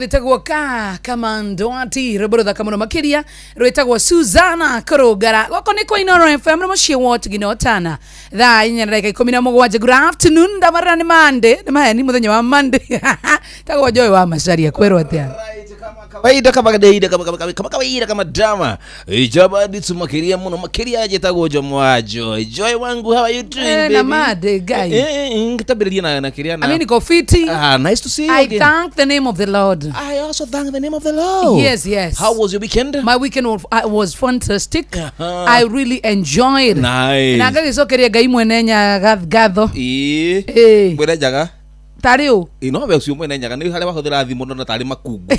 Rwĩtagwo ka Kamandwati, rwĩmbo rũthaka mũno makĩria rwĩtagwo Suzana Kũrũngara. Gũkũ nĩ kwa Inooro FM na mũciĩ wa Ũtugi na Ũtana, thaa 4:17. Good afternoon, ndamarĩra nĩ Monday, nĩ maheni mũthenya wa Monday. Tagwo Joy wa Macharia, kwĩrwo atĩa? Kawaida kama kawaida kama kama kama kawaida kama drama. Ijaba makiria muno makiria njĩtagwo Jomo wa Joy. Joy wangu, how are you doing, Eh, na baby? Monday, Ngai. Ngĩtambĩrĩria na kĩrĩa na I mean, niko fiti. Ah, nice to see you I again. thank the name of the Lord. I also thank the name of the Lord. Yes. How was your weekend? My weekend was fantastic. Uh-huh. I really enjoyed. Nice. Na ngagĩcokeria Ngai mwene Nyaga ngatho. Ĩĩ. Ĩĩ. Mwene Nyaga. Tarĩ ũ? Ĩ, no we ũcio mwene Nyaga nĩ harĩa wahũthĩra thimũ ndona tarĩ makungu.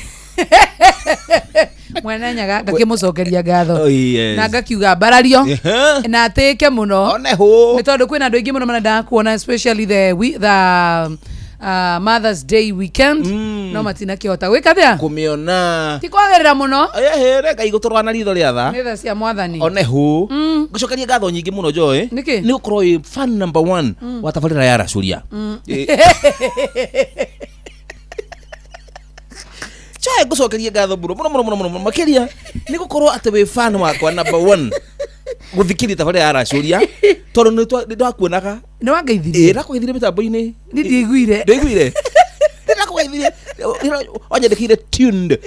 Mwene Nyaga ngakĩmũcokeria ngatho. Oh, yes. Na ngakiuga mbarario Ehe. na atĩke mũno. One hũ. Nĩ tondũ kwĩna andũ aingĩ mũno marendaga kuona, especially the Mother's Day weekend, no matinakĩhota gwĩka atĩa? Kũmĩona. Ti kwagĩrĩra mũno. Ehe, Ngai gũtũrora na ritho rĩa tha. Nĩ tha cia Mwathani. One hũ. Ngũcokeria ngatho nyingĩ mũno, Joy. Nĩkĩ? Nĩ gũkorwo wĩ fan number one wa tabarĩra ya Racũria. Joy, ngũcokeria ngatho mũno mũno mũno mũno mũno mũno makĩria nĩ gũkorwo atĩ wĩ fan wakwa number one gũthikĩrĩria tabarĩra ya Racũria, tondũ nĩ ndakuonaga. Nĩ wangeithirie? Ĩ, ndakũgeithirie mĩtambo-inĩ. Niĩ ndiaiguire. Ndũiguire? Ndakũgeithirie, wanyandĩkĩire tuned.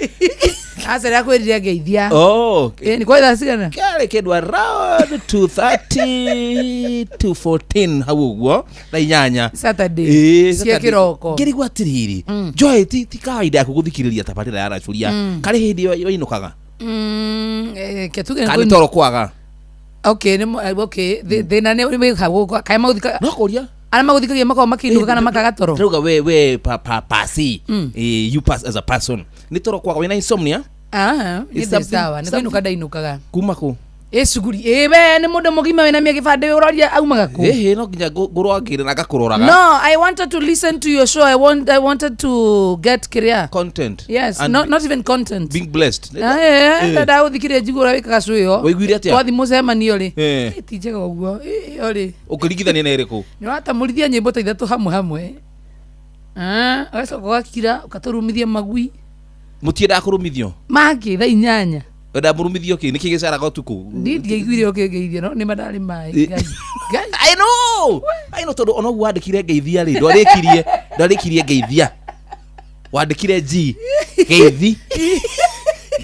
Aca, ndakwĩrire ngeithia. Oh. Ĩ, nĩ kwa thaa cigana? Kĩarĩ kĩndũ around 2:30 2:14 hau ũguo, thaa 8. Saturday. Ĩĩ, cia Saturday. kĩroko. Ngĩrigwo atĩrĩrĩ, Joy, ti kawaida yaku gũthikĩrĩria tabarĩra ya Racũria, karĩ hĩndĩ wainũkaga? Ke tuge Kana nĩ toro kwaga? Okay, okay, thĩna nĩ wĩ hau kaĩ magũthika No kũria. Arĩa magũthikagia makoragwo makĩinũka kana makaga toro? Ndĩrauga we pa pasi, you pass as a person, nĩ toro kwaga, wĩna insomnia? Ah, nĩ It's ndĩ sawa, nĩ kũinũka ndainũkaga. Kuma kũ? Ĩ cuguri, ĩ we nĩ mũndũ mũgima wĩna mĩa gĩbandĩ, ũroria aumaga kũ? Ĩhĩ, no nginya ngũrwo ngĩrĩ na ngakũroraga. No, I wanted to listen to your show. I wanted to get kiria. Content. Yes. And Not even content. being blessed. Ah, ndagũthikirie njiguo ũrĩa wĩkaga cũ ĩyo. Waiguire atĩa? Twathi mũcemanio rĩ. Ti njega ũguo. Ĩyo rĩ. Ũkĩringithania na ĩrĩkũ? Nĩ watamũrithia nyĩmbo ta ithatũ hamwe hamwe. Ah, ũgacoka ũgakira ũkatũrumithia magui. Mũtiendaga kũrũmithio? Mangĩ thaa 8. Wenda mũrũmithio kĩ? Nĩkĩ gĩcaraga ũtukũ? Ndi ndiaiguire ũkĩngeithia, no nĩ mandarĩ maĩ. Ngai. Ngai. I know, I know, tondũ ona ũguo wandĩkire ngeithia rĩ, ndwarĩkirie ngeithia, wandĩkire G geithi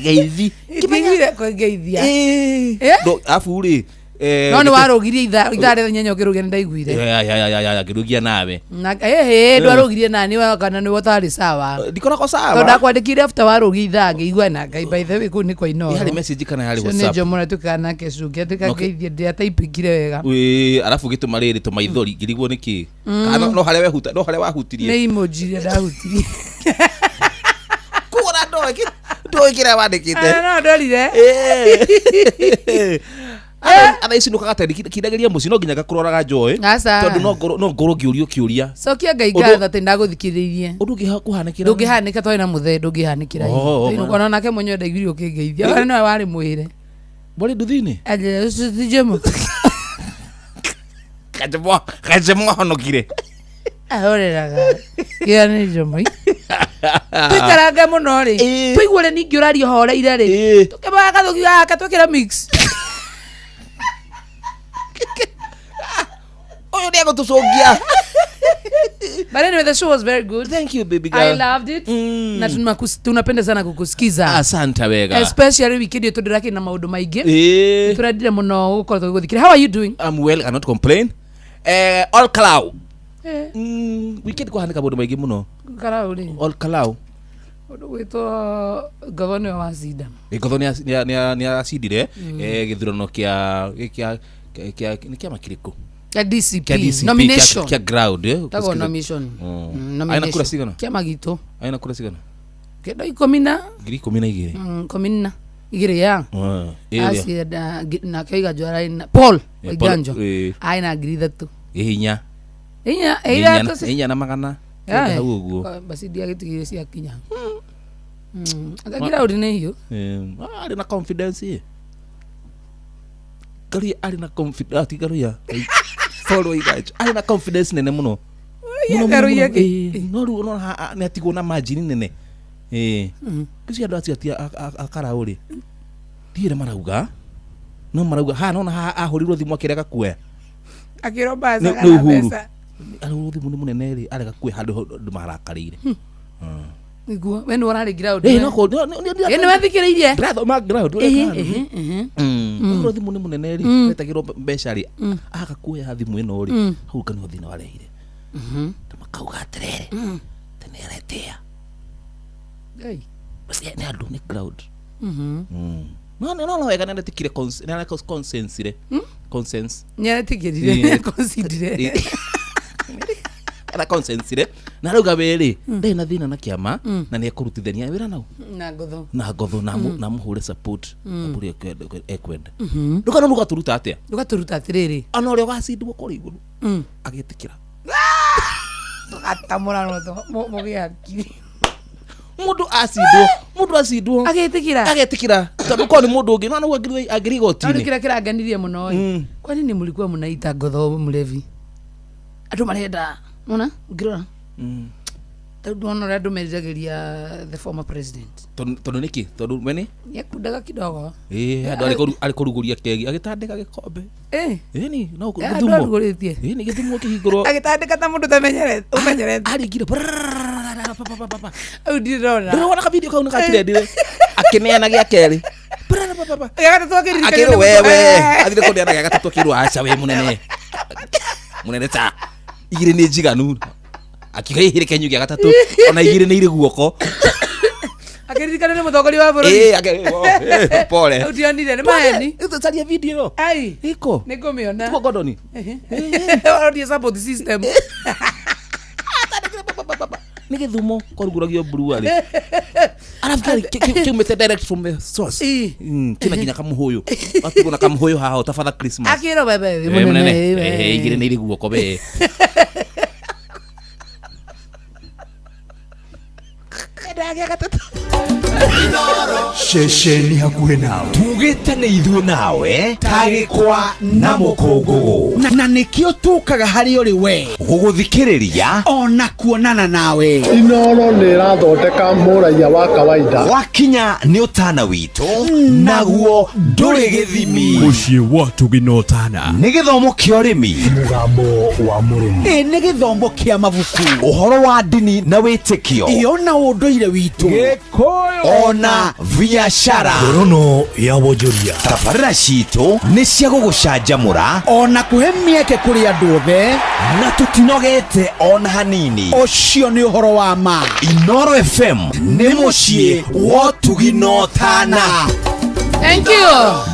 geithi. Ndiaiguire kũngeithia. Ĩĩ. Eh? Arabu rĩ No nĩ warũgirie ithaa rĩa 8 ũkĩrũgia, nĩ ndaiguire. Ya, ya, ya, ya, ya, ngĩrũgia nawe. Na ĩhĩ, ndwarũgirie nani we, kana nĩwe ũtarĩ sawa? Ndikoragwo Tondũ sawa. ndakwandĩkire after warũgia ithaa, ngĩigua na Ngai, by the way, kũu nĩ kwa Inooro. Yarĩ message kana yarĩ Ũcio nĩ WhatsApp? Jomo ũrĩa twĩkaga nake cungi atĩka ngeithie, ndiataipĩkire wega. Wĩ, arabu gĩtũma rĩrĩ tũmaithori, ngĩrigwo nĩkĩ. Kana no harĩa wehuta, no harĩa wahutirie. Nĩ emoji iria ndahutirie. Kuona ndoĩ kĩrĩa wandĩkĩte. Ah, no ndorire. Atha ici nũkaga tene kindagĩria mũciĩ, no nginya ngakũroraga, Joy. Aca. Tondũ no ngorwo ngĩũrio kĩũria. Cokia Ngai Ũndũ- ngatho atĩ ndagũthikĩrĩirie. Ũndũ ũngĩ kũhanĩkĩra. Ndũngĩhanĩka twarĩ na mũthee, ndũngĩhanĩkĩra. Oh, oh, Ona nake mwenyewe ndaiguire ũkĩngeithia, ona nĩwe warĩ mwĩre. Warĩ nduthi-inĩ. Anjĩra, "Ũcio ti Jomo." Kajemo ahonokire. Ahoreraga kĩra nĩ Jomo tũikaranga mũno rĩ. Tũigua ũrĩa ningĩ ũraria ũhoreire rĩ. Tũkĩmaga gathuki gaka twĩkĩra mix. Ũyũ nĩ egũtũcũngia. But anyway, the show was very good. Thank you, baby I girl. loved it. Na tunapenda sana kukusikiza. Asante wega. Especially weekend ĩyo, tondũ ndĩrakĩrĩ na maũndũ maingĩ. Tũrendire mũno gũkorwo tũgĩgũthikĩria. How are you doing? I'm well, cannot complain. All kalau. Weekend kwahanĩka maũndũ maingĩ mũno. Karau rĩ. All kalau. Ũndũ gwĩtwo gavana wa Cinda. Ngotho nĩ acindire gĩthurano kĩa nĩ kĩama kĩrĩkũ? Kĩa DCP. Kĩa DCP. Nomination. Kĩa ground. Tagwo nomination. Aina kura cigana? Kĩama gitũ. Aina kura cigana? Kĩndũ ikũmi na 12,000. 12 ya. Ĩrĩa. Acinda nake Waiganjo ararĩ na Paul Waiganjo. Arĩ na 3000. Ihinya. Inya Inya ithatũ. Inya na magana kenda hau ũguo. Basi ndiagĩtigire ciakinya. Anga ground nĩ hiũ. Arĩ na confidence ĩ. Karuia arĩ na confidence, ti Karuia. Paul Waiganjo arĩ na confidence nene mũno. Mũno, mũno, Karuia mũno. kĩ? No rĩu ũrona nĩ atigwo na margin nene. Ĩĩ. Kĩcio andũ acio ati akaraũ rĩ, ndiũĩ marauga, no marauga haha nona haha ahũrirwo thimũ akĩrega kuoya. Akĩrwo Nĩ mbaca nĩ kana Uhuru. mbeca. Ahũrirwo thimũ nĩ mũnene rĩ, arega kuoya handũ andũ marakarĩire. Nĩguo we nĩ ũrarĩ ground. Ĩĩ, no kũ- no- no- no- Ĩ, nĩ wathikĩrĩirie. Ndĩrathoma ground ũrĩa Ĩhĩ, kũhana. ĩhĩ, ĩhĩ. Ahũrirwo thimũ nĩ mũnene rĩ, etagĩrwo mbeca rĩ, aga kuoya thimũ ĩno rĩ, hau kanua thĩna warehire. Na makauga atĩrĩrĩ, tene aretĩa. Ngai. Ũcio nĩ andũ nĩ ground. No no no wega nĩ aretikire nĩ arekonsensire. Consens. Nĩaretigĩrire Ĩĩ. considerire. Ara consensire na arauga we rĩ ndarĩ na thĩna na kĩama na nĩ ekũrutithania wĩra nau Na ngotho. na ngotho na na mũhũre support ũrĩa ekwenda ndũkana rũgatũruta atĩa? Rũgatũruta atĩrĩrĩ. Ona ũrĩa ũgacindwo kũrĩa igũrũ agĩtĩkĩra. Tũgatamũra rotho mũgĩe hakiri. Mũndũ acindwo, mũndũ acindwo Agĩtĩkĩra. Agetĩkĩra, tondũ korwo nĩ mũndũ ũngĩ no nĩguo angĩrĩ No igoti-inĩ. kĩrĩa kĩrangenirie mũno ĩ. Kwani nĩ mlikuwa mnaita ngotho mlevi? Andũ marenda nona ũngĩrora. Tondũ ndona ũrĩa andũ meriragĩria the former president. Tondũ nĩkĩ? Tondũ we nĩ Nĩekundaga kidogo. Ĩĩ, andũ arĩ kũrugũria kegi agĩtandĩka gĩkombe. Ĩ. Ĩni no Andũ gĩthumo. arugũrĩtie. Ĩni gĩthumo kĩhingũrwo. Agĩtandĩka ta mũndũ ũtamenyerete ũmenyerete. Aringire. Au ndirona. Ndĩrona kavideo kau nĩ gatirendire akĩneana gĩa kerĩ. Gĩa gatatũ akĩririkania Akĩrwo nĩ wewe mũndũ- athire kũneana gĩa gatatũ, akĩrwo aca we mũnene, mũnene, ta igĩrĩ nĩ njiganu. Akiuga ihĩrĩ kenyu gĩa gatatũ ona igĩrĩ nĩ irĩ guoko. Akĩririkana nĩ mũtongoria wa bũrũri. Ĩĩ, oh, pole. Au ndionire nĩ maheni. Caria video ĩyo. Ai. Ĩko. Nĩ ngũmĩona. Tuko Gordon. Ũrorie support system. Nĩ gĩthumo kwarugũragio brewery, arabu kĩarĩ kiumĩte direct from the source. Ĩ. Kĩna nginya kamũhũyũ, watigwo na kamũhũyũ haha ta Father Christmas. Akĩrwo wewe Eh, mũnene. mũnene. We. Eh, igĩrĩ nĩ irĩ guoko we. Ceceni hakuhĩ nawe Tugĩte nĩ ithuĩ nawe tagĩkwa na mũkũngũgũ. Na nĩkĩo tũkaga harĩ ũrĩ we Gũgũthikĩrĩria ona kuonana nawe. Inoro nĩ ĩrathondeka mũraiya wa kawaida. Wakinya nĩ ũtana witũ naguo ndũrĩ gĩthimi. Mũciĩ wa Tũginotana. Nĩ gĩthomo kĩa ũrĩmi. Mũgambo wa mũrĩmi. Ĩ nĩ gĩthomo kĩa mabuku. Ũhoro wa ndini na wĩtĩkio. Ĩ ona ũndũire witũ. Ona biacara. Ngorono ya wonjoria. Tabarĩra citũ nĩ cia gũgũcanjamũra ona kũhe mĩeke kũrĩ andũ othe. Na tũtinogete ona hanini. Ũcio nĩ ũhoro wa ma. Inoro FM nĩ mũciĩ wa Tũginotana. Thank you.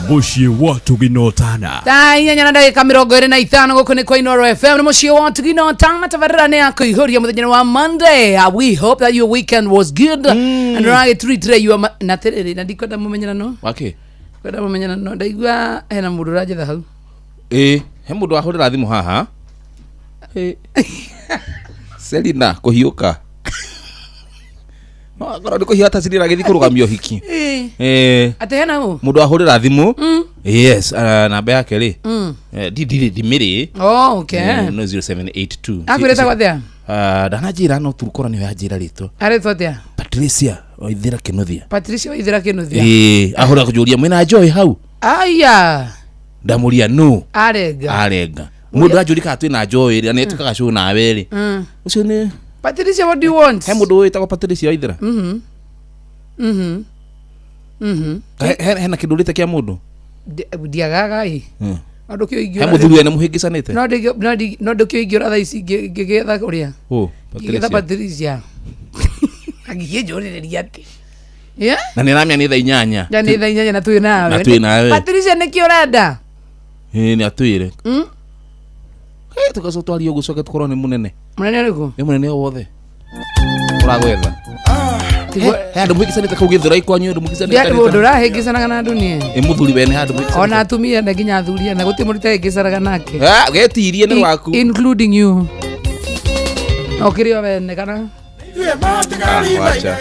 Mũciĩ wa Tũginotana. Thaa inyanya na ndagĩka 25 gũkũ nĩ kwa Inoro FM nĩ mũciĩ wa Tũginotana. Tabarĩra nĩ ya kũihũria mũthenya wa Monday. We hope that your weekend was good and ũragĩturitire your na tĩrĩrĩ na ndikwenda mũmenyerano. Wake. Kwenda mũmenyerano ndaigua hena mũndũ ũranjetha hau. Ĩĩ, he mũndũ wahũrĩra thimũ haha. Ĩ. Selina kũhiũka no akorwo nĩ kũhiũka ta Selina agĩthiĩ kũrũgamia ũhiki. Ĩ. Ĩĩ. Atĩ hena ũ? Mũndũ wahũrĩra thimũ, yes, namba yake rĩ, ndirĩ ndimĩrĩ. Oh, okay. No 0782. Akwĩrĩtagwo atĩa? Ndananjĩra no turukora nĩyo yanjĩra rĩtwa. Arĩtwo atĩa? Patricia Waithĩra Kĩnuthia. Patricia Waithĩra Kĩnuthia. Ĩĩ, ahũra kũnjũria mwĩna Joy hau. Aya. Ndamũria no. Arenga. Arenga mũndũ anjũria kana twĩna Joy rĩ, na nĩtwĩkaga show nawe rĩ, ũcio nĩ Patricia, what do you want? He mũndũ wĩtagwo Patricia Waithĩra. Hena kĩndũ ũrĩte kĩa mũndũ? Ndiagaga ĩ. No ndũkĩũĩ He ingĩũra. mũthuri wene mũhĩngĩcanĩte. No ndũkĩũĩ ingĩũra thaa ici ngĩgetha ũrĩa. Ũ, Ngĩgetha Patricia. Patricia. Angĩkĩnjũrĩrĩria atĩ. Yeah? Na nĩ aramenya nĩ thaa 8. Ya nĩ thaa 8 na twĩ nawe. Na twĩ nawe. Patricia nĩkĩ ũrenda? Ĩĩ, nĩ atwĩre. Tũgacoka twarie ũguo coke tũkorwo nĩ mũnene. Mũnene ũrĩkũ? Nĩ mũnene o wothe ũragwetha. He andũ mũhĩngĩcanĩte kũu Gĩthũrai kwanyu, andũ Ndiandũ mũhĩngĩcanĩte? mũndũ ũrahĩngĩcanaga na andũ niĩ. Ĩ, mũthuri wene handũ mũhĩngĩcanĩte? Ona atumia na nginya athuri na gũtirĩ mũndũ itahĩngĩcanaga nake. Ah, getirie nĩ waku. Including you. No kĩrĩ o wene kana? Wacha.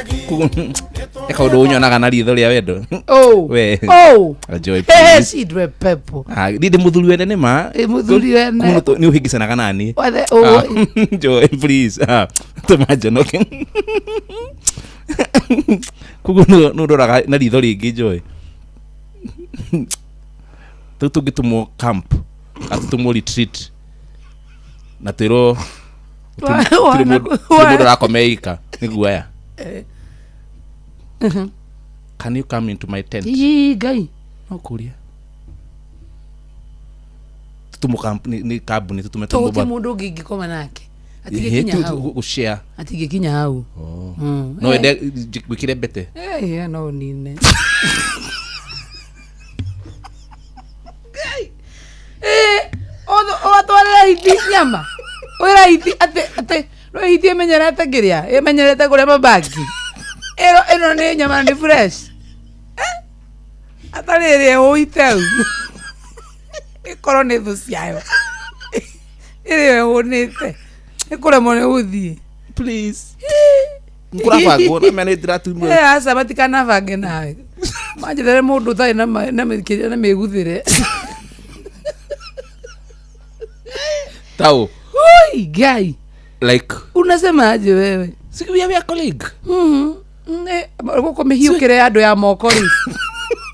He kaũndũ ũnyonaga na ritho rĩa wendo. Oh. We. Oh. Joy, Hey, please. Sidwe pepo. Ah, niĩ ndĩ mũthuri wene nĩ ma. Ĩ, mũthuri wene. Kũu nĩ ũhĩngĩcanaga nani. Wathe Ah, oh. Joy, please. Ah, tũma njonoke. Koguo nũ ndoraga na ritho rĩngĩ njoe rĩu tũngĩtũmwo camp kana tũtũmwo retreat na twĩrwo gũtirĩ mũndũ ũrakoma ika nĩ guoya. Can you come into my tent? Ii, Ngai. No kũria tũtũmwo camp nĩ kambuni tũtũme To gũtirĩ mũndũ ũngĩ ingĩkoma nake. Atingĩkinya hau. Gũshare. Atingĩkinya hau. No wende gwĩkĩre mbete. Eh, no nine. Ngai. Eh, ũgatwarĩra hiti nyama. Wĩra hiti atĩ atĩ no hiti ĩmenyerete kĩrĩa ĩmenyerete kũrĩa mabaki. Ĩno ĩno nĩ nyama nĩ fresh. Eh? Atarĩ ĩrĩa ĩhũite hau. Ĩkorwo nĩ thũ ciayo. Ĩrĩa ĩhũnĩte. Ĩkũremwo nĩ gũthiĩ. Please, kũrabangwo na mena ndĩratumwo. Eh, aca matikanabange nawe manjethere mũndũ ũtarĩ na na kĩrĩa na mĩguthĩre. Tau. Ui, Ngai. Like unasema aje wewe? Si we are colleague. Gũkũ mĩhiũkĩre ya andũ ya moko rĩ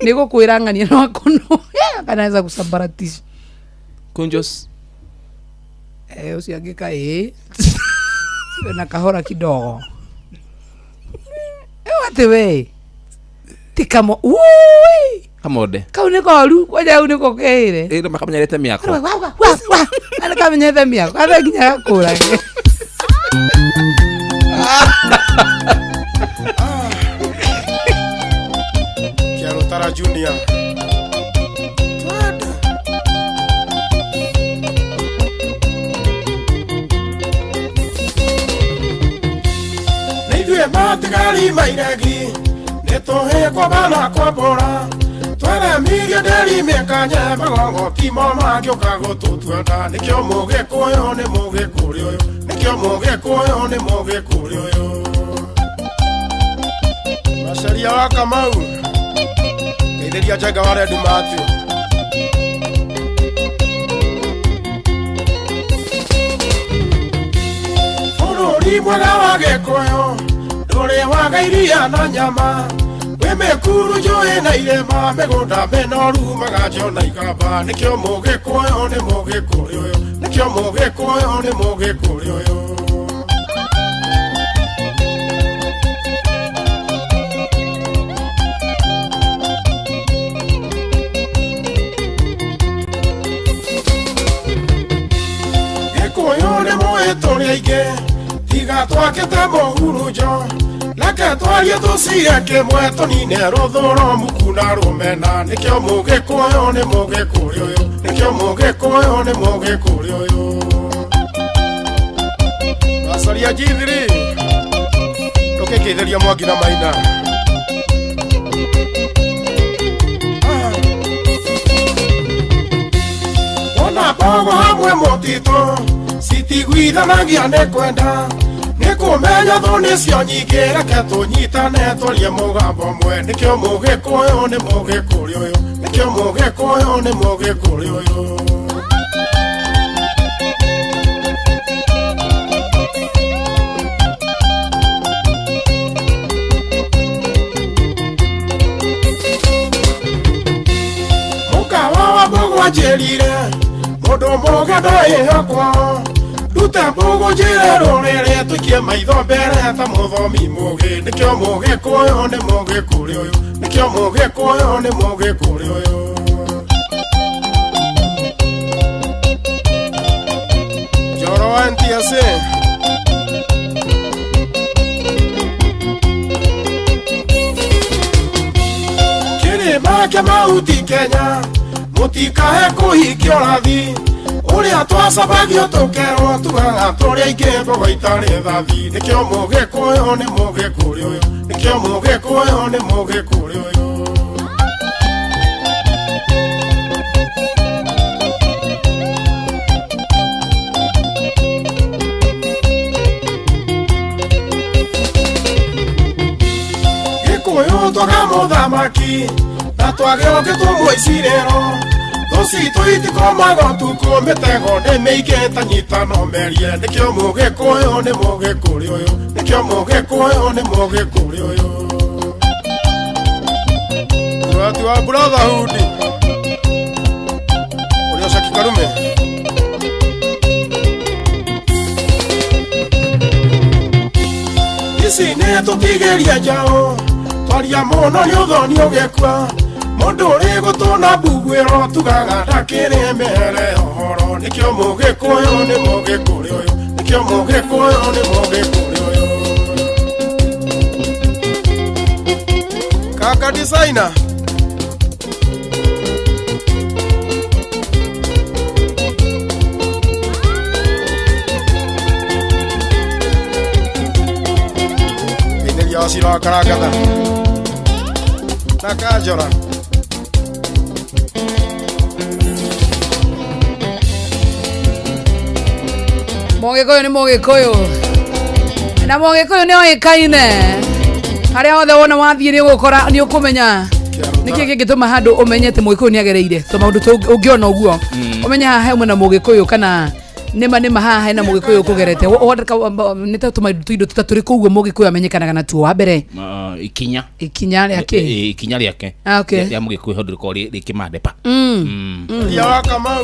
nĩ gũkwĩra ng'ania no akono kanaweza kusambaratisha. Kunjos. Eh, ũcio angĩka ĩ siwe na kahora kidogo. Ĩyo atĩ we tikamo ui Kamode. Kau nĩ koru kwanja hau nĩko keire. Ĩno makamenyerete mĩako. Ana kamenyete mĩako athe nginya gakũrage. Kiarutara Junior. Twende. Nĩ ithuĩ matigari mairegi nĩ tũhĩkwo bana kwambũra tweremirie nderi mĩkanye magongoti mo mangĩũka gũtũtuanda nĩkĩo mũgĩkũyũ nĩ mũgĩkũrĩ ũyũ nĩkĩo mũgĩkũyũ nĩ mũgĩkũrĩ ũyũ. Macaria wa Kamau ngeithĩria Njenga wa Red Matthew. Bũrũri mwega wa Gĩkũyũ ndũrĩ waga iria na nyama wĩ mĩkuru njũĩ na irĩma mĩgũnda mĩnoru maganjo na ikamba nĩkĩo mũgĩkũyũ nĩ mũgĩkũrĩ ũyũ nĩkĩo mũgĩkũyũ nĩ mũgĩkũrĩ ũyũ. Gĩkũyũ nĩ mũĩ tũrĩ aingĩ tiga twakĩte mũhurunjo reke twarie tũcire kĩmwe tũnine rũthũro muku na rũmena nĩkĩo mũgĩkũyũ nĩ mũgĩkũrĩ ũyũ nĩkĩo mũgĩkũyũ nĩ mũgĩkũrĩ ũyũ. Macaria G3 ndũkĩngeithĩria Mwangi na Maina. Ona mbogo hamwe mũtitũ citiguithanagia nĩ kwenda nĩ kũmenya thũ nĩcio nyingĩ reke tũnyitane twarie mũgambo ũmwe nĩkĩo mũgĩkũyũ nĩ mũgĩkũrĩ ũyũ nĩkĩo mũgĩkũyũ nĩ mũgĩkũrĩ ũyũ. Mũkawa wa mbũgũ anjĩrire mũndũ mũgĩ ndoĩho kwao ndute mbũgũ njĩre rũrĩrĩ tũikie maitho mbere ta mũthomi mũgĩ nĩkĩo mũgĩkũyũ nĩ mũgĩkũrĩ ũyũ nĩkĩo mũgĩkũyũ nĩ mũgĩkũrĩ ũyũ. Njoro wa NTSA. Kĩrĩma kĩa mahuti Kenya mũtikae kũhikia ũrathi ũrĩa twacabagio tũkerwo tugaga tũrĩ aingĩ mbogo itarĩ thathi nĩkĩo mũgĩkũyũ nĩ mũgĩkũrĩ ũyũ nĩkĩo mũgĩkũyũ nĩ mũgĩkũrĩ ũyũ. Gĩkũyũ twaga mũthamaki na twagĩũkĩtwo mũicirĩro Tũcitũ itikomaga ũtukũ mĩtego nĩ mĩingĩ ta nyita no merie nĩkĩo mũgĩkũyũ nĩ mũgĩkũrĩ ũyũ nĩkĩo mũgĩkũyũ nĩ mũgĩkũrĩ ũyũ. Watu wa Brotherhood ũrĩa Shaki Karume. Ici nĩ tũtigĩria njaũ twaria mũno nĩ ũthoni ũgĩkua mũndũ ũrĩ gũtũ na mbuguĩro tugaga ndakĩrĩ mere ũhoro nĩkĩo mũgĩkũyũ nĩ mũgĩkũrĩ ũyũ nĩkĩo mũgĩkũyũ nĩ mũgĩkũrĩ ũyũ. Kaka designer. Inĩria Wacira wa Karangatha na Kanjora. Mũgĩkũyũ nĩ mũgĩkũyũ na mũgĩkũyũ nĩ oĩkaine harĩa hothe wona wathiĩ nĩ ũgũkora nĩ ũkũmenya nĩkĩ kĩngĩtũma handũ ũmenye atĩ mũgĩkũyũ nĩ agereire to maũndũ ũngĩona ũguo ũmenye haha he mwena mũgĩkũyũ kana nĩma nĩma haha hena mũgĩkũyũ ũkũgerete nĩ ta tũindo tũtatũ rĩkũ ũguo mũgĩkũyũ amenyekanaga natuo wa mbere. Ikinya ikinya rĩa kĩ? Ikinya rĩake Okay. rĩa mũgĩkũyũ hau rĩkoragwo rĩ kĩmandepa. Ria wa Kamau.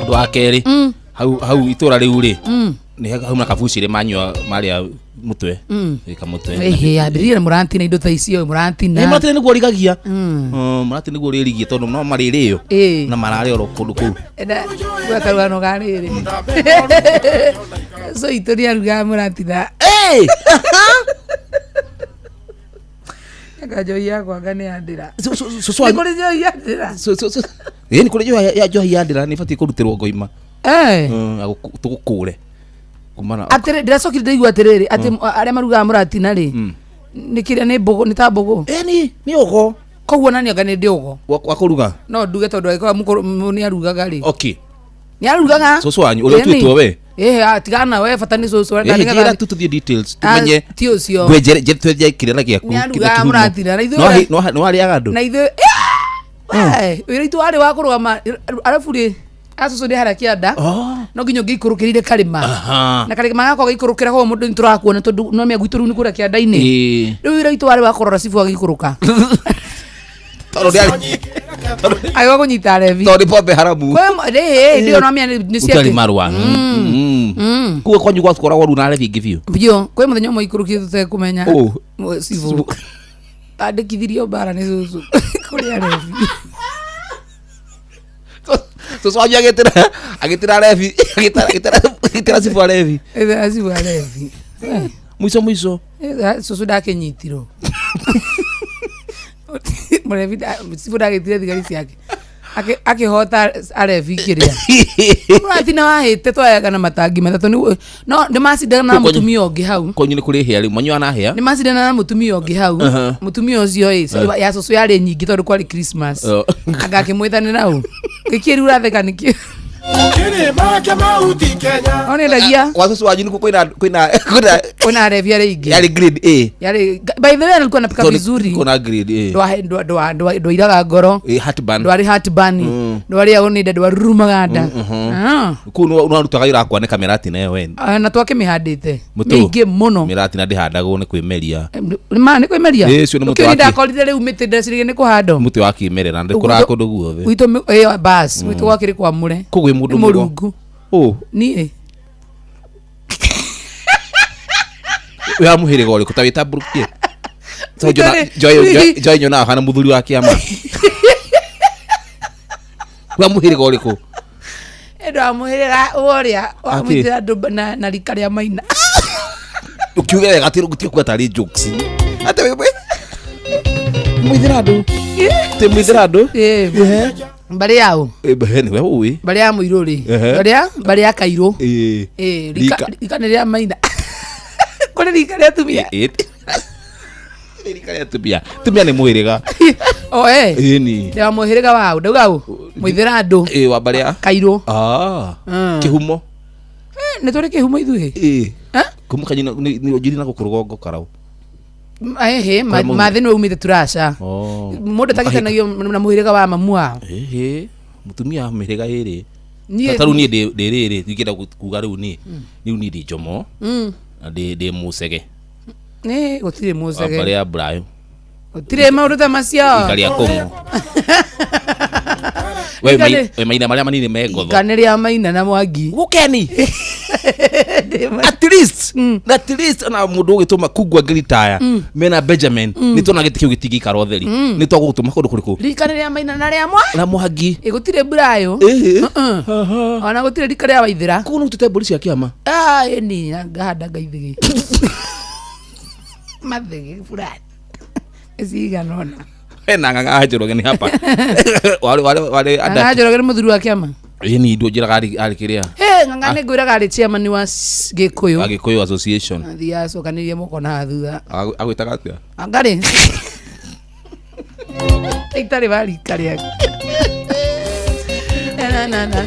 Ũndũ wa kerĩ hau itũra rĩu rĩ nĩ hau na kabucĩrĩ manyua marĩa mũtwe kamũtwe. Ĩhĩ ambĩrĩria na mũratina indo ta icio mũratina. Nĩ mũratina nĩguo ũrigagia. Mũratina nĩguo ũrĩrigie tondũ no marĩrĩo na mararĩa oro kũndũ kũu. Gwa karugano ga rĩrĩ so itũ nĩ arugaga mũratina. Anga njohi yakwa anga nĩ yandĩra. Nĩ kũrĩ njohi yandĩra. Ĩĩ nĩ kũrĩ njohi ya njohi yandĩra nĩ ĩbatiĩ kũrutĩrwo ngoima. Tũgũkũre kumana. Atĩrĩ ndĩracokire ndĩraigua atĩrĩrĩ atĩ arĩa marugaga mũratina rĩ nĩ kĩrĩa nĩ mbũgũ nĩ ta mbũgũ. Ĩni nĩ ũgo. Koguo nani anga nĩ ndĩ ũgo. Wa kũruga. No nduge tondũ angĩkorwo nĩ arugaga rĩ. Okay. Nĩ arugaga. Cũcũ wanyu ũrĩa ũtuĩtwo we. Ĩĩ tigana we bata nĩ cũcũ. Njĩra tu tũthiĩ details tũmenye. Ti ũcio. Twenje kĩrĩra gĩaku. Nĩ arugaga mũratina. No warĩaga andũ. Na ithuĩ wĩra witũ warĩ wa kũrũgama arabu rĩ acũcũ nĩ harĩa kĩanda no nginya ũngĩikũrũkĩrire karĩma na karĩma gakwa gaikũrũkĩra koguo mũndũ nĩtũrakuona tondũ no mĩa gwitũ rĩu nĩ kũrĩa kĩanda-inĩ. Rĩu wĩra witũ warĩ wa kũrora cibũ agĩikũrũka agĩũka kũnyita arebi tondũ nĩ pombe haramu. Ndio no mĩa nĩ Ũtarĩ ciake marũa. Kuo kwanyu gwakoragwo rĩu na arebi aingĩ biũ. Biũ kwĩ mũthenya ũmwe aikũrũkire tũtekũmenya cibũ andĩkithirio mbara nĩ cũcũ kũrĩ arebi. Cũcũ wanyu agĩtĩra arebi agĩtĩra cibũ arebi. Agĩtĩra cibũ arebi. Mũico mũico. Cũcũ ndakĩnyitirwo. Mũrebi cibũ ndagĩtire thigari ciake. Akĩhota arebi kĩrĩa. Mũratina wahĩte twayaga na matangi matatũ no nĩ macindana na mũtumia ũngĩ hau. Kwanyu nĩ kũrĩ hĩa rĩu manyuaga na hĩa. Nĩ macindana na mũtumia ũngĩ hau. Mũtumia ũcio ĩ ya cũcũ yarĩ nyingĩ tondũ kwarĩ Christmas. Anga akĩmwĩtanĩra ũ. Gĩkĩ rĩu ũratheka nĩkĩ? Kĩrĩma kĩa Mauti Kenya. No nĩendagia. Kwa cũcũ wanyu nĩkuo kwĩna arebi arĩa aingĩ. Yarĩ grade A. Yarĩ by the way alikuwa anapika vizuri. Kuna grade A. Ndwairaga ngoro. Heartburn. Ndwarĩ heartburn. Ndwarĩagwo nĩ nda ndwarurumaga nda. Kũu nĩ warutaga wĩra wa kwanĩka mĩratina ĩyo we. Na twakĩmĩhandĩte. Mĩingĩ mũno. Mĩratina ndĩhandagwo nĩ kwĩmeria. Ma nĩ kwĩmeria? Ĩĩ ũcio nĩ mũtĩ wa ndakorire rĩu mĩtĩ ndeciririe nĩ kũhandwo. Mũtĩ wa kĩmerera ndĩkũraga kũndũ guothe. Gwitũ ĩyo bas gwitũ gwakĩrĩ kwamũre. Kũu gwĩ mũndũ mũrungu. Niĩ. Wĩ wa mũhĩrĩga ũrĩkũ ta wĩtambũrũkie? Joy nyonaga hana mũthuri wa kĩama. Wĩ wa mũhĩrĩga ũrĩkũ? Ndo wa mũhĩrĩga ũrĩa wa mũithĩra andũ na rika rĩa Maina. Ũkiuge wega atĩ gũtiga kuga tarĩ jokes. Atĩ mũithĩra andũ. Tĩ mũithĩra andũ. Mbarĩ yao. Nĩwe ũĩ. Mbarĩ ya Mũirũrĩ. Mbarĩ ya Kairũ. Rika nĩ rĩa Maina. Kũrĩ rika rĩa atumia. Rika rĩa atumia. Atumia nĩ mũhĩrĩga. Ĩni. Ndĩ wa mũhĩrĩga wao. Ndauga ũ? Mũithĩra andũ. Wa mbarĩ ya Kairũ. Kĩhumo. Nĩ tũrĩ kĩhumo ithuĩ. Kĩhumo kanyu nĩ ũnjiri na gũkũ rũgongo Karau. Ehe, mathĩ nĩwe umĩte Turasha. Mũndũ atagĩtanagio na mũhĩrĩga wa mamu wao. Mutumia mĩhĩrĩga ĩrĩ. Niĩ- Ta rĩu niĩ ndĩ rĩrĩ, ingĩenda kuga rĩu niĩ, rĩu niĩ ndĩ Njomo na ndĩ Mũcege Nĩ gũtirĩ wa mbarĩ mũcege. ya Brayo, Gũtirĩ maũndũ ta macio. ikaria Kũng'ũ. We we maina marĩa manini me ngotho. Kana rĩa Maina na Mwangi. Gũkeni. At least, at least ona mũndũ ũgĩtũma kungwa ngĩritaya mena Benjamin, nĩ tuona gĩtĩ kĩu gĩtingĩikara ũtheri, nĩ twagũgũtũma kũndũ kũrĩkũ? Rika nĩ rĩa Maina na rĩa Mwa. Na Mwangi. Ĩ gũtirĩ Brayo. Ĩhĩ. Ona gũtirĩ rika rĩa Waithĩra. Koguo nĩ ũtũte mbũri cia kĩama. Ah, ĩni na ngahanda ngaithĩgĩ. Mathĩgĩ fulani. Cigana ũna. Hena ng'ang'a Njoroge nĩ hapa. Warĩ Ng'ang'a Njoroge nĩ mũthuri wa kĩama. Ĩni ndũnjĩraga arĩ kĩrĩa. He ng'ang'a nĩ ngwĩraga arĩ chairman wa Gĩkũyũ. Agĩkũyũ Association. Athiaga acokanĩrĩrie moko na thutha. Agwĩtaga atĩa? Angarĩ. Itarĩ wa rika rĩake. Na, na, na, na.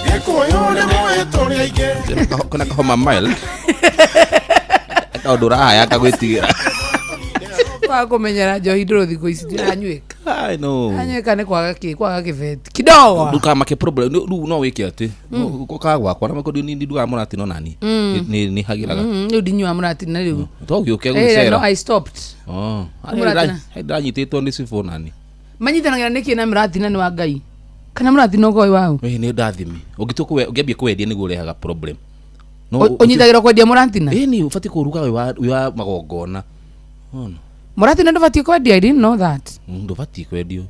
Gĩkũyũ nĩ mũĩ tũrĩ aingĩ. Kuna kahoma mild. Kaũndũ ũrahaya kagwĩtigĩra. Wa kũmenyera njohi ndũrũ thikũ ici ndiranyuĩka. I know. Anyuĩka nĩ kwaga kĩ kwaga kĩbeti. Kidogo. Ndũkamake problem rĩu no wĩke atĩ ũkaga gwakwa na makondi ni ndugaga mũratino nani nĩ hagĩraga. Rĩu ndinyuaga mũratina rĩu. To gĩũke Eh, no, gũcera. I stopped. Oh. Mũratina. Ndanyitĩtwo nĩ cibũ nani. Manyitanagĩra nĩkĩ na mũratina nĩ wa Ngai? Kana mũratina ũkorwo wĩ waũ? We nĩ ndathimi. Ũngĩtua ũngĩambia kwendia nĩguo ũrehaga problem. No Ũnyitagĩrwo kwendia mũratina? Ĩni ũbatiĩ kũruga wĩ wa magongona. Ona. Mũratina ndũbatiĩ kwendia, I didn't know that. Ndũbatiĩ kwendio.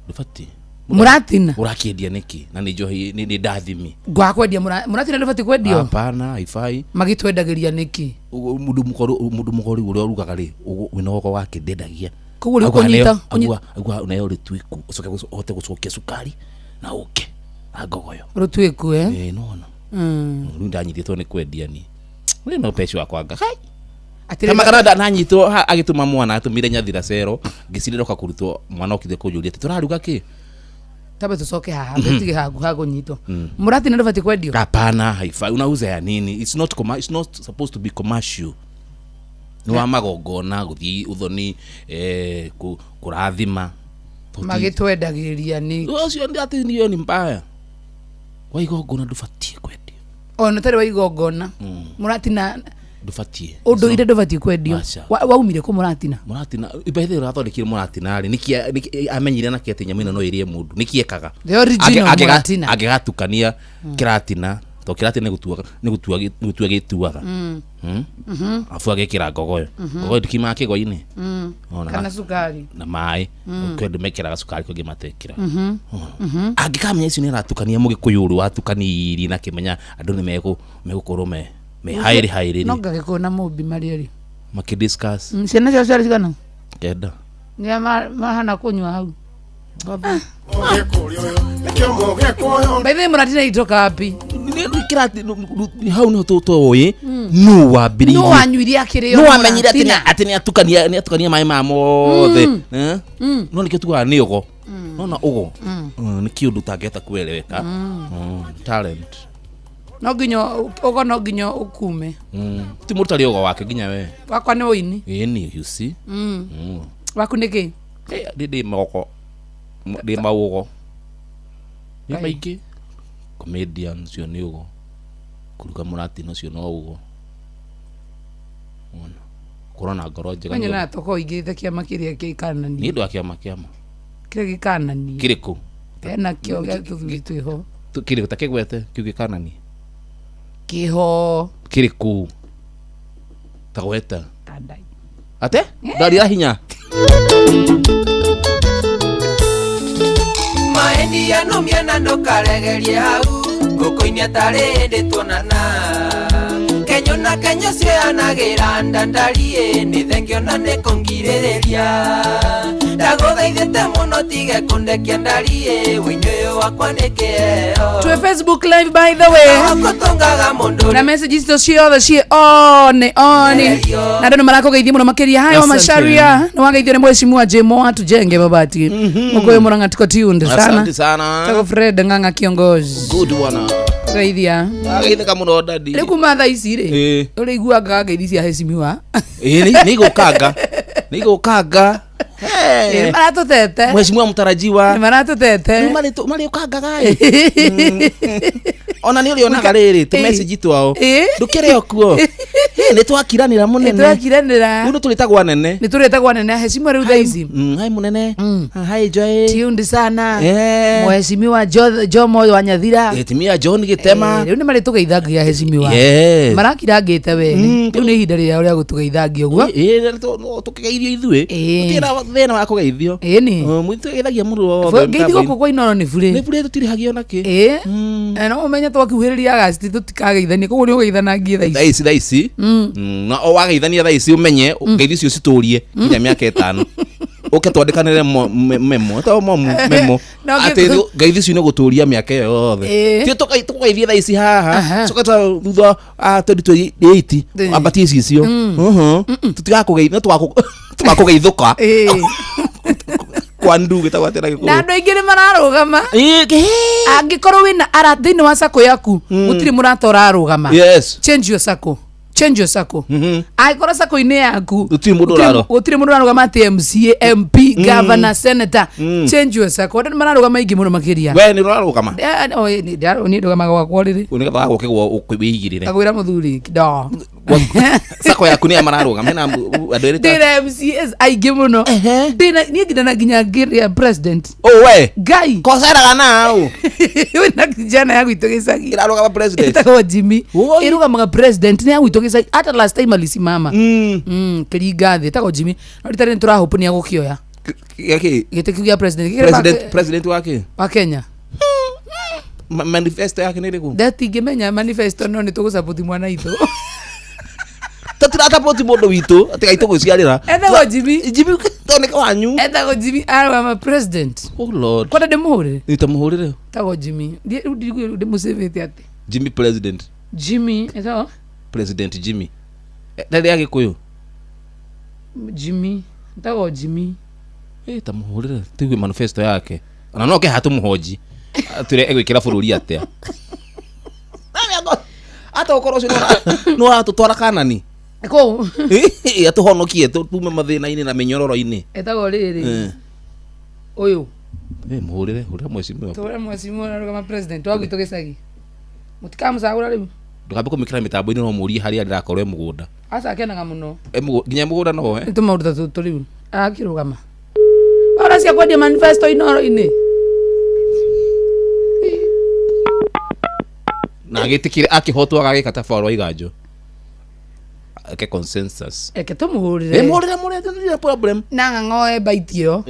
Ndũbatiĩ. Mũratina? Ũrakĩendia nĩkĩ? Na nĩ njohi nĩ ndathimi. Ngwaga kwendia mũratina ndũbatiĩ kwendio? Hapana, haifai. Magĩtwendagĩria nĩkĩ? Mũndũ mũkoro rĩu ũrĩa ũrugaga rĩ, wĩna ũgo wake ndendagia. Koguo rĩu kũnyita Auga neo rĩtuĩku, ũcoke ũhote gũcokia cukari na ũke na ngogoyo. Rũtuĩku eh? Ĩĩ nona. Rĩu ndanyitĩtwo nĩ kwendia niĩ. Rĩu no peci wakwa nga. Hai. Atĩrĩrĩ, Kama kana ndanyitwo agĩtũma mwana atũmire nyathira cero, ngĩciria ndoka kũrutwo mwana okire kũnjũria atĩ tũraruga kĩ? Tambe tũcoke haha tũtige haku ha kũnyitwo. Mũratina ndũbatiĩ kwendio? Hapana, haifai. Unauza ya nini? It's not it's not supposed to be commercial. Nĩ wa magongona gũthiĩ ũthoni, kũrathima. Magĩtwendagĩria nĩ Ũcio nĩ atĩ niyo ni mbaya. Wa igongona ndũbatiĩ kwendio. Ona ũtarĩ wa igongona. Mũratina Ndũbatiĩ. ũndũire ndũbatiĩ kwendio. Aca. Waumire kũ mũratina? Mũratina, by the way ũrathondekire mũratina rĩ, nĩkĩ amenyire nake atĩ nyamũ ĩno no ĩrĩe mũndũ? Nĩkĩ ekaga? The original mũratina. Angĩgatukania kĩratina, to kĩratina nĩ gũtua gĩtuaga. Afu agekĩra ngogoyo. Ngogoyo ndikiumaga kĩgwa-inĩ. Ona Kana cukari. na maĩ. Kwĩ andũ mekĩraga cukari, kwĩ angĩ matekĩraga. Angĩkamenya icio nĩ aratukania mũgĩkũyũ ũrĩa watukanirie na akĩmenya andũ nĩ megũkorwo me haĩrĩ haĩrĩ No rĩ. ngagĩkũyũ na mũmbi marĩ erĩ. Makĩdiscuss. Ciana ciao ciarĩ cigana? 9. Nĩa mahana kũnyua hau. Mũgĩkũyũ ũyũ nĩkĩo mũgĩkũyũ. By the way mũratina itoka wapi? Nĩ hau nĩho tũĩ nũ wambĩrĩirie. Nũ wanyuire akĩrĩo Nũ wamenyire atĩ mũratina? atĩ nĩ atukania maĩ maya mothe. Eh? No nĩkĩo tugaga nĩ ũgo. Nona ũgo nĩ kĩũndũ ũtangĩhota kueleweka. Talent. No nginya ũgo no nginya ũkume. Ti mũndũ ũtarĩ ũgo wake nginya we. Wakwa nĩ ũini. Ĩni, you see. Waku nĩ kĩ? Ndĩ moko. Ndĩ maũgo. Nĩ maingĩ. Comedian ũcio nĩ ũgo. Kũruga mũratina ũcio no ũgo. Ona. Gũkorwo na ngoro njega. Menye Nĩ na ũgo. toko ũingĩrĩte kĩama kĩrĩa gĩkananie. Nĩ ũndũ wa kĩama kĩama. Kĩrĩa gĩkananie. Kĩrĩkũ? Hena kĩo gĩa tũthuri twĩho. Kĩrĩkũ ta kĩgwete kĩu gĩkananie? Kĩho. Kĩrĩkũ? Ta gweta. Tandai. Ate? Ndaria hinya. Maendia numia na ndũkaregerie hau ngũkũ-inĩ atarĩ hĩndĩ tuonana Kenyo na kenyo cioyanagĩra ndandariĩ nĩ thengio na nĩ kũngirĩrĩria ndagũthaithĩte mũno tige kũndekia ndariĩ wĩinĩ ũyũ wakwa nĩ kĩheo Twe Facebook live by the way. Gũtũngaga mũndũ Na message icio ciothe ciĩ one one. Na andũ nĩ marakũgeithia mũno makĩria. Hayo Asante. Macharia nĩ wageithio nĩ mheshimiwa Jemo atujenge babati. Mũkũyũ Mũrang'a tuko tuned sana. Asante sana. Tako Fred Ng'ang'a kiongozi. Good one. Geithia. Ageithĩka mũno dadi. Rĩu kuma thaa ici rĩ Ĩĩ. ũrĩiguaga ngeithi cia heshimiwa. Ĩĩ nĩ igũkanga. Nĩ igũkanga. Maratũtete. Mheshimiwa mtarajiwa. Maratũtete. Rĩu marĩũkangaga ĩ. Ona nĩ ũrĩonaga rĩrĩ tũmessage twao. Ndũkĩrĩ o kuo. Nĩ twakiranĩra mũnene. Nĩ twakiranĩra. Rĩu nĩ tũrĩtagwo anene. Nĩ tũrĩtagwo anene heshima rĩu thaa ici. Hai mũnene. Hai Joy. Tuned sana. Mheshimiwa Jomo wa Nyathira. Timia John Gĩtema. Rĩu nĩ marĩtũgeithangia heshimiwa. Yes. Marakirangĩte we. Rĩu nĩ ihinda rĩao rĩa gũtũgeithangia ũguo. Tũkĩgeithio ithuĩ. Gũtirĩ na thĩna wa kũgeithio. Ĩni. Mũtũgeithagia mũndũ wothe. Ngeithi gũkũ kwa Inoro nĩ burĩ. Nĩ burĩ tũtirĩhagio na kĩ. No ũmenye twakuhĩrĩria Agasti tũtikageithania koguo nĩ ũgeithanagie thaa ici. Thaa ici. Na o wageithania thaa ici ũmenye ngeithi icio citũrie nginya mĩaka 5. Ũke twandĩkanĩre memo. To memo. Atĩ ngeithi icio nĩ gũtũria mĩaka ĩyo yothe. Ti tũkũgeithia thaa ici haha. Coka thutha 2028 ambatie ici icio. Tũtigakũgeithia tũgakũgeithũka. Kwa ndu gĩtagwo atĩa na Gĩkũyũ? Na andũ aingĩ nĩ mararũgama. Angĩkorwo wĩna ara thĩinĩ wa sacco yaku gũtirĩ mũrata ũrarũgama. Yes. Change your sacco. Change your sacco. Angĩkorwo sacco-inĩ yaku gũtirĩ mũndũ ũrarũgama atĩ MCA, MP, governor, senator. Change your sacco. Andũ nĩ mararũgama aingĩ mũno makĩria. We nĩ ũrarũgama? Niĩ ndũgamaga gwakwa rĩrĩ. Nĩ getha wagũkĩgwo wĩigĩrĩre. Ngagwĩra mũthuri ndo. Sacco yaku nĩ ya mararũgama hena andũ erĩ ta Ndĩna MCAs aingĩ mũno. Ndĩna niĩ nginya na nginya ngĩrĩa president. Oh we. Ngai. Koceraga nao. Wĩna kijana ya gwitũ gĩcagi. Ĩrarũgama president. Ĩtagwo Jimmy. Ĩrũgamaga president nĩ ya gwitũ gĩcagi. Hata last time alisimama. Kĩringa thĩ ĩtagwo Jimmy. No rita rĩrĩ nĩtũrahope nĩ egũkĩoya. Gĩkĩ? Gĩtĩ kĩu gĩa president. President wa kĩ? Wa Kenya. Manifesto yake nĩ ĩrĩkũ? Ndatingĩmenya manifesto no nĩ tũgũsupport mwana witũ. Tũtirasupport mũndũ witũ atiga itũgwĩciarĩra. Etagwo Jimmy. Jimmy toneka wanyu. Etagwo Jimmy arũgama president. Oh Lord. Kwenda ndĩmũhũrĩre? Nĩtamũhũrĩre. Etagwo Jimmy. Rĩu ndĩmũcĩvĩte atĩ. Jimmy president. Jimmy etagwo? President Jimmy. Ndarĩ ya Gĩkũyũ? Jimmy. Etagwo Jimmy. Tamũhũrĩre tũigue manifesto yake. Ona no keha tũmũhonji. Atwĩre egwĩkĩra bũrũri atĩa. Ata ũkorwo ũcio nĩ ũratũtwara Kanani. Kũu. Atũhonokie tume mathĩna-inĩ na mĩnyororo-inĩ. Etagwo rĩrĩ. Ũyũ. Mũhũrĩre, hũrĩra mheshimiwa. Tũhũre mheshimiwa arũgama president wa gwitũ gĩcagi. Mũtikamũcagũra rĩu. Ndũkambe kũmĩkĩra mĩtambo-inĩ no mũrie harĩa arĩrakorwo e mũgũnda. Aca akenaga mũno. Nginya mũgũnda no oe. Nĩ tũmaũndũ ta tũtũ rĩu. Arakĩrũgama. Ora cia kwendia manifesto Inoro-inĩ. Na agĩtĩkire akĩhotwo agagĩka ta Paul Waiganjo. Ake consensus. Eke tũmũhũrĩre. Mũhũrĩre mũrĩre problem. Na ng'ang'oe baiti ĩyo.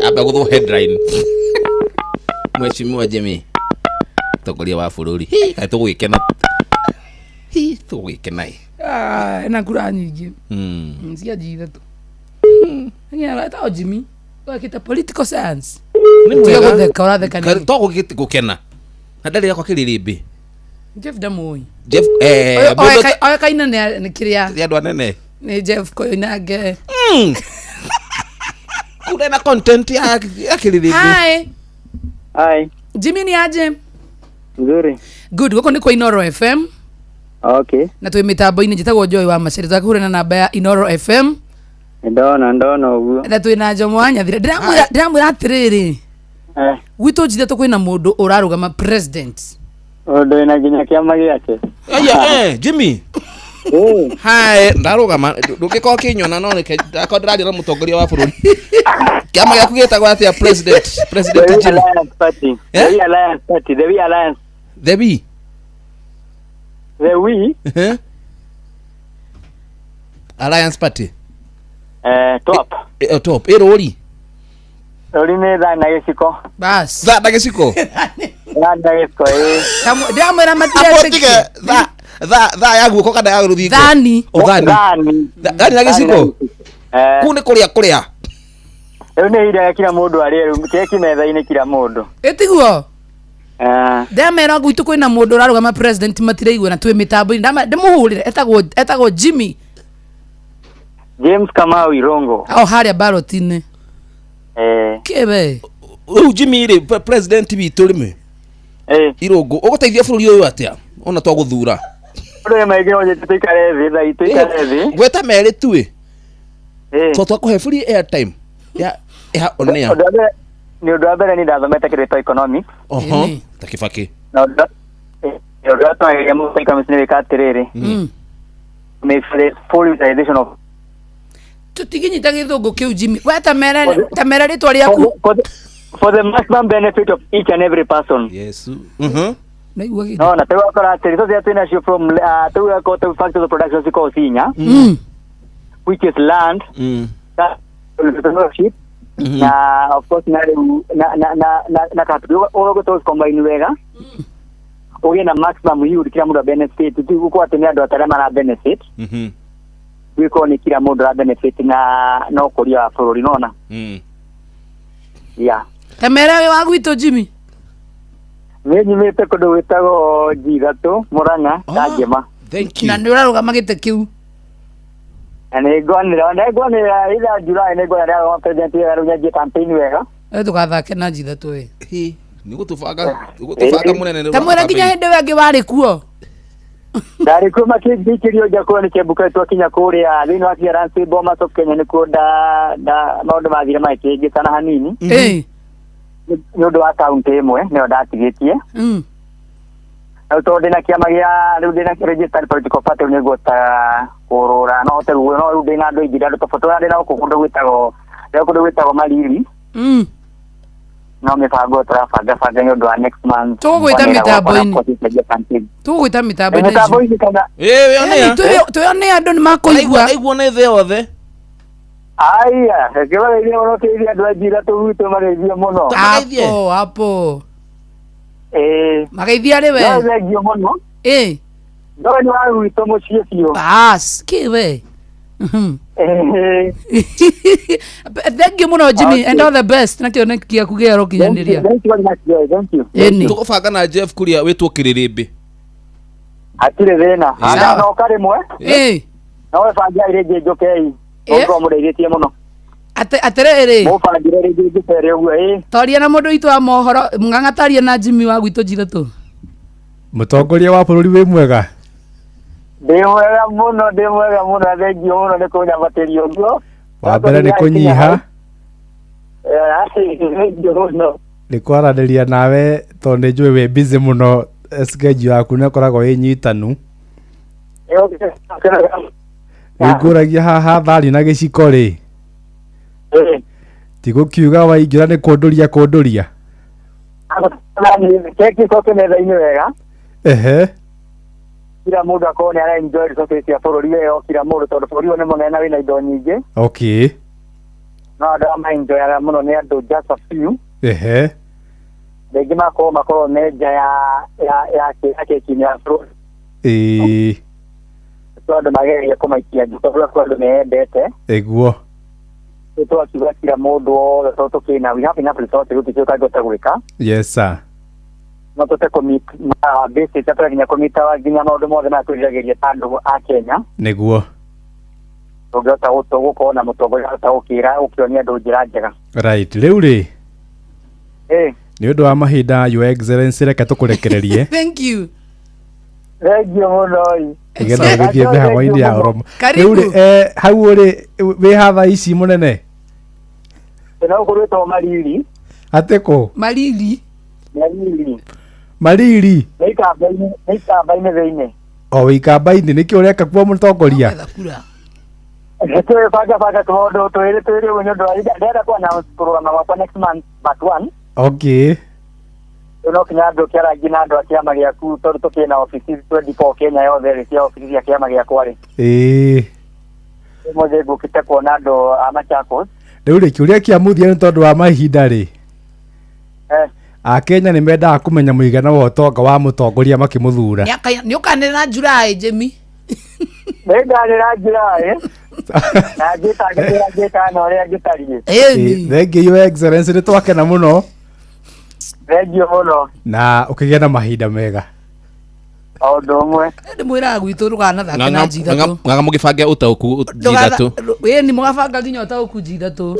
Amba gũthwo headline. Mheshimiwa Jimmy. Mũtongoria wa bũrũri. Kaĩ tũgũgĩkena. Tũgũgĩkena ĩ. Ena kura nyingĩ. Cia G ithatũ. Etagwo Jimmy. Wekĩte political science. Tiga gũtheka ũratheka nĩkĩ? To gũkena. Na ndarĩ yakwa kĩrĩrĩmbĩ. Jeff ndamũĩ. Jeff Oĩkaine nĩ kĩrĩa. Nĩ andũ anene. Nĩ Jeff Koinange. Kure na content ya kĩrĩrĩmbĩ. Hi. Hi. Jimmy ni aje? Nzuri. Good, gũkũ nĩ kwa Inoro FM. Okay. Na twĩ mĩtambo-inĩ njĩtagwo Joy wa Macere twakũhũrĩra na namba ya Inoro FM. Ndona ũguo. Na twĩ na Jomo wa Nyathira. Ndĩramwĩra atĩrĩrĩ. Gwitũ Njithetũ kwĩna mũndũ ũrarũgama president. Ũndũ wĩna nginya kĩama gĩake. Aya, Jimmy. Hi, ndarũgama ndũngĩkorwo kĩnyona no reke ndakorwo ndĩraria na mũtongoria wa bũrũri. Kĩama gĩaku gĩtagwo atĩa president? President Jimmy. Alliance Party. The We Alliance Party. The We Alliance. The We. The We. Alliance Party. Top. Top. Ĩrũri. Rũri nĩ thani na gĩciko. Bas. Thani na gĩciko. Thani na gĩciko ĩĩ. Ndĩramwĩra matiretĩkia. Thaa ya guoko kana ya rũthingo? Thani. O thani. Thani na gĩciko. Kũu nĩ kũrĩa kũrĩa. Rĩu nĩ ihinda rĩa kila mũndũ arĩe rĩu keki metha-inĩ kila mũndũ. Ĩtiguo? Ndamera gwitũ kwĩna mũndũ ũrarũgama president matiraigua na twĩ mĩtambo-inĩ. Ndĩmũhũrĩre etagwo Jimmy. James Kamau Irongo. O harĩa ballot-inĩ. Kĩwe. Rĩu Jimmy rĩ president witũ rĩmwe. Irũngũ ũgũteithia bũrũri ũyũ atĩa ona twagũthura? Ũndũ nĩ maingĩ no nyende tũikare thĩ thaa tũikare thĩ. Gweta merĩ tu ĩ. To twakũhe free airtime ya on air. Ũndũ wa mbere nĩ ũndũ wa mbere nĩ ndathomete kĩndũ gĩtagwo economics. Oho. Ĩni. Ta Kibaki. Na ũndũ ũrĩa twagĩrĩire mũno economics nĩ gwĩka atĩrĩrĩ, make the full utilization of Tũtiginyita gĩthũngũ kĩu Jimmy. We tamere tamere rĩtwa rĩaku. For the maximum benefit of each and every person. Yesu. Naigua gĩ. No, na rĩu ũgakora atĩ resources iria twĩnacio from rĩu ũgakora ta factors of production cikoragwo ci inya, which is land, entrepreneurship, na of course na rĩu na capital. Ũgũkorwo combine wega ũgĩe na maximum yield, kila mũndũ a benefit. Ti gũkorwo atĩ nĩ andũ atarĩa mara benefit, gwĩkorwo nĩ kila mũndũ ara benefit na ũkũria wa bũrũri nona. Yeah. Tamere wĩ wa gwitũ Jimmy. Niĩ nyumĩte kũndũ gwĩtagwo G3 Mũrang'a Kangema. Thank you. Na nĩ ũrarũgama gĩtĩ kĩu. Na nĩ ngwanĩra either July nĩ ngwanĩra wa president wega rĩu nyanjie campaign wega. We ndũgathake na G3 ĩ. Hi. Nĩ gũtũbanga mũnene nĩ Tamwĩra nginya hĩndĩ ĩyo ĩngĩ warĩ kuo. Ndarĩ kuo makĩnjikĩrio nja kũrĩa nĩ Chebukati twakinya kũrĩa thĩinĩ wa clearance Bomas of Kenya nĩkuo nda maũndũ mathire magĩkĩngĩcana hanini Ĩ. nĩ ũndũ wa kaunti ĩmwe nĩyo ndatigĩtie. Rĩu tondũ ndĩna kĩama gĩa rĩu ndĩna registered political party rĩu nĩngũhota kũrũra no hote no rĩu ndĩna andũ aingĩ andũ tofauti ndĩna gũkũ kũndũ gwĩtagwo Mariri. No mĩbango tũrabanga banga nĩ ũndũ wa next month. Tũgũgwĩta Kwanĩra gwakwa na mĩtambo-inĩ. kũcenjia campaign. Tũgũgwĩta mĩtambo-inĩ. Mĩtambo-inĩ kana Ĩ, we on air. Twĩone andũ nĩ makũigua. Aigua nĩ thĩ yothe. Aya, reke mageithie mũno kĩithie andũ a Njira tũgwitũ mageithie mũno. Mageithie. Hapo hapo. Ĩĩ. Mageithia arĩ No we. thengio mũno. Ĩ. No nĩ wa gwitũ mũciĩ biũ. Bas, kĩ we. Ĩĩ. Thank you mũno Jimmy Okay. and all the best na kĩoneki gĩaku gĩa Thank you, ũrokinyanĩria. thank you very much, Joy. Thank you. Ĩni. Tũgũbanga na Jeff kuria wĩtwo kĩrĩrĩmbĩ. Hatirĩ thĩna. Sawa. Ndanoka rĩmwe. Ĩ. No webangĩra rĩngĩ njũkei. Ĩ. Mũkorwo mũndeithĩtie mũno. Atĩrĩrĩ. Mũbangĩre rĩngĩ njũke ũguo ĩ. Twaria na mũndũ witũ wa mohoro Mũng'ang'a taria na Jimmy wa gwitũ G3. Mũtongoria wa bũrũri wĩ mwega. Ndĩ mwega mũno, ndĩ mwega mũno, na thengio mũno nĩ kũnyambatĩria ũguo. Wa mbere nĩ kũnyiha. Thengio mũno. Nĩ kwaranĩria nawe tondũ nĩ njũĩ wĩ busy mũno, schedule yaku nĩ ĩkoragwo ĩ nyitanu. Nĩ ngũragia haha thani na gĩciko rĩ, ti gũkiuga waingĩra nĩ kũndũria kũndũria. Keki coke metha-inĩ wega. Ehe. Kila mũndũ akorwo nĩ ara enjoy resources cia bũrũri wega o kila mũndũ tondũ bũrũri ũyũ nĩ mũnene na wĩna indo nyingĩ. No andũ arĩa ma-enjoyaga mũno nĩ andũ just a few. Rĩngĩ makorwo me nja ya keki ya bũrũri. Tondũ andũ mageria kũmaikia nja tondũ kwĩ andũ meyendete. Ĩguo. Rĩu tũgakiuga kila mũndũ wothe tondũ tũkĩna we have enough resources gũtirĩ kĩndũ tũtangĩhota gwĩka. Yes sir. No tũte kũ-meet ma basic tũrĩa nginya kũ-meet nginya maũndũ mothe marĩa twĩriragĩria ta andũ a Kenya. Nĩguo. Tũngĩhota gũkorwo na mũtongoria ahota gũkĩra gũkĩonia andũ njĩra njega. Right, rĩu rĩ, Ĩ. nĩ ũndũ wa mahinda, Your Excellency, reke tũkũrekererie Thank you. Thengio mũno ĩ. Nĩgetha ũgĩthiĩ mĩhang'o-inĩ ya oromo. Karibu. Rĩu rĩ, hau ũrĩ wĩ hatha ici mũnene? Ndĩna gũkũ rwĩtagwo Mariri. Atĩ kũ? Mariri. Mariri. Mariri. Nĩ ikamba-inĩ thĩinĩ. O wĩ ikamba-inĩ nĩkĩ ũreka kuo mũtongoria? Twĩbanga banga tũmaũndũ twĩrĩ twĩrĩ ũguo nĩ ũndũ wa ndĩrenda ku announce kũrũgama gwakwa next month but one. Rĩu no kinya andũ kĩarangi na andũ a kĩama gĩaku tondũ tũkĩrĩ na obici 24 Kenya yothe rĩ cia obici cia kĩama gĩakwa rĩ. Ũmũthĩ ngũkĩte kuona andũ a Machakos. Rĩu rĩ, kĩũria kĩa mũthia nĩ tondũ wa mahinda rĩ, Akenya nĩ mendaga kũmenya mũigana wa ũtonga wa mũtongoria makĩmũthura. Nĩ ũkanĩrĩra July Jimmy. Nĩnganĩra July na ngĩtangĩra ngĩtana ũrĩa ngĩtariĩ. Thank you, Your Excellency, nĩ twakena mũno. Thengio mũno. Na ũkĩgĩa na mahinda mega. O ũndũ ũmwe. Ndĩmwĩraga gwitũ ndũkanathake na G3. Ng'ang'a mũgĩbange ũtaũku G3. Ĩni mũgabanga nginya ũtaũku G3.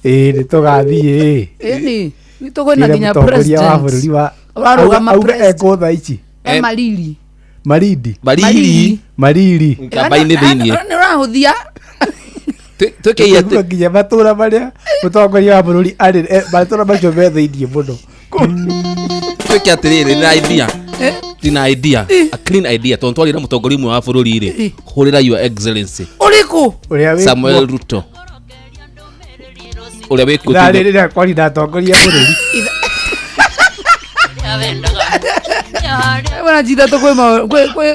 Ĩĩ nĩ tũgathiĩ. Ĩni gwitũ kwĩna Kĩre nginya mũtongoria wa president. bũrũri wa Ũrarũgama auga president. ekũ thaa ici. E Mariri. Marindi. Mariri. Mariri. Ikamba-inĩ thĩinĩ. Nĩ ũrahũthia. Twĩke Tũkĩigua nginya matũra marĩa mũtongoria wa bũrũri arĩ matũra macio me thĩiniĩ mũno. Twĩke atĩrĩrĩ, na idea ndina idea, a clean idea, tondũ twarĩ na mũtongoria ũmwe wa bũrũri rĩ, hũrĩra Your Excellency Ũrĩkũ? Ũrĩa wĩ Samuel Ruto ũrĩa wĩ kuo. Ithaa rĩrĩ rĩrĩa kwari na atongoria a bũrũri. Mwana njithatũ kwĩ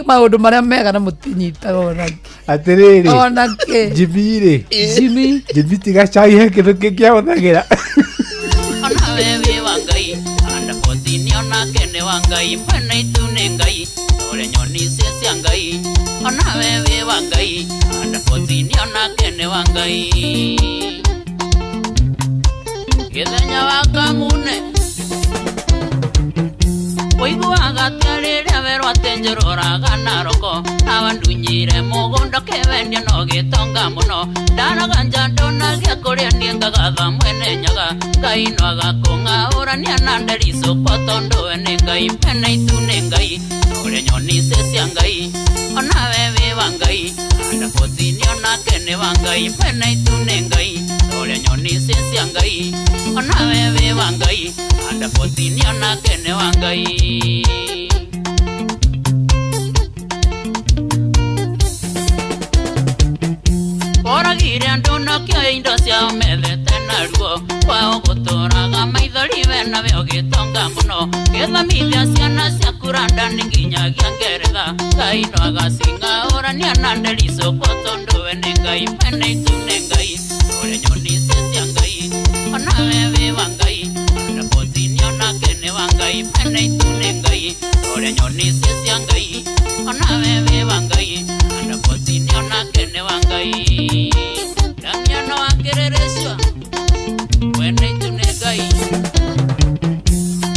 maũndũ marĩa mega na mũtinyitaga ona Atĩrĩrĩ, ona kĩ. Jimmy rĩ, Jimmy. Jimmy, tiga cai, he kĩndũ kĩngĩ ahũthagĩra. Onawe wĩ wa Ngai andabotini, onake nĩ wa Ngai, mwene itu nĩ Ngai ũrĩa nyoni icio cia Ngai. Onawe wĩ wa Ngai andabotini, onake nĩ wa Ngai gĩthenya wa kamune. Ũiguaga atĩa rĩrĩa werwo atĩ njũrũraga Naroko na wandunyire mũgũnda kĩwendia no gĩtonga mũno ndaraga nja ndonagia kũrĩa niĩ ngagatha mwene Nyaga. Ngai no agakũng'aũrania na ndericũkwo tondũ we nĩ Ngai, mwene itu nĩ Ngai ũrĩa nyoni icio cia Ngai. Onawe wĩ wa Ngai andabotini, onake nĩ wa Ngai, mwene itu nĩ Ngai ũrĩa nyoni icio cia Ngai. Onawe wĩ wa Ngai andabotini, onake nĩ wa Ngai. Oragire andũ nakĩo indo ciao methete naruo kwao gũtũraga maithori we nawe ũgĩtonga mũno gĩthomithia ciana ciaku randani nginyagia Ngeretha. Ngai no agacing'aũrania na ndericũkwo tondũ we nĩ Ngai, mwene itu nĩ Ngai ũrĩa nyoni icio cia Ngai. Onawe wĩ wa Ngai andabotini, onake nĩ wa Ngai, mwene itu nĩ Ngai ũrĩa nyoni icio cia Ngai. Onawe wĩ wa Ngai andabotini, onake nĩ wa Ngai. Damiano akĩrĩrĩcua mwene itu nĩ Ngai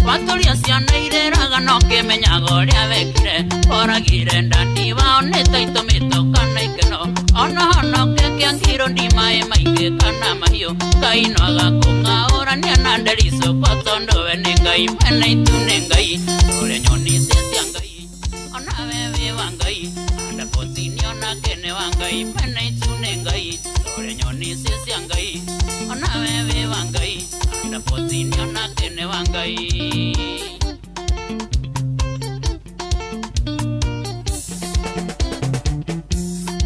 watũria ciana irĩraga no kĩmenyaga ũrĩa wekire oragire ndandi wao nĩ ta itũmĩtwo kana ikeno ona honoke kĩangiro ndi maĩ maingĩ kana mahiũ. Ngai no agakũng'aũrania na ndericũkwo tondũ we nĩ Ngai, mwene itu nĩ Ngai ũrĩa nyoni icio cia Ngai. Onawe wĩ wa Ngai andabotini, onake nĩ wa Ngai, mwene itu nĩ Ngai ũrĩa nyoni icio cia Ngai. Onawe wĩ wa Ngai andabotini, onake nĩ wa Ngai.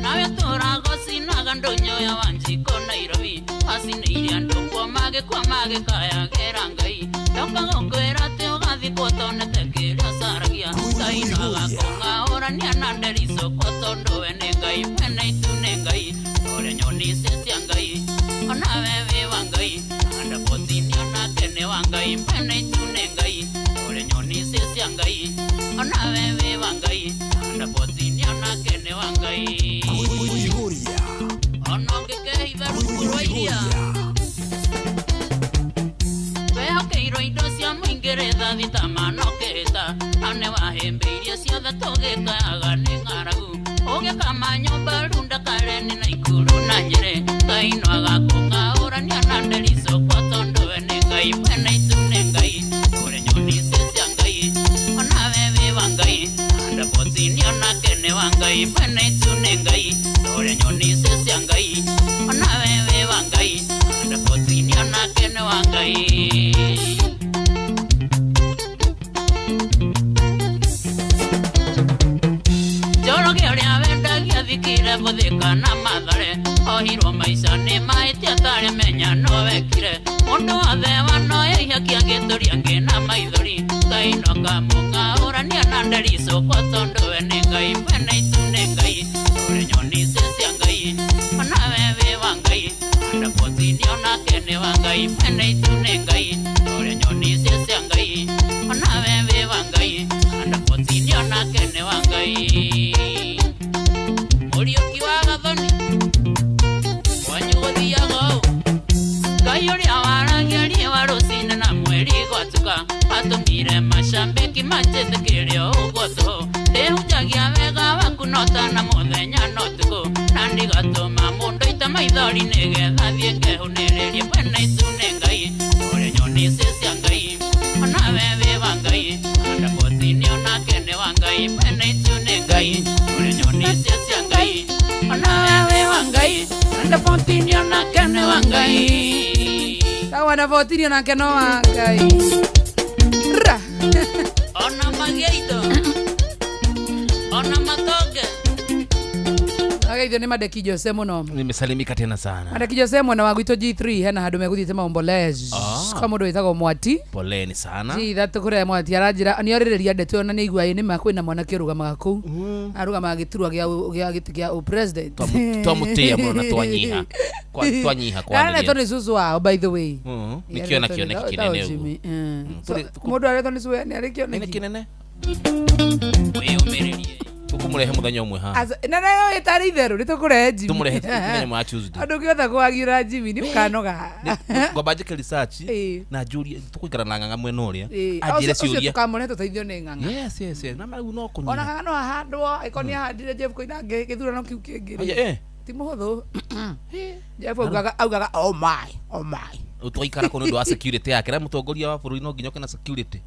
Nawe tũrago cinaga ndũnyũ ya Wanjikũ Nairobi wacinĩire andũ kuo magĩkua magĩkayagĩra Ngai ndoka gũkwĩra atĩ ũgathikwo tonete kĩrĩa ũcaragia. Ngai no agakũng'aũrania na ndericũkwo tondũ we nĩ Ngai, mwene itu nĩ Ngai ũrĩa nyoni icio cia Ngai. Onawe wĩ wa Ngai andabotini, onake nĩ wa Ngai, mwene itu nĩ Ngai ũrĩa nyoni icio cia Ngai. Onawe wĩ wa Ngai andabotini, onake nĩ wa Ngai. Ona ũngĩkehitha rungu rwa iria wehokeirwo indo cia mũingĩ rithathi ta manokĩhĩta na nĩ wahĩmbĩirie ciothe tũgĩkayaga nĩ ng'aragu ũgĩkama nyũmba runda Kareni na Ikuru na Nyĩrĩ. Ngai no agakũng'aũrania na ndericũkwo tondũ we nĩ Ngai, mwene itu nĩ Ngai ũrĩa nyoni icio cia Ngai. Onawe wĩ wa Ngai andabotini, onake nĩ wa Ngai, mwene itu nĩ Ngai ũrĩa nyoni icio cia Ngai. Onawe wĩ wa Ngai andabotini, onake nĩ wa Ngai. Njoroge ũrĩa wendagia thikire gũthĩka na Mathare ohirwo maica nĩ mahĩtia atarĩ menya no wekire mũndũ wothe wanoya ihaki agĩtũria angĩ na maithori. Ngai no kamũng'aũrania na ndericũkwo tondũ we nĩ Ngai, mwene itu nĩ Ngai ũrĩa nyoni icio cia Ngai. Onawe wĩ wa Ngai andabotini, onake nĩ wa Ngai, mwene itu nĩ Ngai ũrĩa nyoni icio cia Ngai. Onawe wĩ wa Ngai andabotini, onake nĩ wa Ngai. Mũriũki wa Gathoni wanyu gũthiaga ũũ. Ngai ũrĩa waragia riũa rũcinĩ na mweri gwatuka atũmire macambĩki manjĩtĩkĩre ũguo tũhũ ndĩhunjagia wega waku no ta na mũthenya no ũtukũ na ndigatũma mũndũ ite maithori nĩgetha thiĩ ngehũnĩrĩrie mwene itu nĩ Ngai ũrĩa nyoni icio cia Ngai. Onawe wĩ wa Ngai andabotini, onake nĩ wa Ngai, mwene itu nĩ Ngai ũrĩa nyoni icio cia Ngai. Onawe wĩ wa Ngai. Kawanda 14 onake nĩ wa Ngai. Kawanda 14 onake no wa Ngai. Ra. Ona magĩito ona matonge. Ageithio nĩ Madeki Jose mũno. Nimesalimika tena sana. Madeki Jose mwena wa gwitũ G3 hena handũ megũthiĩte maombolezi. Kwa mũndũ wĩtagwo Mwati. Poleni sana. G3 kũrĩa Mwati aranjĩra nĩ orĩrĩria ndeto ĩyo na nĩ aigua ĩ nĩma kwĩna mwanake ũrũgamaga kũu. Arũgamaga gĩturwa gĩa gĩtĩ gĩa president. Twamũtĩĩa mũno na twanyiha. Twanyiha Aretwo kwanĩrĩra. nĩ cũcũ wao by the way. Nĩkĩo na kĩoneki kĩnene ũguo. Mũndũ aretwo nĩ cũcũ nĩ arĩ kĩoneki. Nĩ kĩnene. Wĩyũmĩrĩrie. Tũkũmũrehe mũthenya ũmwe haha. Na nayo ĩtarĩ itherũ nĩ tũkũrehe Jimmy. Tũmũrehe mũthenya ũmwe wa Tuesday. Andũ kĩothe kũagiũra Jimmy nĩ ũkanoga. Ngwamba njĩke research na njũrie tũkũikara na ng'ang'a mwena ũrĩa. Anjĩre Ũcio ciũria. tũkamũrehe tũteithio nĩ ng'ang'a. Yes, yes, yes. Na rĩu no kũnyiha. Ona ng'ang'a no ahandwo angĩkorwo nĩ ahandire Jeff Koinange gĩthurano kĩu kĩngĩ rĩ. Aya, eh. Ti mũhũthũ. Jeff augaga oh my, oh my. Twaikara kũ nĩ ũndũ wa security yake na mũtongoria wa bũrũri no nginya oke na security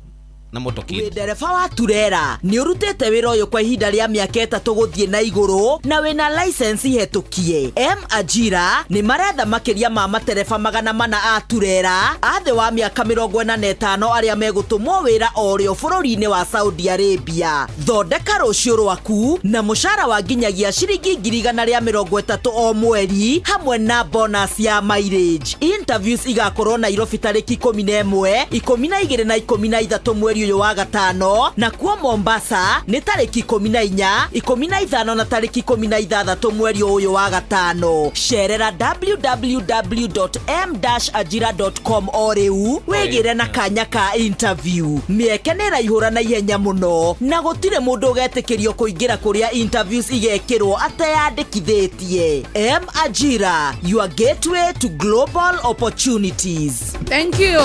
na motorcade. Wĩ ndereba wa turera nĩ ũrutĩte wĩra ũyũ kwa ihinda rĩa mĩaka 3 gũthiĩ na igũrũ na wĩna license hetũkie. M Ajira nĩ maretha makĩria ma matereba 400 a turera a thĩ wa mĩaka 45 arĩa megũtũmwo wĩra o rĩo bũrũri-inĩ wa Saudi Arabia. Thondeka rũciũ rwaku na mũcara wa nginyagia ciringi 130,000 o mweri hamwe na bonus ya mileage. Interviews igakorwo Nairobi tarĩki 11, 12 na 13 mweri ũyũ wa gatano, na kuo Mombasa nĩ tarĩki 14, 15 na tarĩki 16 mweri ũyũ wa gatano. Cerera www.m-ajira.com o rĩu wĩgĩre na kanya ka interview. Mĩeke nĩ ĩraihũra na ihenya mũno na gũtirĩ mũndũ ũgetĩkĩrio kũingĩra kũrĩa interviews igekĩrwo ateyandĩkithĩtie. M Ajira, your gateway to global opportunities. Thank you.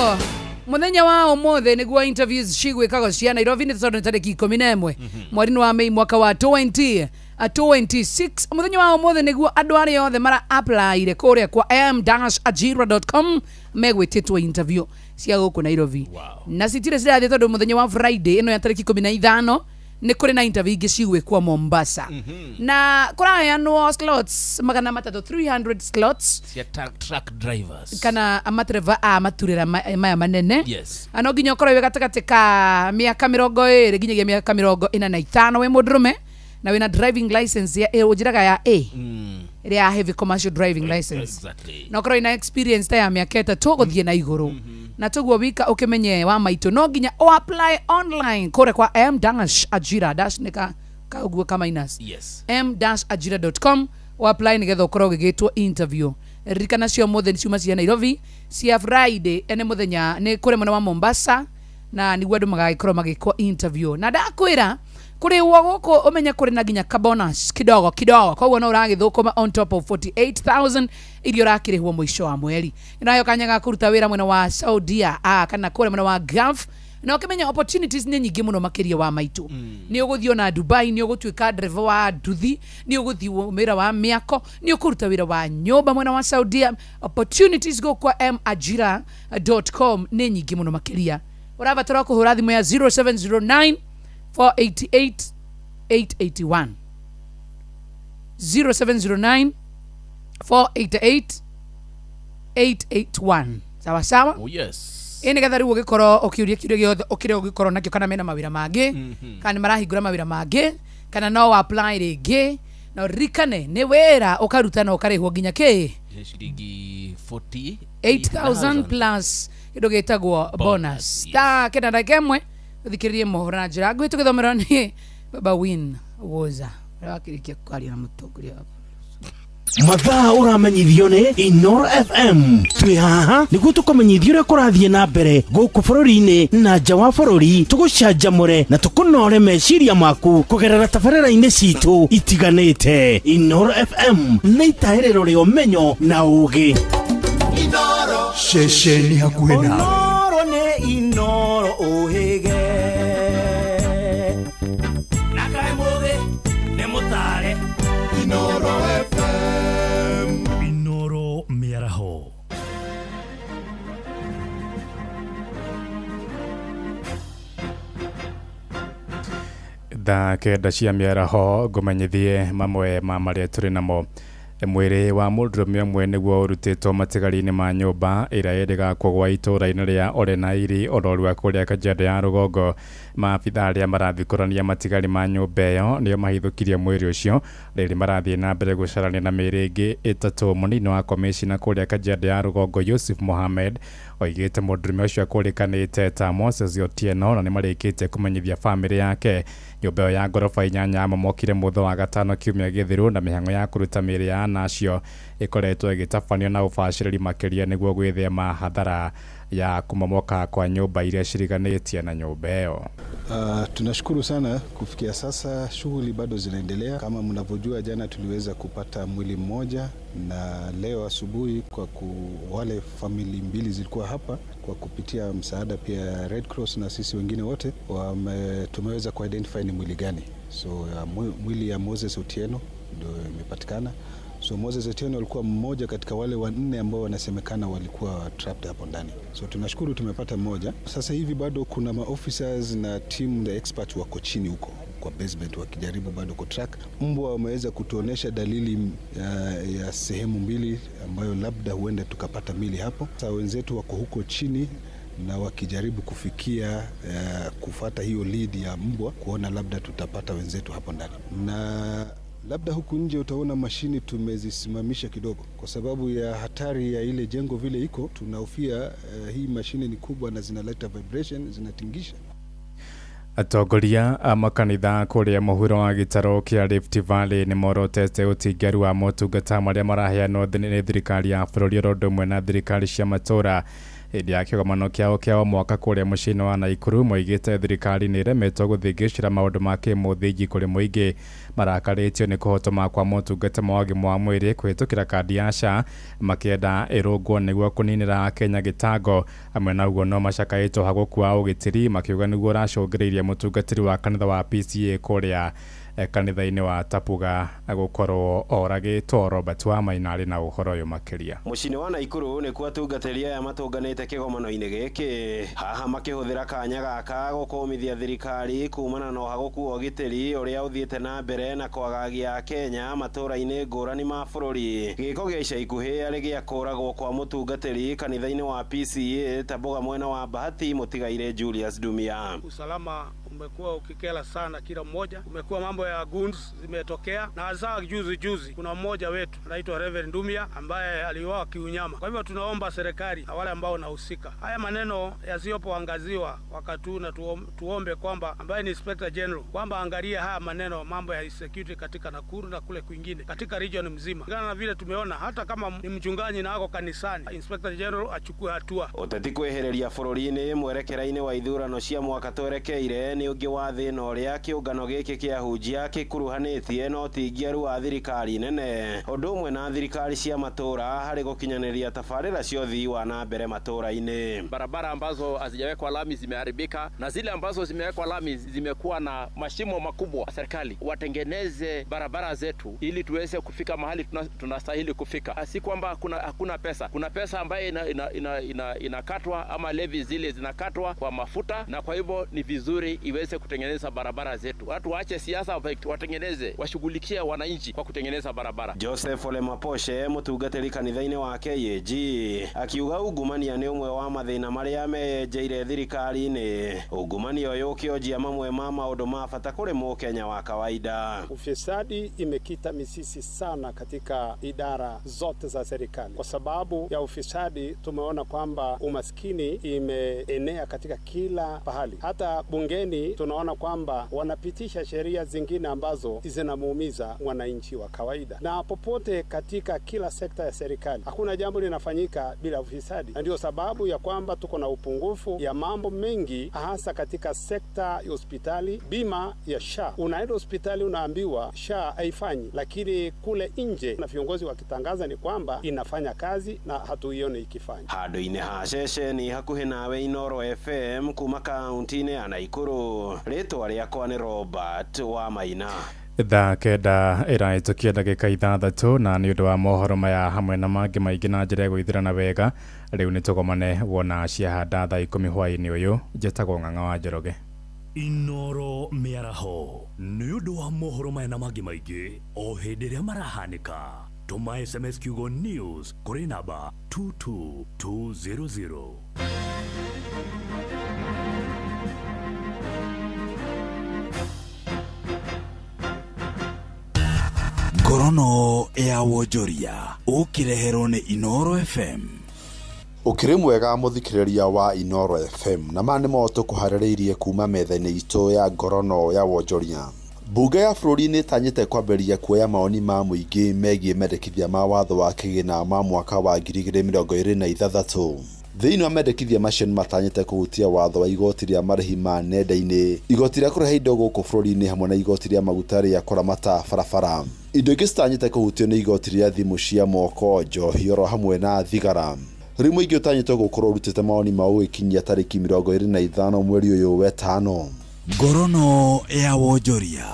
Muthenya wa ũmũthĩ nĩguo interviews cigwĩkagwo cia Nairobi nĩ tondũ nĩ tarĩki 11 mweri-inĩ wa Mei mwaka wa 2026. Mũthenya wa ũmũthĩ nĩguo andũ arĩa othe mara applyire kũrĩa kwa m-ajira.com megwĩtĩtwo interview cia gũkũ Nairobi. Na citirĩ cirathiĩ tondũ mũthenya wa Friday ĩno ya tarĩki 15 nĩ kũrĩ na interview ingĩ cigwĩkwo Mombasa. Na kũraheanwo slots 300 300 slots cia truck drivers kana matereba a maturĩra maya manene. Yes. No nginya ũkorwo wĩ gatagatĩ ka mĩaka 20 nginyagia mĩaka 45 wĩ mũndũrũme na wĩna driving license ya ũnjĩraga ya A ĩrĩa ya heavy commercial driving license. Exactly. Na ũkorwo wĩna experience ta ya mĩaka 3 gũthiĩ na igũrũ. Na toguo wika ũkĩmenye wa maitũ no nginya o apply online kũrĩa kwa m-ajira dash nĩ ka ũguo ka minus. Yes. m-ajira.com o apply nĩgetha ũkorwo ũgĩgĩtwo interview. Ririkana cio mũthĩ nĩ ciuma cia Nairobi cia Friday ene mũthenya nĩ kũrĩa mwena wa Mombasa na nĩguo andũ magagĩkorwo magĩkwo interview. Na ndakwĩra kũrĩhwo gũkũ ũmenye kũrĩ na nginya ka bonus kidogo kidogo, koguo no ũragĩthũkũma on top of 48,000 iria ũrakĩrĩhwo mũico wa mweri. Nayo kanya ga kũruta wĩra mwena wa Saudia kana kũrĩa mwena wa Gulf na ũkĩmenya opportunities nĩ nyingĩ mũno makĩria wa maitũ. Nĩ ũgũthiĩ ona Dubai, nĩ ũgũtuĩka ndereba wa nduthi, nĩ ũgũthiĩ wĩra wa mĩako, nĩ ũkũruta wĩra wa nyũmba mwena wa Saudia. Opportunities gũkũ kwa majira.com nĩ nyingĩ mũno makĩria. Ũrabatara kũhũra thimũ ya 0709 488 881 0709 488 881. Sawa sawa? Oh yes. Ĩ nĩgetha rĩu ũgĩkorwo ũkĩũria kĩũria gĩothe ũkĩrĩa ũngĩkorwo nakĩo, kana mena mawĩra mangĩ, kana nĩ marahingũra mawĩra mangĩ, kana no apply rĩngĩ. Na ũririkane nĩ wĩra ũkaruta na ũkarĩhwo nginya kĩ ciringi 8,000 plus kĩndũ gĩtagwo bonus. Ta kenda ndagĩka ĩmwe ũthikĩrĩrie mohoro na njĩra nguhĩ tũgĩthomerwo nĩ Baba Win Woza ũrĩa wakĩrĩkia kwaria na mũtongoria wa Mathaa ũramenyithio nĩ Inoro FM. Twĩ haha nĩguo tũkũmenyithie ũrĩa kũrathiĩ na mbere gũkũ bũrũri-inĩ na nja wa bũrũri, tũgũcanjamũre na tũkũnore meciria maku kũgerera tabarĩra-inĩ citũ itiganĩte. Inoro FM nĩ itahĩrĩro rĩa ũmenyo na ũũgĩ. Ceceni hakuhĩ nawe. Inoro nĩ Inoro ũhĩge. Na kaĩ mũthĩ nĩ mũtare. Inoro FM. Inoro mĩaraho. Thaa 9 cia mĩaraho ngũmenyithie mamwe ma marĩa tũrĩ namo. Mwĩrĩ wa mũndũrũme ũmwe nĩguo ũrutĩtwo matigari-inĩ ma nyũmba ĩrĩa ĩrĩgakwo gwa itũũra-inĩ rĩa Olenairi Olorua kũrĩa Kajiado ya rũgongo. Maabithaa arĩa marathikũrania matigari ma nyũmba ĩyo nĩo mahithũkirie mwĩrĩ ũcio rĩrĩ marathiĩ na mbere gũcarania na mĩĩrĩ ĩngĩ ĩtatũ. Mũnini wa komĩcina kũrĩa Kajiado ya rũgongo Yusuf Mohamed oigĩte mũndũrũme ũcio akũrĩkanĩte ta Moses Otieno na nĩmarĩkĩtie kũmenyithia bamĩrĩ yake. Nyũmba ĩyo ya ngoroba 8 yamomokire mũthenya wa gatano kiumia gĩthiru na mĩhang'o ya kũruta mĩĩrĩ ya ana acio ĩkoretwo ĩgĩtabanio na ũbacĩrĩri makĩria nĩguo gwĩthema hathara ya kumomoka kwa nyũmba iria ciriganĩtie na nyũmba ĩyo. Tunashukuru sana kufikia sasa shughuli bado zinaendelea. Kama mnavyojua, jana tuliweza kupata mwili mmoja na leo asubuhi kwa wale famili mbili zilikuwa hapa kwa kupitia msaada pia Red Cross na sisi wengine wote tumeweza kuidentify ni mwili gani. So mwili ya Moses Otieno ndio imepatikana. So Moses Otieno alikuwa mmoja katika wale wanne ambao wanasemekana walikuwa trapped hapo ndani. So tunashukuru tumepata mmoja. Sasa hivi bado kuna maofficers na team the experts wako chini huko kwa basement wakijaribu bado kutrack. Mbwa wameweza kutuonesha dalili ya sehemu mbili ambayo labda huenda tukapata mili hapo. Sasa wenzetu wako huko chini na wakijaribu kufikia kufata hiyo lead ya mbwa kuona labda tutapata wenzetu hapo ndani. Na labda huku nje utaona mashini tumezisimamisha kidogo kwa sababu ya hatari ya ile jengo vile iko. Tunahofia hii mashini ni kubwa na zinaleta vibration, zinatingisha. Atongoria a makanitha kũrĩa mũhuro wa gĩtarũ kĩa Rift Valley nĩ morotete ũtingaru wa motungata marĩa maraheanwo nĩ thirikari ya bũrũri oro ũndũ ũmwe na thirikari cia matũũra. Hĩndĩ ya kĩgomano kĩao kĩa o mwaka kũrĩa mũciĩ-inĩ wa Naikuru moigĩte thirikari nĩ ĩremetwo gũthingĩcĩra maũndũ ma kĩmũthingi kũrĩ mũingĩ. Marakarĩtio nĩ kũhotoma kwa motungata ma ũgima wa mwĩrĩ kũhĩtũkĩra kandi ya SHA makĩenda ĩrũngwo nĩguo kũninĩra Akenya gĩtango. Hamwe na ũguo no macakaĩtwo hagoku wa ũgitĩri makiuga nĩguo ũracũngĩrĩirie mũtungatĩri wa kanitha wa PCA kũrĩa kanitha-inĩ wa Tapuga gũkorwo oragĩtwo. Robert Wamaina arĩ na ũhoro ũyũ makĩria. Mũciĩ-inĩ wa Naikuru nĩkuo atungatĩri aya matũnganĩte kĩgomano-inĩ gĩkĩ haha makĩhũthĩra kanya gaka gũkũmithia thirikari kumana na ũhagũku wa ũgitĩri ũrĩa ũthiĩte na mbere na kwagagia Kenya matũũra-inĩ ngũrani ma bũrũri. Gĩko gĩa ica ikuhĩ arĩ gĩa kũragwo kwa mũtungatĩri kanitha-inĩ wa PCA Taboga mwena wa Bahati mũtigaire Julius Dumia. Usalama umekuwa ukikela sana kila mmoja, umekuwa mambo ya goons zimetokea, na hasa juzi kuna mmoja wetu anaitwa Reverend Dumia ambaye aliuawa kiunyama. Kwa hivyo tunaomba serikali na wale ambao wanahusika, haya maneno yasiyopoangaziwa wakati huu, na tuombe kwamba ambaye ni Inspector General kwamba angalie haya maneno, mambo ya security katika Nakuru na kule kwingine katika region mzima. Kulingana na vile tumeona, hata kama ni mchungaji na ako kanisani, Inspector General achukue hatua. Ũteti kwehereria bũrũri-inĩ mwerekera-inĩ wa ithurano cia mwaka twerekeire nĩ ũngĩ wa thĩna ũrĩa kĩũngano gĩkĩ kĩa hunjia gĩkuruhanĩtie na ũtingiaru wa thirikari nene ũndũ ũmwe na thirikari cia matũũra harĩ gũkinyanĩria tabarĩra cia ũthii wa na mbere matũũra-inĩ. Barabara ambazo hazijawekwa lami zimeharibika na zile ambazo zimewekwa lami zimekuwa na mashimo makubwa. Serikali watengeneze barabara zetu ili tuweze kufika mahali tunastahili kufika. Si kwamba hakuna pesa, kuna pesa ambayo inakatwa ama levy zile zinakatwa kwa mafuta, na kwa hivyo ni vizuri iweze kutengeneza barabara zetu. Watu waache siasa, watengeneze, washughulikie wananchi kwa kutengeneza barabara. Joseph Ole Maposhe mũtungatĩri kanitha-inĩ wa KAG akiuga ungumania nĩ ũmwe wa mathĩna marĩa meyenjeire thirikari-inĩ. Ungumania ũyũ ũkĩonjia mamwe ma maũndũ ma bata kũrĩ mũkenya wa kawaida. Ufisadi imekita misisi sana katika idara zote za serikali. Kwa sababu ya ufisadi tumeona kwamba umaskini imeenea katika kila pahali. Hata bungeni tunaona kwamba wanapitisha sheria zingine ambazo zinamuumiza mwananchi wa kawaida. Na popote katika kila sekta ya serikali hakuna jambo linafanyika bila ufisadi. Na ndio sababu ya kwamba tuko na upungufu ya mambo mengi, hasa katika sekta ya hospitali, bima ya SHA. Unaenda hospitali unaambiwa SHA haifanyi, lakini kule nje na viongozi wakitangaza ni kwamba inafanya kazi na hatuione ikifanya. Handũ-inĩ ha ceceni hakuhĩ nawe Inoro FM kuma kaunti-inĩ ya Naikuru, rĩtwa rĩakwa nĩ Robert Wamaina. Thaa 9 ĩrahĩtũkia ndagĩka 6 na nĩ ũndũ wa mohoro maya hamwe na mangĩ maingĩ na njĩra ya gũithĩrana wega rĩu nĩ tũgomane wona ciahanda thaa 10 hwaĩ-inĩ ũyũ. Njĩtagwo Ng'ang'a wa Njoroge. Inoro mĩaraho nĩ ũndũ wa mohoro maya na mangĩ maingĩ o hĩndĩ ĩrĩa marahanĩka. Tũma SMS kiugo news kũrĩ namba 22200. Ngorono ya wonjoria ũkĩreherwo nĩ Inoro FM. Ũkĩrĩ mwega mũthikĩrĩria wa Inoro FM, na maya nĩmo tũkũharĩrĩirie kuma metha-inĩ itũ ya ngorono ya wonjoria. Mbunge ya bũrũri nĩ ĩtanyĩte kwambĩrĩria kuoya mawoni ma mũingĩ megiĩ mendekithia ma watho wa kĩgĩna ma mwaka wa 2026. Thĩinĩ wa mendekithia macio nĩ matanyĩte kũhutia watho wa igoti rĩa marĩhi ma nenda-inĩ, igoti rĩa kũrehe indo gũkũ bũrũri-inĩ hamwe na igoti rĩa maguta rĩa kũramata barabara. Indo ingĩ citanyĩte kũhutio nĩ igoti rĩa thimũ cia moko, njohi oro hamwe na thigara. Rĩu mũingĩ ũtanyĩtwo gũkorwo ũrutĩte mawoni mao gũgĩkinyia tarĩki 25 mweri ũyũ wetano. Ngorono ya wonjoria.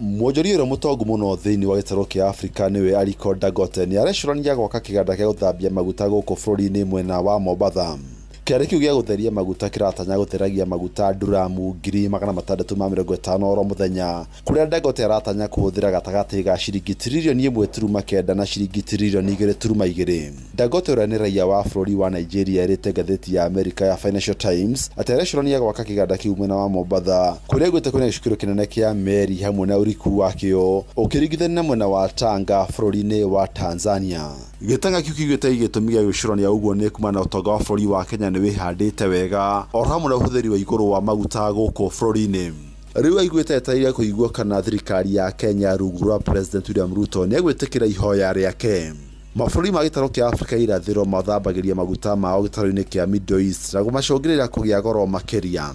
Mwonjoria ũrĩa mũtongu mũno thĩinĩ wa gĩtarũ kĩa Afrika nĩwe Aliko Dangote nĩ arecũrania gwaka kĩganda gĩa gũthambia maguta gũkũ bũrũri-inĩ mwena wa Mombatha. Kĩarĩ kĩu gĩa gũtheria maguta kĩratanya gũtheragia maguta nduramu 650,000 oro mũthenya, kũrĩa Dangote aratanya kũhũthĩra gatagatĩ ga ciringi tiririoni 1.9 na ciringi tiririoni 2.2. Dangote ũrĩa nĩ raiya wa bũrũri wa Nigeria erĩte ngathĩti ya Amerika ya Financial Times atĩ arecũrania gwaka kĩganda kĩu mwena wa Mombatha, kũrĩa augĩte kwĩna gĩcukĩro kĩnene kĩa meri hamwe na ũriku wakĩo ũkĩringithania na mwena wa Tanga bũrũri-inĩ wa Tanzania. Gĩtanga kĩu kiugĩte gĩtũmi gĩa gwĩcũrania ũguo nĩ kumana na ũtonga wa bũrũri wa Kenya nĩ wĩhandĩte wega oro hamwe na ũhũthĩri wa igũrũ wa maguta gũkũ bũrũri-inĩ. Rĩu aiguĩte etereire kũigua kana thirikari ya Kenya rungu rwa President William Ruto nĩ egwĩtĩkĩra ihoya rĩake. Mabũrũri ma gĩtarũ kĩa Afrika ya irathĩro mathambagĩria maguta mao gĩtarũ-inĩ kĩa Middle East na kũmacũngĩrĩria kũgĩa goro makĩria.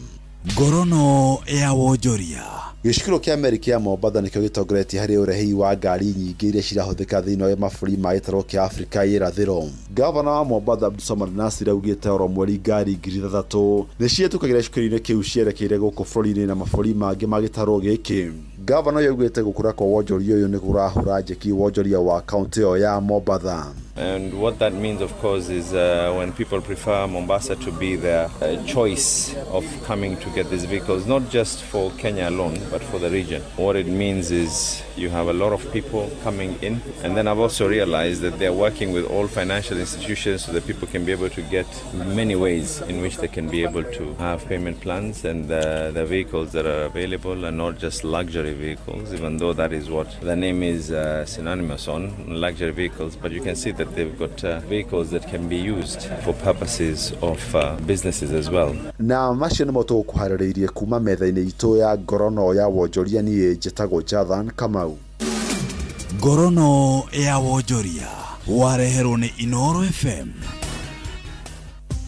Ngorono ya wonjoria. Gĩcukĩro kĩa meri kĩa Mombatha nĩkĩo gĩtongoretie harĩ ũrehei wa ngari nyingĩ iria cirahũthĩka thĩinĩ wa mabũrũri ma gĩtarũ kĩa Afrika ya irathĩro. Gavana wa Mombatha Abdulswamad Nassir augĩte oro mweri ngari 6,000 nĩ cihetũkagĩra gĩcukĩro-inĩ kĩu cierekeire gũkũ bũrũri-inĩ na mabũrũri mangĩ ma gĩtarũ gĩkĩ. Gavana ũyũ augĩte gũkũra kwa wonjoria ũyũ nĩ kũrahũra njeki wonjoria wa kaũntĩ ĩyo ya Mombatha. And what that means, of course, is when people prefer Mombasa to be their choice of coming to get these vehicles, not just for Kenya alone, but for the region. What it means is you have a lot of people coming in. And then I've also realized that they're working with all financial institutions so that people can be able to get many ways in which they can be able to have payment plans, and the vehicles that are available are not just luxury vehicles, even though that is what the name is synonymous on, luxury vehicles, but you can see that they've got vehicles that can be used for purposes of businesses as well. Na macio nĩmo tũgũkũharĩrĩirie kuma metha-inĩ itũ ya ngorono ya wonjoria. Niĩ njĩtagwo Jathan Kamau. Ngorono ya wonjoria wareherwo nĩ Inoro FM.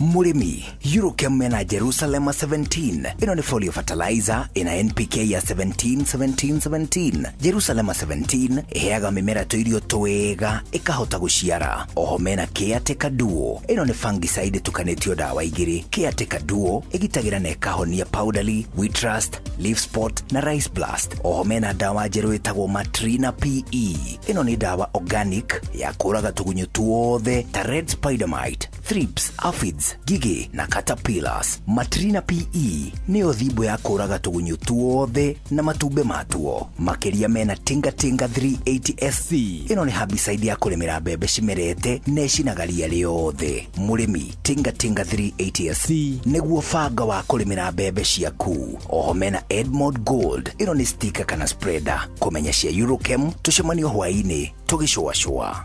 Mũrĩmi, Eurochem mena Jerusalema 17. Ĩno nĩ folio fertilizer ĩna NPK ya 17 17 17. Jerusalema 17 ĩheaga mĩmera tũirio twega ĩkahota gũciara. Oho mena Caretaker Duo. Ĩno nĩ fungicide ĩtukanĩtio ndawa igĩrĩ. Caretaker Duo ĩgitagĩra na ĩkahonia powdery, wheat rust, leaf spot na rice blast. Oho mena ndawa njerũ ĩtagwo Matrina PE. Ĩno nĩ ndawa organic ya kũraga tũgunyũ tuothe ta red spider mite, thrips, aphids, ngigĩ na caterpillars. Matrina PE nĩyo thimbo ya kũraga tũgunyũ tuothe na matumbĩ matuo. Makĩria mena Tinga Tinga 380 SC. Ĩno nĩ herbicide ya kũrĩmĩra mbembe cimerete na ĩcinaga ria rĩothe. Mũrĩmi, Tinga Tinga 380 SC nĩguo banga wa kũrĩmĩra mbembe ciaku. Oho mena Edmond Gold. Ĩno nĩ stika kana spreader. Kũmenya cia Eurochem tũcemanio hwaĩ-inĩ tũgĩcũacũa.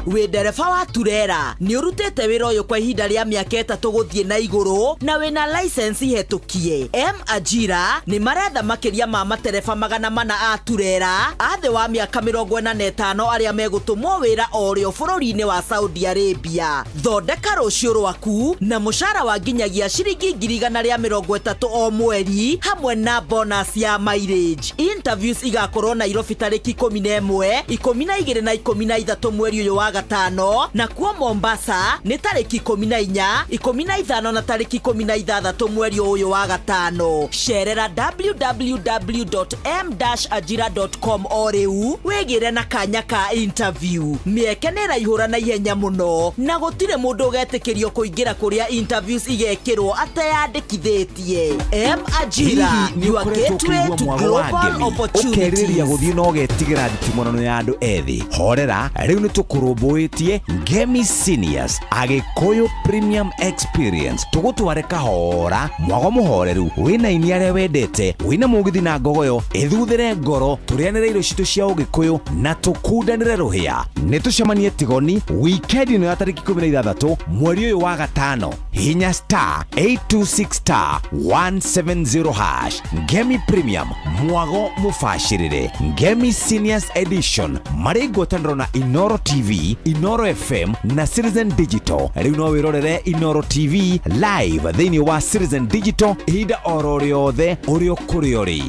Wĩ ndereba wa turera nĩ ũrutĩte wĩra ũyũ kwa ihinda rĩa mĩaka 3 gũthiĩ na igũrũ na wĩna license hetũkie. M Ajira nĩ maretha makĩria ma matereba 400 a turera a thĩ wa mĩaka 45 arĩa megũtũmwo wĩra o rĩo bũrũri-inĩ wa Saudi Arabia. Thondeka rũciũ rwaku na mũcara wa nginyagia ciringi 130,000 o mweri hamwe na bonus ya mileage. Interviews igakorwo Nairobi tarĩki 11, 12 na 13 mweri ũyũ wa gatano, nakuo Mombasa nĩ tarĩki 14, 15 na tarĩki 16 mweri ũyũ wa gatano. Cerera www.m-ajira.com o rĩu wĩgĩre na kanya ka interview. Mĩeke nĩ ĩraihũra na ihenya mũno na gũtirĩ mũndũ ũgetĩkĩrio kũingĩra kũrĩa interviews igekĩrwo ateyandĩkithĩtie. M Ajira, Hihi nĩ your ũkoretwo gateway ũkĩigua to mwago wa global ngemi ũkerirĩria opportunities. gũthiĩ na ũgetigĩra nditimũrano ya andũ ethĩ? Horera, rĩu nĩ tũkũrũmbũĩtie Ngemi Seniors Agĩkũyũ Premium Experience, tũgũtware kahora mwago mũhoreru wĩna aini arĩa wendete, wĩna mũgithi na ngogoyo ĩthuthĩre ngoro, tũrĩanĩre irio citũ cia ũgĩkũyũ na tũkundanĩre rũhĩa. Nĩ tũcemanie Tigoni wikendi ĩno ya tarĩki 16 mweri ũyũ wa gatano. Hinya star 826 star 170 hash. Ngemi Premium, mwago mũbacĩrĩre. Ngemi Seniors Edition marĩ ngwatanĩro na Inoro TV, Inoro FM na Citizen Digital. Rĩu no wĩrorere Inoro TV live thĩinĩ wa Citizen Digital ihinda oro rĩothe ũrĩ o kũrĩa ũrĩ.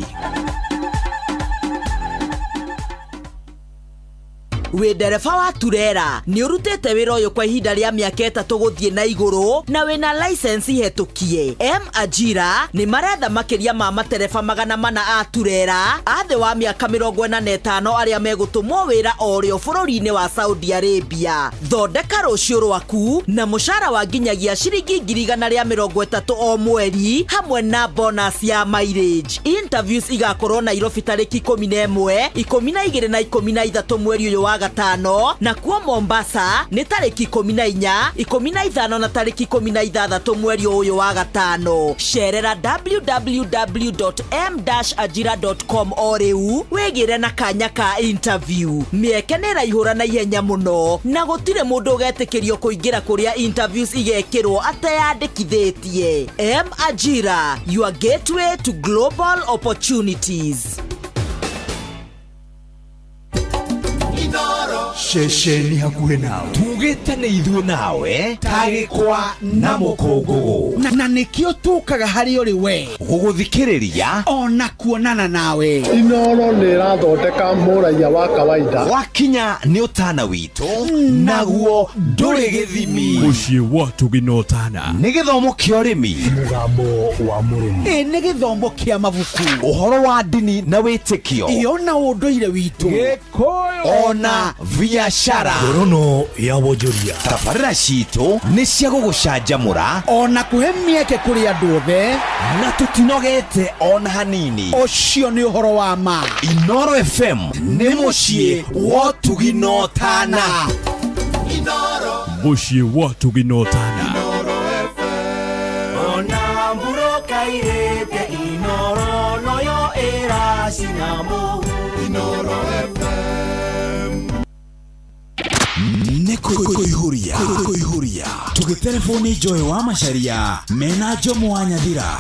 Wĩ ndereba wa turera, nĩ ũrutĩte wĩra ũyũ kwa ihinda rĩa mĩaka 3 gũthiĩ na igũrũ na wĩna license hetũkie. M Ajira nĩ maretha makĩria ma matereba 400 a turera a thĩ wa mĩaka 45 arĩa megũtũmwo wĩra o rĩo bũrũri-inĩ wa Saudi Arabia. Thondeka rũciũ rwaku na mũcara wa nginyagia ciringi 130,000 o mweri hamwe na bonus ya mileage. Interviews igakorwo Nairobi tarĩki 11, 12 na 13 mweri ũyũ wa gatano, nakuo Mombasa nĩ tarĩki 14, 15 na tarĩki 16 mweri ũyũ wa gatano. Cerera www.m-ajira.com o rĩu wĩgĩre na kanya ka interview. Mĩeke nĩ ĩraihũra na ihenya mũno na gũtirĩ mũndũ ũgetĩkĩrio kũingĩra kũrĩa interviews igekĩrwo ateyandĩkithĩtie. M Ajira, your gateway to global opportunities. Ceceni hakuhĩ nawe tugĩte nĩ ithuĩ nawe tagĩkwa na mũkũngũgũ, na nĩkĩo tũkaga harĩ ũrĩ we gũgũthikĩrĩria ona kuonana nawe. Inoro nĩ ĩrathondeka mũraiya wa kawaida. Wakinya nĩ ũtana witũ naguo ndũrĩ gĩthimi. Mũciĩ wa Tũginotana nĩ gĩthomo kĩa ũrĩmi, mũgambo wa mũrĩmi, ĩ nĩ gĩthomo kĩa mabuku, ũhoro wa ndini na wĩtĩkio, ĩyo na ũndũire witũ, ona biashara, ngorono ya wonjoria. Tabarĩra citũ nĩ cia gũgũcanjamũra ona kũhe mĩeke kũrĩ andũ othe, na tũtinogete ona hanini. Ũcio nĩ ũhoro wa ma. Inoro FM nĩ mũciĩ wa Tũginotana. Mũciĩ wa Tũginotana. Ona mburoka irĩte Inoro noyo ĩracina mũhu. Inoro FM. Nĩ kũihũria kũihũria tũgĩtereboni Joy wa Macharia mena Jomo wa Nyathira.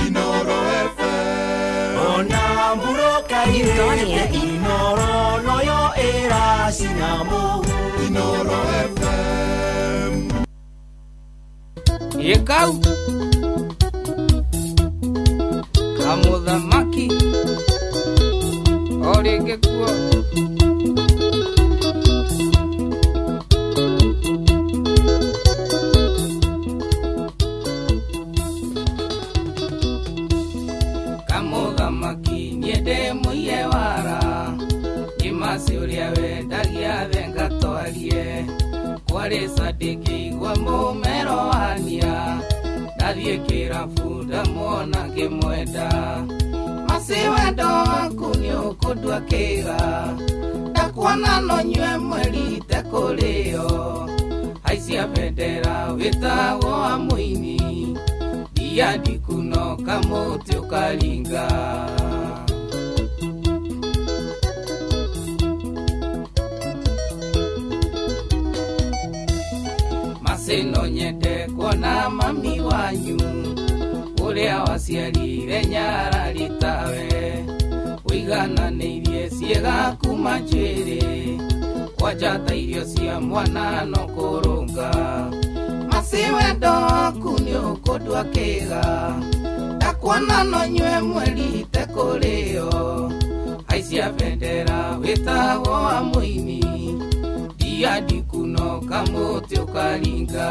Inoro FM. Ona mburoka irĩte Inoro noyo ĩracina mũhu. Inoro FM. Ĩkau kamũthamaki o rĩngĩ kuo. Kamũthamaki niĩ ndĩ mũiye wara, Jimasi ũrĩa wendagia thenga twarie, kwarĩ Sadiki gwa mũmero wania, ndathiĩ kĩrabu ndamuona ngĩmwenda. Masi wendo waku nĩũkũndua kĩga, ndakuona no nyue mweri itekũrĩo. Haicia bendera wĩtagwo wa mũini, ndia ndikuno kamũtĩ ũkaringa. Masi no nyende kuona mami wanyu, ũrĩa waciarire nyarari tawe, ũigananĩirie ciĩga kuma njuĩrĩ, kwanja ta irio cia mwana no kũrũnga. Masi wendo waku nĩũkũndua kĩga, ndakuona no nyue mweri itekũrĩo. Haicia bendera wĩtagwo wa mũini, Ndia ndikuno kamũtĩ ũkaringa.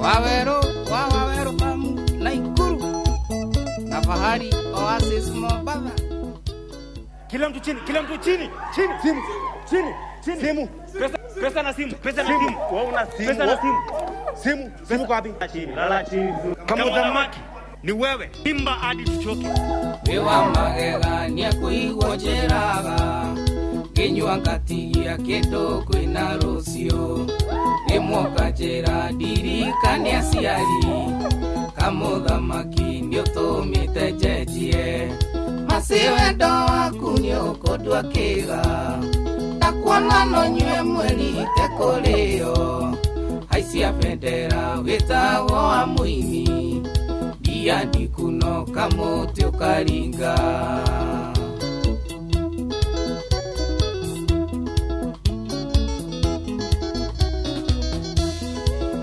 Waweru wa Waweru famu Naikuru na Fahari Oasis Mombasa. Kila mtu chini, kila mtu chini, chini, simu, chini, chini. Simu. Pesa, pesa na simu, pesa na simu. Wewe una simu. Pesa na simu. Simu, simu kwa wapi? Chini, lala chini. Kama uthamaki ni wewe. Imba hadi tuchoke. Wewa magegania kuigwo njĩraga ngĩnyua ngatigia kĩndũ kwĩna rũciũ rĩmwe ũkanjĩra ndirikane aciari kamũthamaki nĩũtũmĩte njenjie maci wendo waku nĩũkũndua kĩga ndakuona no nyue mweri itekũrĩo haicia bendera wĩtagwo wa mũini ndia ndikuno kamũtĩ ũkaringa.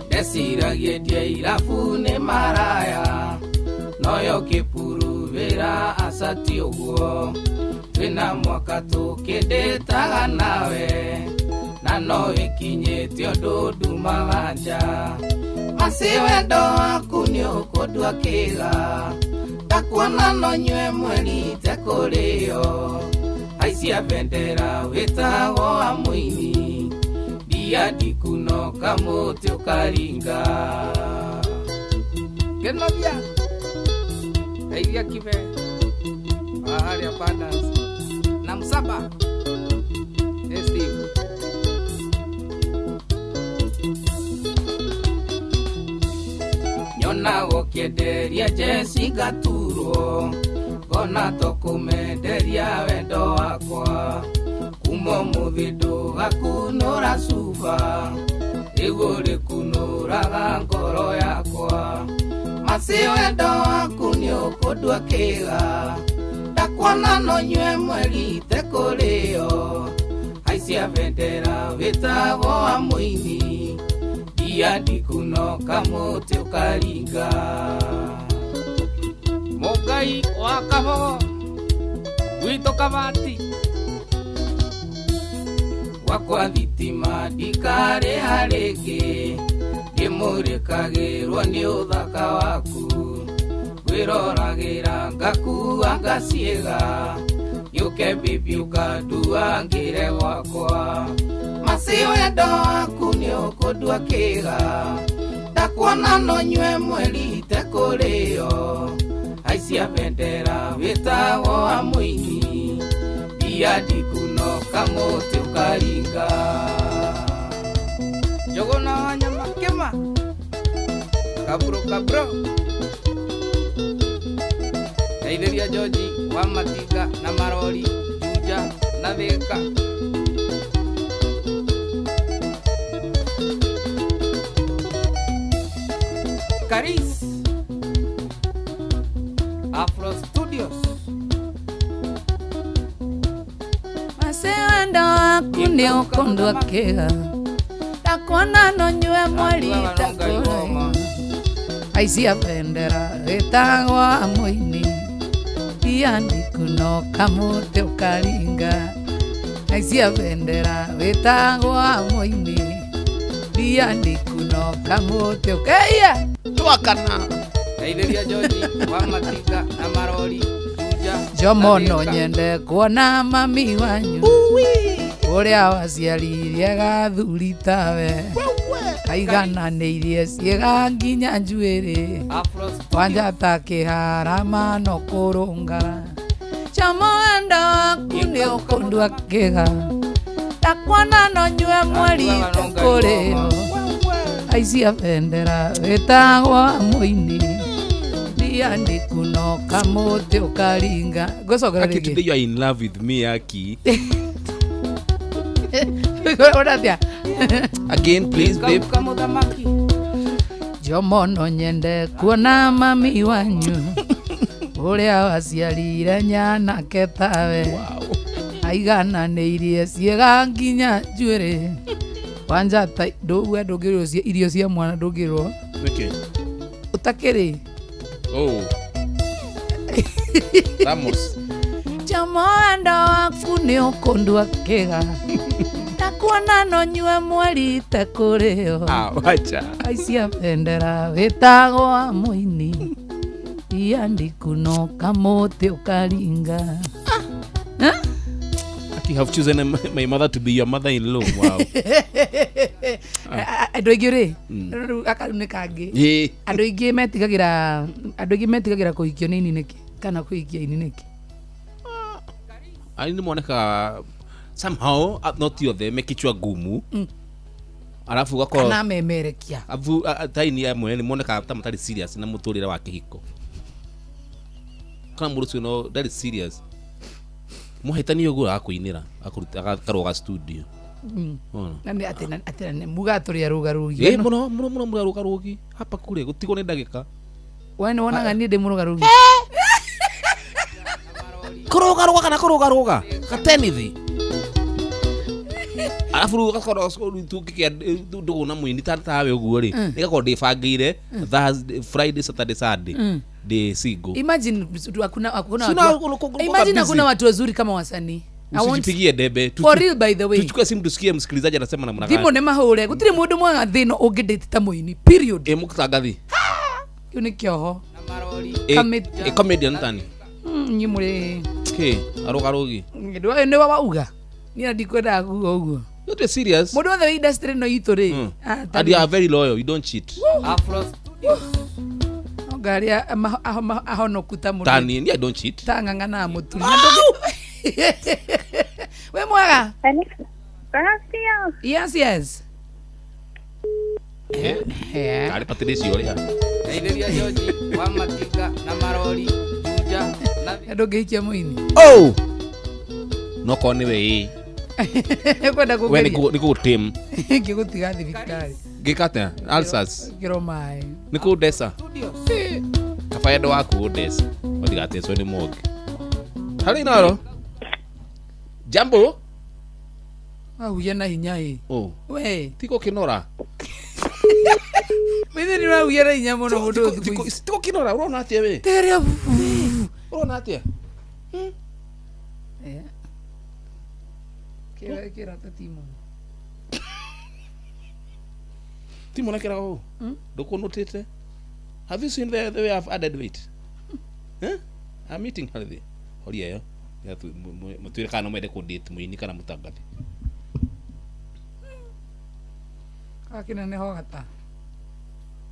Ndeciragia ndĩa irabu nĩ maraya noyo kĩpuru wĩra aca ti ũguo twĩna mwaka tũkĩndĩtaga nawe na no ĩkinyĩte ũndũ ndumaga nja maci wendo waku nĩũkũndua kĩga ndakuona no nyue mweri itekũrĩo haicia bendera wĩtagwo wa mũini ndia ndikuno kamũtĩ ũkaringa. Kĩnovia Kairia Kibe Fahari Abundance na Msaba. Hey Steve. Nyona gũkĩenderia jeci ngaturwo ngona tũkũmenderia wendo wakwa kuma ũmũthĩ ndũgakunũra cuba rĩu ũrĩkunũraga ngoro yakwa maci wendo waku nĩũkũndua kĩga ndakuona no nyue mweri itekũrĩo haicia bendera wĩtagwo wa mũini ndia ndikuno kamũtĩ ũkaringa. Mũngai wa Kabogo gwitũ Kabati gwakwa thitima ndikarĩha rĩngĩ ndĩmũrĩkagĩrwo nĩ ũthaka waku ngwĩroragĩra ngakua ngaciĩga gĩũke bibi ũkandua ngĩre gwakwa maci wendo waku nĩũkũndua kĩga ndakuona no nyue mweri itekũrĩo haicia bendera wĩtagwo wa mũini ndia ndikuno kamũtĩ ũkaringa. Njũgũna wa nyama kĩma kabro kabro Ndeithĩria George wa Matinga na Marori Juja na Thĩka. Karis Afro Studios. Maci wendo waku nĩũkũndua kĩga ndakuona no nyue mweri itekũrĩo haicia bendera wĩtagwo wa mũini ndia ndikuno kamũtĩ ũkaringa haicia bendera wĩtagwo wa mũini ndia ndikuno kamũtĩ ũkaiya twakana. Ndeithĩria George wa Matinga na Marori Juja Jomo no nyende kuona mami wanyu ũrĩa waciaririe gathuri tawe aigananĩirie ciĩga nginya njuĩrĩ wanja ta kĩharama no kũrũngara Jomo wendo waku nĩũkũndua kĩga ndakuona no nyue mweri itekũrĩo haicia bendera wĩtagwo wa mũini ndia ndikuno kamũtĩ ũkaringa. Ngũcokera Aki, rĩngĩ. today you are in love with me, Aki. Ũrathia? Again, please, babe. Kamũthamaki Jomo no nyende kuona mami wanyu ũrĩa waciarire nyanake tawe aigananĩirie ciĩga nginya njuĩrĩ wanja ta ndũgue ndũngĩrwo irio cia mwana ndũngĩrwo Okay. ũtakĩrĩ Oh. Ramos. Jomo wendo waku nĩũkũndua kĩga Ndakuona no nyue mweri itekũrĩo. Ah, wacha. Aicia bendera wĩtagwo mũini iandikuno kamũtĩ ũkaringa. You have chosen my mother to be your mother-in-law. Wow. Andũ aingĩ rĩ, rĩu akaru nĩ kangĩ. Ĩĩ. Andũ aingĩ metigagĩra kũhikio nĩ ini nĩkĩ kana kũhikia ini nĩkĩ? Aini monekaga somehow, not othe, me kichwa gumu. Alafu ugakorwo kana memerekia. Abu taini amwe nĩ monekaga ta matarĩ serious na mũtũrĩre wa kĩhiko, kana mũndũ ũcio no ndarĩ serious, mũhĩtanie ũguo agakũinĩra, akũruta akarũga studio. Ona. Na nĩ atĩ na muga tũrĩ arũgarũgi. Ĩ, mũno mũno mũno mũrĩ arũgarũgi hapa kule gũtigwo nĩ ndagĩka. We nĩ wonaga niĩ ndĩ mũrũgarũgi? Kũrũgarũga kana kũrũgarũga katenithi, arabu rĩu gakorwo tũngĩkĩa ndũgũ na mũini tawe ũguo rĩ, nĩgakorwo ndĩbangĩire Thursday, Friday, Saturday, Sunday ndĩ single. Imagine hakuna hakuna Sina watu, imagine busy. Hakuna watu wazuri kama wasanii. I want- Usijipigie debe. For real, by the way. Tuchukue simu tusikie msikilizaji anasema namna gani. Thimũ nĩ mahũre, gũtirĩ mũndũ mwega thĩ ĩno ũngĩndĩti ta mũini, period. Ĩ, mũtangathi. Kĩu nĩ kĩoho. Ĩ, Kamĩtĩ. ĩ, comedian tani. Nyi mũrĩ Kĩ arũgarũgi. Nĩ wauga niĩ na ndikwendaga kuga ũguo. You're serious. Mũndũ wothe wĩ industry ĩno itũ rĩ, ah, And you are very loyal, you don't cheat. No ngarĩa ahonoku ta mũndũ Tani ni I don't cheat. Ta ng'ang'a na mũturi. Wĩ mwega? Yes. Kari Patricia ũrĩa. Teithĩria George wa matinga na marori Juja na Andũ ngĩhikia mũini. Oh! No korwo nĩwe ĩ. Kwenda We nĩ kũgeria. nĩ gũgũtĩm. Ngĩgũtiga thibitarĩ. Ngĩka atĩa? Ulcers. Kĩro maĩ. Nĩ kũndeca. Kaba endo waku ũndeca. Ũtigatecwo nĩ mũngĩ. Harĩ Inoro. Jambo. Wahuia na hinya ĩ. Oh. We. Tigo kĩnora. Wĩthĩ nĩ ũrahuia na hinya mũno mũndũ ũyũ thikũ ici. Tigo kĩnora ũrona atĩa we? Teria. Ũrona atĩa? Kĩra kĩra ta timu. Timo nakĩra ũũ. Ndũkũnũtĩte. Have you seen the way I've added weight? Huh? I'm eating healthy. Horia ĩyo. Mũtuĩre kana no mwende kũndate mũini kana mũtangathi. Gakĩneneha gata.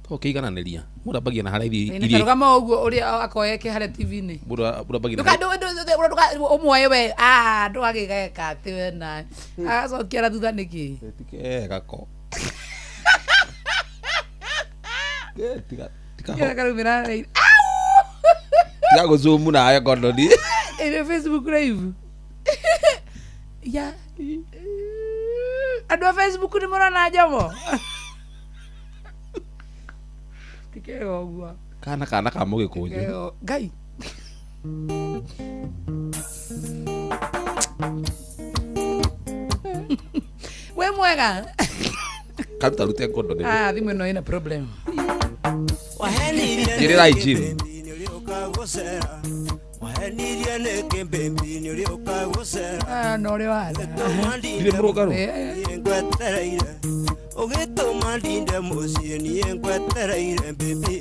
To kĩigananĩria. Mũndũ ambagia na harĩa iria Nĩ karũgama ũguo ũrĩa akoyeke harĩa TV-inĩ. Mũndũ ambagia na harĩa Ũmuoye we, ah, ndũgagĩgeka atĩ we na agacokia na thutha nĩkĩ? Eh, gako. Eh, tiga tiga Kĩra karaumĩra raini. Tiga gũzumu nawe kondoni. Ĩrĩ Facebook live. Ya. Andũ a Facebook nĩ mũrona njomo. Tikega ũguo. Kana ka mũgĩkũnjũ. Tikega. Ngai. We mwega. Karuta rute kondoni. Ah, thimũ ĩno ĩna problem. Njĩrĩrai Jim. Ah, no ũrĩ watha. Ndirĩ mũrũngarũ. Ngwetereire ũgĩtũma ndinde mũciĩ, niĩ ngwetereire baby,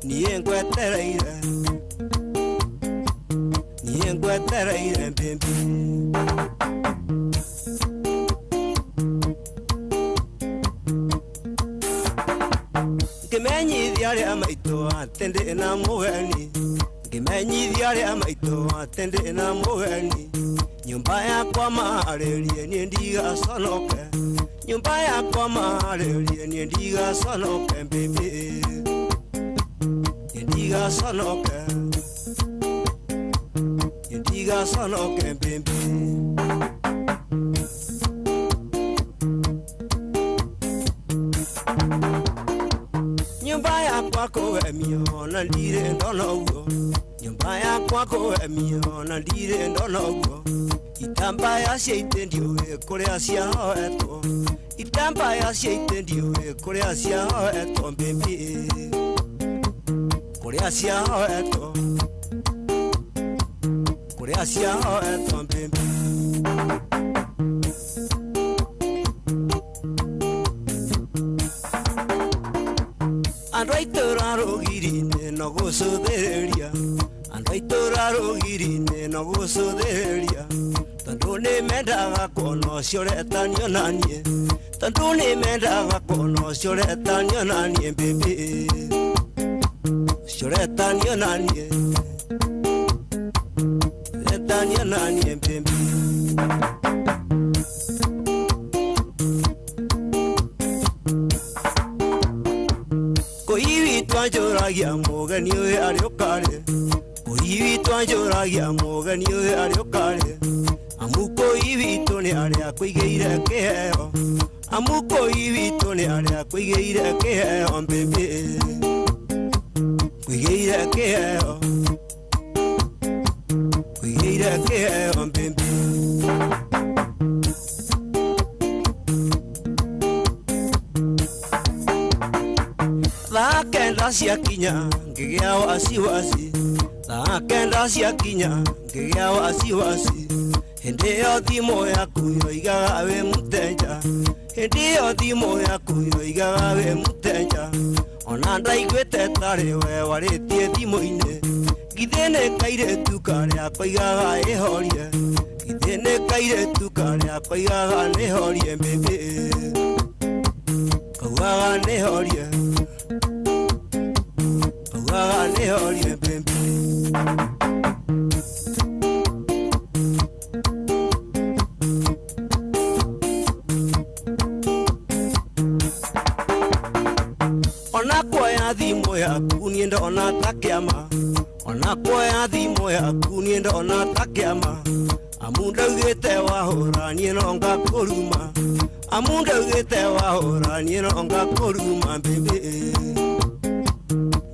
niĩ ngwetereire, niĩ ngwetereire baby. Ngĩmenyithia arĩa maitũ atĩ ndĩ na mũgeni, ngĩmenyithia arĩa maitũ atĩ ndĩ na mũgeni, nyũmba yakwa marĩrie niĩ ndigaconoke, nyũmba yakwa marĩrie niĩ ndigaconoke baby, niĩ ndigaconoke, niĩ ndigaconoke baby. Nyũmba yakwa kũgemio na ndirĩ ndona ũguo, nyũmba yakwa kũgemio na ndirĩ ndona ũguo, itambaya cia itĩ ndiũĩ kũrĩa ciahoetwo, itambaya cia itĩ ndiũĩ kũrĩa ciahoetwo baby, kũrĩa ciahoetwo, kũrĩa ciahoetwo baby. no gũcũthĩrĩria andũ a itũũra rũgiri-inĩ no gũcũthĩrĩria tondũ nĩ mendaga kuona ũcio ũretanio na niĩ tondũ nĩ mendaga kuona ũcio ũretanio na niĩ baby ũcio ũretanio na niĩ ũretanio na niĩ baby. Twanjũragia mũgeni ũyũ arĩ ũkarĩ kũi witũ anjũragia mũgeni ũyũ arĩ ũkarĩ amu kũi witũ nĩ arĩa kũigĩire kĩheo amu kũi witũ nĩ arĩa kũigĩire kĩheo baby kũigĩire kĩheo kũigĩire kĩheo baby. Thaa kenda ciakinya ngĩgĩa wasiwasi thaa kenda ciakinya ngĩgĩa wasiwasi hĩndĩ ĩyo thimũ yaku yoigaga wĩ mũteja hĩndĩ ĩyo thimũ yaku yoigaga wĩ mũteja ona ndaiguĩte tarĩ we warĩtie thimũ-inĩ githĩ nĩ kairĩtu karĩa koigaga ĩhorie githĩ nĩ kairĩtu karĩa koigaga nĩhorie baby kaugaga nĩhorie kaugaga nĩhorie baby. Ona kuoya thimũ yaku niĩ ndona ta kĩama ona kuoya thimũ yaku niĩ ndona ta kĩama amu ndaugĩte wahũra niĩ no ngakũruma amu ndaugĩte wahũra niĩ no ngakũruma baby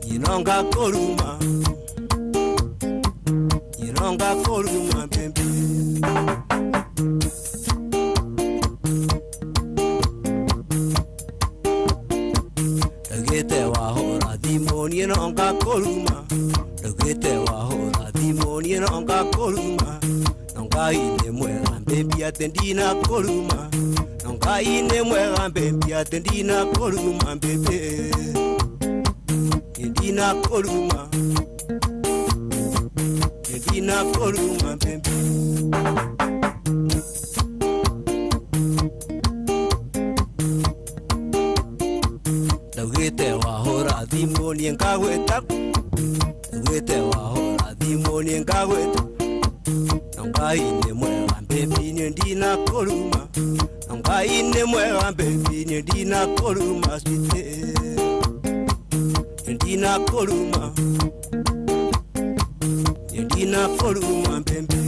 niĩ no ngakũruma niĩ no ngakũruma baby. Ndaugĩte wahũra thimũ niĩ no ngakũruma ndaugĩte wahũra thimũ niĩ no ngakũruma no Ngai nĩ mwega baby atĩ ndinakũruma no Ngai nĩ mwega baby atĩ ndinakũruma baby niĩ ndinakũruma niĩ ndinakũruma baby. Ndaugĩte wahũra thimũ niĩ ngagwĩta ndaugĩte wahũra thimũ niĩ ngagwĩta no Ngai nĩ mwega baby niĩ ndinakũruma no Ngai nĩ mwega baby niĩ ndinakũruma sweetie niĩ ndinakũruma niĩ ndinakũruma baby.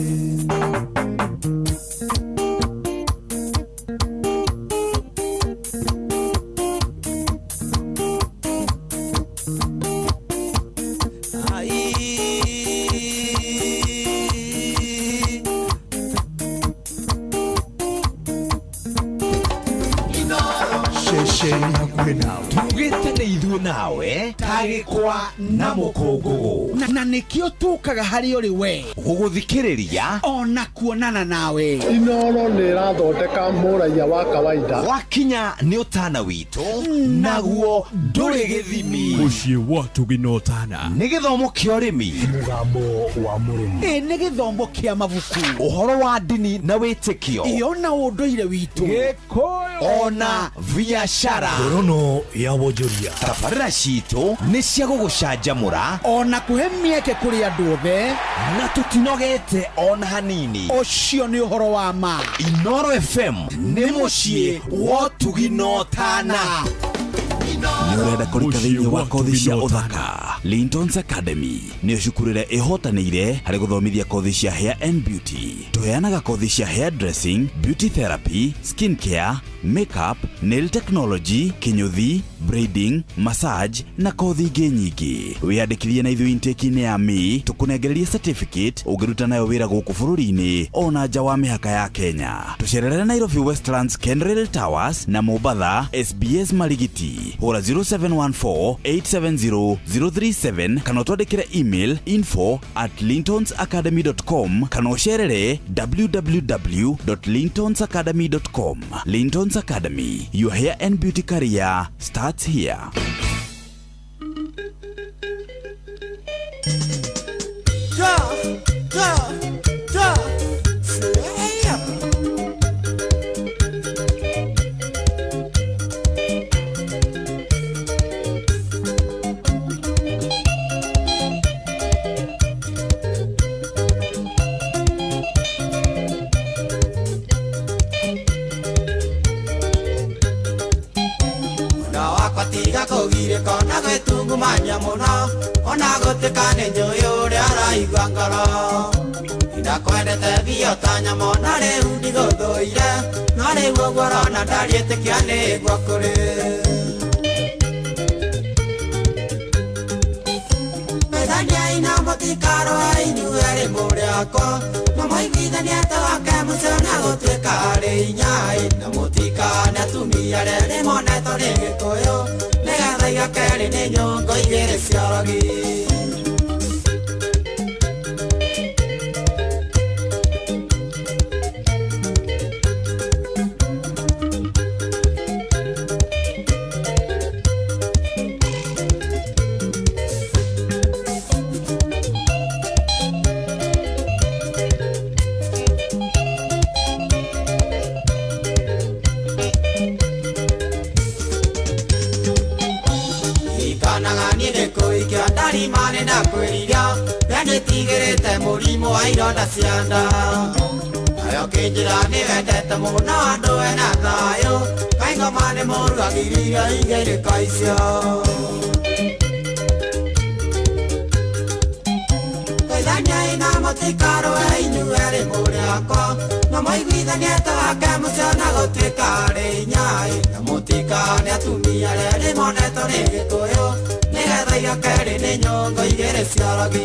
Ceceni hakuhĩ nawe tugĩte nĩ ithuĩ nawe tagĩkwa na mũkũngũgũ na nĩkĩo tũkaga harĩ ũrĩ we gũgũthikĩrĩria ona kuonana nawe. Inoro nĩ ĩrathondeka mũraiya wa kawaida wakinya nĩ ũtana witũ naguo ndũrĩ gĩthimi Mũciĩ wa Tũginotana nĩ gĩthomo kĩa ũrĩmi mũgambo wa mũrĩmi ĩ nĩ gĩthomo kĩa mabuku ũhoro wa ndini na wĩtĩkio ĩyo na ũndũire witũ Gĩkũyũ ona biacara Ngorono ya wonjoria tabarĩra citũ nĩ cia gũgũcanjamũra ona kũhe mĩeke kũrĩ andũ othe na tũtinogete ona hanini ũcio nĩ ũhoro wa ma. Inoro FM nĩ mũciĩ wa Tũginotana. Nĩ ũrenda kũrika thĩinĩ wa kothi cia ũthaka Lintons Academy nĩyo cukuru ĩrĩa ĩhotanĩire harĩ gũthomithia kothi cia hair and beauty. Tũheanaga kothi cia hair dressing, beauty therapy, skin care, makeup, nail technology, kinyuthi, braiding, massage na kothi ingĩ nyingĩ. Wĩyandĩkithie na ithuĩ intake-inĩ ya May tũkũnengererie certificate ũngĩruta nayo wĩra gũkũ bũrũri-inĩ ona nja wa mĩhaka ya Kenya. Tũcerere Nairobi Westlands Kenrail Towers na Mombatha SBS Marigiti. Hũra 0714 870 037 kana ũtwandĩkĩre email info@lintonsacademy.com kana ũcerere www.lintonsacademy.com. Lintons Academy, your hair and beauty career starts here. Ta, ta, fire. Mwena wakwa tiga kũgirĩka ona gwĩtungumania mũno ona gũtuĩka nĩ njũĩ ũrĩa araigua ngoro. Ndakwendete biũ ta nyama ona rĩu ndigũthũire, no rĩu ũguo ũrona ndariĩtĩkia nĩguo kũrĩ. Methaniai na mũtikarũe inyuĩ erĩ mũrĩ akwa, na mũiguithanie twake mũciĩ na gũtuĩka arĩ inyai, na mũtikane atumia arĩa erĩ monetwo nĩ Gĩkũyũ, nĩgetha igakerĩ nĩ nyũngũ igĩrĩ cia ũrogi. Nĩtigĩrĩte mũrimũ wa ironda cia nda, nayo kĩnjĩra nĩwendete mũno andũ ena thayũ, kaingoma nĩ mũru agiririo igĩrĩko icio. Geithaniai na mũtikarũe inyuĩ erĩ mũrĩ akwa, na mũiguithanie twake mũciĩ na gũtuĩka arĩ inyai, na mũtikane atumia arĩa erĩ monetwo nĩ Gĩkũyũ, nĩgetha igakerĩ nĩ nyũngũ igĩrĩ cia ũrogi.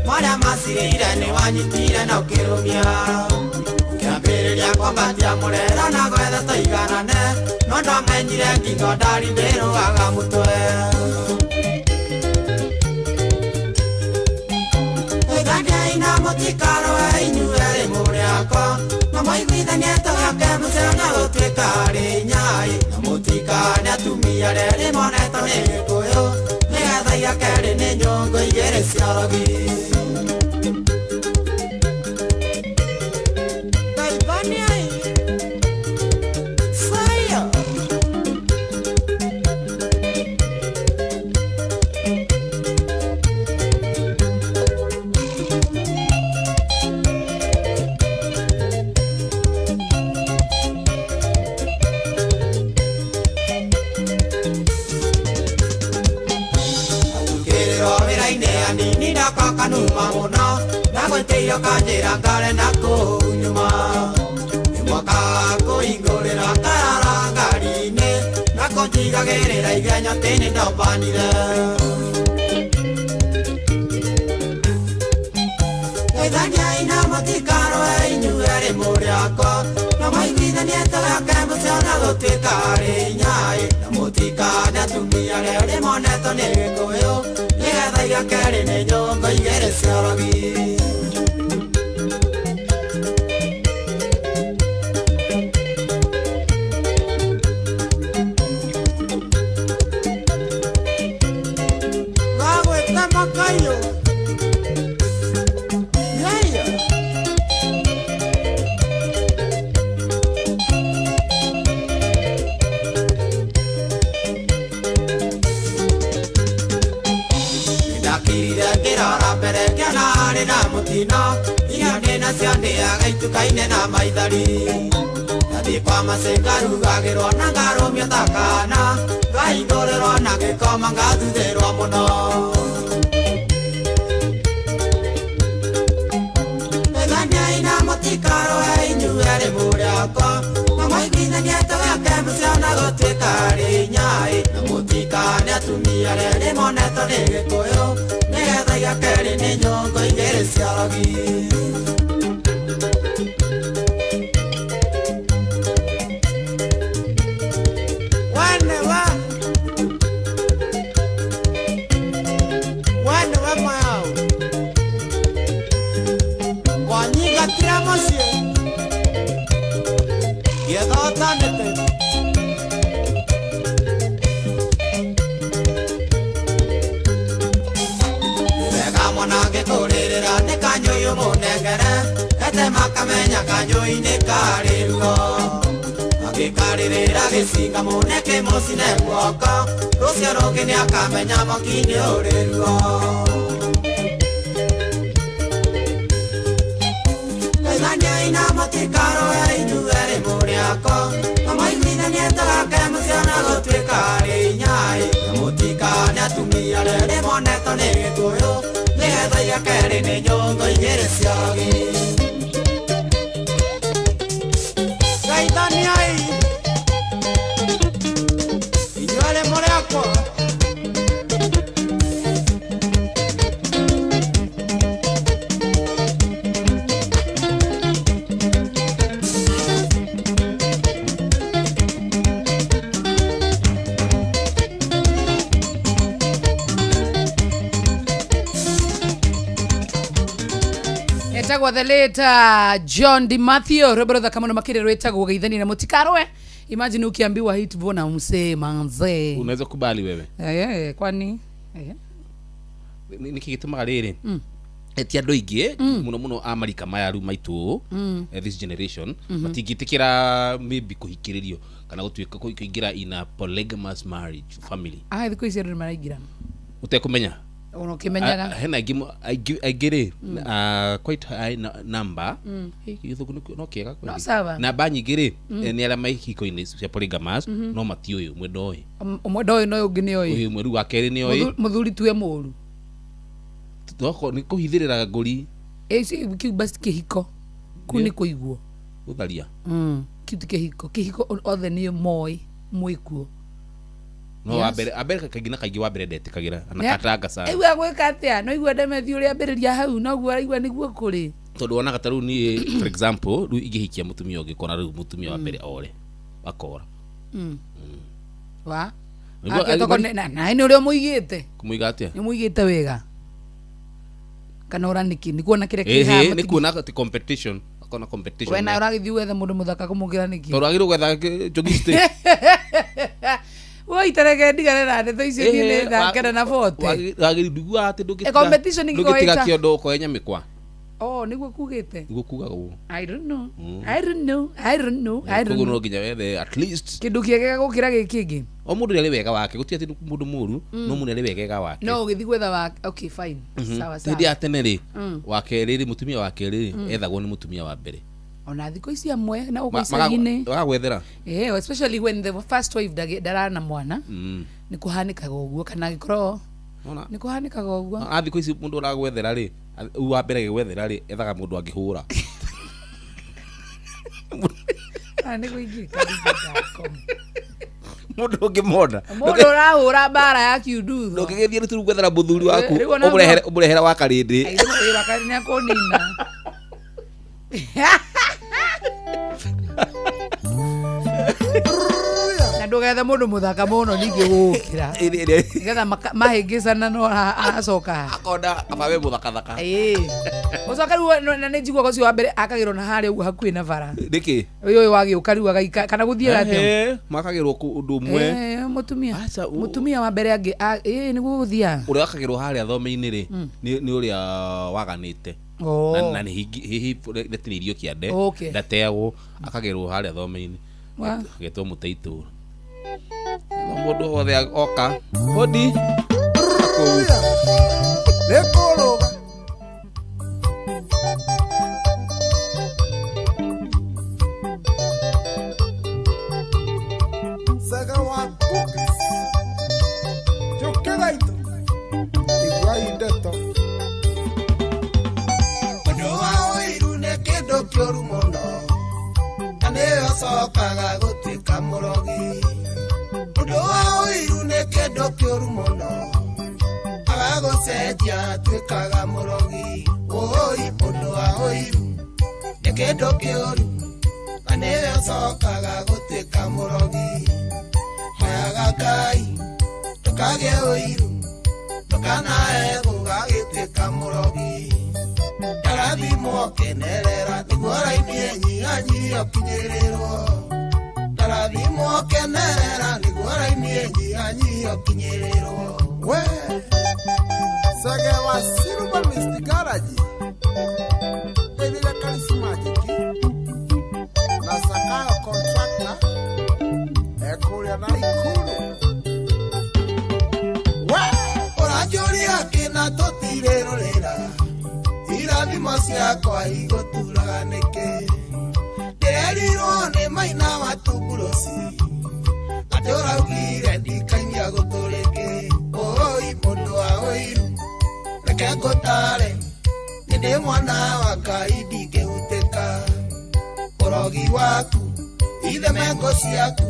Mwana masirire nĩ wanyitire na ũkĩrũmia, ũkĩambĩrĩria kwambatia mũrera na gwetha tũiganane, no ndamenyire ngingo ndari ndĩrũaga mũtwe. Geithaniai na mũtikarũe inyuĩ erĩ mũrĩ akwa, na mũiguithanie twake mũciĩ na gũtuĩka arĩ inyai, na mũtikane atumia arĩa erĩ monetwo nĩ Gĩkũyũ, nĩgetha igakerĩ nĩ nyũngũ igĩrĩ cia ũrogi. Kanjĩra ngare na kũu nyuma, nĩ mwaka kũhingũrĩra karara ngari-inĩ, na kũnjigagĩrĩra igenyo atĩ nĩndombanire. Geithaniai na mũtikarũe inyuĩ erĩ mũrĩ akwa, na mũiguithanie twake mũciĩ na gũtuĩka arĩ inyai, na mũtikane atumia arĩa erĩ monetwo nĩ Gĩkũyũ, nĩgetha igakerĩ nĩ nyũngũ igĩrĩ cia ũrogi. Itukaine na maithari, ndathiĩ kwa macĩ ngarugagĩrwo na ngarũmio ta kaana, ngahingũrĩrwo na ngĩkoma ngathuthĩrwo mũno. Geithaniai na mũtikarũe inyuĩ erĩ mũrĩ akwa, na mũiguithanie twake mũciĩ na gũtuĩka arĩ inyai, na mũtikane atumia arĩa erĩ monetwo nĩ Gĩkũyũ, nĩgetha igakerĩ nĩ nyongo igĩrĩ cia rogi. Wane wa mwao wanyigatira mũciĩ gĩethotanĩte. Wega mwana angĩkũrĩrĩra nĩ kanyũi ũmũnengere ete makamenya kanyũi nĩ karĩ ruo agĩkarĩrĩra gĩcinga mũne kĩmũcine guoko rũcio rũngĩ nĩakamenya mwaki nĩ ũrĩ ruo. Geithaniai na mũtikarũe inyuerĩ mũrĩ ako kamũiguithanie tũgake mũciĩ ona gũtuĩka arĩ inyai mũtikane atumia rĩrĩ monetwo nĩ Gĩkũyũ nĩgetha iga kerĩ nĩ nyongo igĩrĩ cia rogi. Geithaniai inyuerĩ mũrĩ akwa. Etagwo the late John DiMatteo, rwĩmbo rũthaka mũno makĩria rwĩtagwo geithania na mũtikarũe. Imagine ukiambiwa hit bona msee manze. Unaweza kubali wewe? Kwani Nĩkĩ gĩtũmaga rĩrĩ ti andũ aingĩ mũno mũno a marika maya rĩu maitũ, this generation, matingĩtĩkĩra maybe kũhikĩrĩrio kana gũtuĩka kũingĩra in a polygamous marriage family. Ah, thikũ ici andũ nĩ maraingĩra ũtekũmenya ona ũkĩmenyaga. Hena aingĩ aingĩ rĩ, quite high number. Gĩthũngũ no kĩega kweli. No sawa. Namba nyingĩ rĩ, nĩ arĩa maihiko-inĩ cia polygamous no matiũĩ ũmwe ndoĩ Ũmwe ndoĩ no ũngĩ nĩ oĩ. Ũyũ ũmwe rĩu wa kerĩ nĩ oĩ. Mũthuri tuwe mũru. Toko nĩ kũhithĩrĩra ngũri. Kĩu basi kĩhiko kũu nĩ kũiguo gũtharia. Kĩu ti kĩhiko, kĩhiko othe nĩ moĩ mwĩkuo. No wa mbere ambere kaingĩ na kaingĩ wa mbere ndetĩkagĩra anakatanga sana. Aigua gwĩka atĩa no igua ndemethi ũrĩa ambĩrĩria hau noguo araigua nĩguo kũrĩ. Tondũ wonaga ta rĩu niĩ for example rĩu ingĩhikia mũtumia ũngĩ kona rĩu mũtumia wa mbere ore akora. Wa Nĩguo- Akĩtoko na nĩ ũrĩa ũmũigĩte. Kũmũiga atĩa? Nĩ ũmũigĩte wega kana ũra nĩkĩ nĩ kuona kĩrĩa kĩ haha Ĩhĩ nĩ kuona atĩ competition akona competition. We nawe ũragĩthiĩ gwetha mũndũ mũthaka kũmũkĩra nĩkĩ? Tondũ agĩrĩirwo gwetha njũgictĩ. Woi tareke ndigane na ndeto icio niĩ nĩ thakena na bote. Wagĩrĩirwo ndiguaga atĩ Eh, competition ndũngĩtiga ĩngĩkorwo ĩta- kĩondo ũkoe nyamĩkwa. Oh, nĩguo kugĩte. Nĩguo kugaga ũguo. I don't know. I don't know. I don't know. I don't Koguo know. no nginya wethe at least Kĩndũ kĩega gũkĩra gĩkĩ kĩngĩ. o mũndũ nĩ arĩ wega wake gũtirĩ atĩ mũndũ mũru no mũndũ nĩ arĩ wegega wake. No ũgĩthiĩ gwetha wa okay fine. Sawa sawa. Hĩndĩ ya tene rĩ, wa kerĩ rĩ, mũtumia wa kerĩ rĩ, ethagwo nĩ mũtumia wa mbere. Ona thikũ ici amwe na gũkũ icagi-inĩ. Magagwethera. Especially when the first wife ndarana mwana. Nĩ kũhanĩkaga ũguo kana angĩkorwo Ona nĩ kũhanĩkaga ũguo. a thikũ ici mũndũ ũragwethera rĩ, rĩu wa mbere agĩgwethera rĩ, ethaga mũndũ angĩhũra. Ah, nĩguo ingĩka ndingĩka. Mũndũ ũngĩmona. Mũndũ ũrahũra mbara ya kiundutho. Ndũngĩgĩthiĩ rĩu gwethera mũthuri waku Rĩu ona ũmũrehere wa karĩndĩ. Airĩ nĩ akũnina. Na ndũgethe mũndũ mũthaka mũno ningĩ gũgũkĩra. Nĩgetha mahĩngĩcana no aracoka. Akona kaba we mũthakathaka. Ĩĩ. Ũcoke rĩu na nĩ njiguaga ũcio wa mbere akagĩrwo na harĩa ũguo hakuhĩ na bara. Nĩkĩ? Ũyũ ũyũ wagĩũka rĩu agaika kana gũthiaga atĩa? Makagĩrwo ũndũ ũmwe. Mũtumia. Mũtumia wa mbere angĩ ĩĩ nĩguo gũthiaga. Ũrĩa wakagĩrwo harĩa thome-inĩ rĩ, nĩ ũrĩa waganĩte. Na nĩ hihi ndatinĩirio kĩande ndateagwo akagĩrwo harĩa thome-inĩ agetwo mũteitũra. Mũndũ wothe oka hodi kũu. Nĩkũrũga. Sega wa cookies. Njũkĩra itũ. Iguai ndeto. Ũndũ wa ũiru nĩ kĩndũ kĩũru mũno na nĩyo cokaga gũtuĩka mũrogi. Ũndũ wa ũiru nĩ kĩndũ kĩũru mũno agagũciara. Gũcenjia atuĩkaga mũrogi. Ũi mũndũ wa ũiru nĩ kĩndũ kĩũru, na nĩwe ũcokaga gũtuĩka mũrogi. Hoyaga Ngai ndũkagĩe ũiru, ndũkanae gũgagĩtuĩka mũrogi. Ndarathimwo kenerera nĩguo raini ĩnyihanyihie ũkinyĩrĩrwo. Ndarathimwo kenerera nĩguo raini ĩnyihanyihie ũkinyĩrĩrwo. We Sage wa Silver Mist Garage David Charismatic na Sakayo Contractor ekuria na Ikuru. We ũranjũria kĩna tũtirĩrorera, irathimo ciakwa igũturaga nĩkĩ? Ndĩrerirwo nĩ maina wa Tumburuci atĩ ũraugire ndikaimia gũtũ rĩngĩ. Ũi mũndũ wa ũiru reke ngũtare, nĩ ndĩ mwana wa Ngai ndingĩhutĩka. Ũrogi waku itheme ngo ciaku,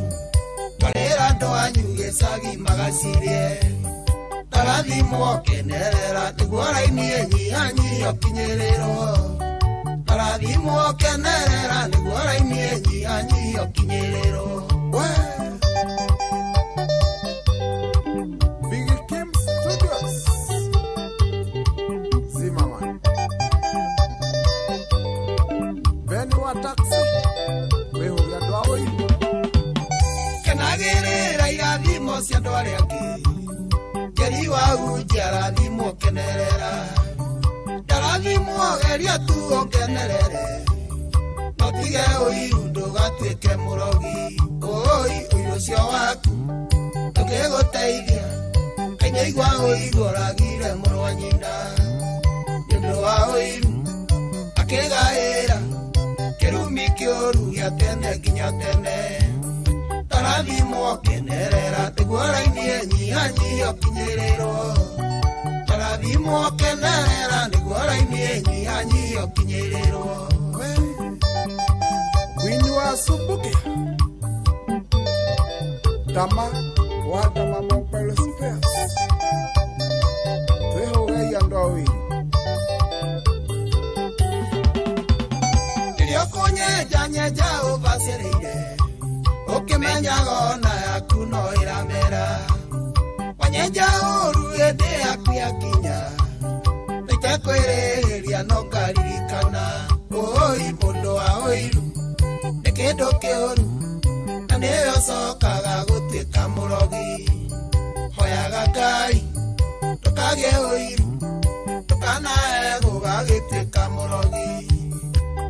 twarĩra andũ anyu gĩcagi magacirĩe. Ndarathimwo kenerera nĩguo raini ĩnyihanyihie ũkinyĩrĩrwo. Ndarathimwo kenerera nĩguo raini ĩnyihanyihie ũkinyĩrĩrwo. We Big Kim Studios Zimmerman Benny wa taxi wĩhũria andũ a ũiru. Kenagĩrĩra irathimo cia andũ arĩa angĩ, Njeri wa Unji arathimwo kenerera. Ndarathimwo geria tu ũkenerere, no tige ũiru ndũgatuĩke mũrogi. Ũi ũiru ũcio waku ndũngĩgũteithia, kainyaigua ũiru oragire mũrũ wa nyina. Nĩ ũndũ wa ũiru akĩgaĩra kĩrumi kĩũru gĩa tene nginya tene. Ndarathimwo kenerera nĩguo raini ĩnyihanyihie ũkinyĩrĩrwo. Ndarathimwo kenerera nĩguo raini ĩnyihanyihie ũkinyĩrĩrwo. Queen wa Sumbuke Dama wa Dama Mobile Spares twĩhũgei andũ a ũiru. Rĩrĩa ũkũnyenja nyenja ũbacĩrĩire, ũkĩmenyaga ona yaku no ĩramera. Wanyenja ũru hĩndĩ yaku yakinya, nĩitekwĩrĩhĩria no ngaririkana. Ũi mũndũ wa ũiru nĩ kĩndũ kĩũru, na nĩwe ũcokaga gũtuĩka mũrogi. Hoyaga Ngai ndũkagĩe ũiru, ndũkanae gũgagĩtuĩka mũrogi.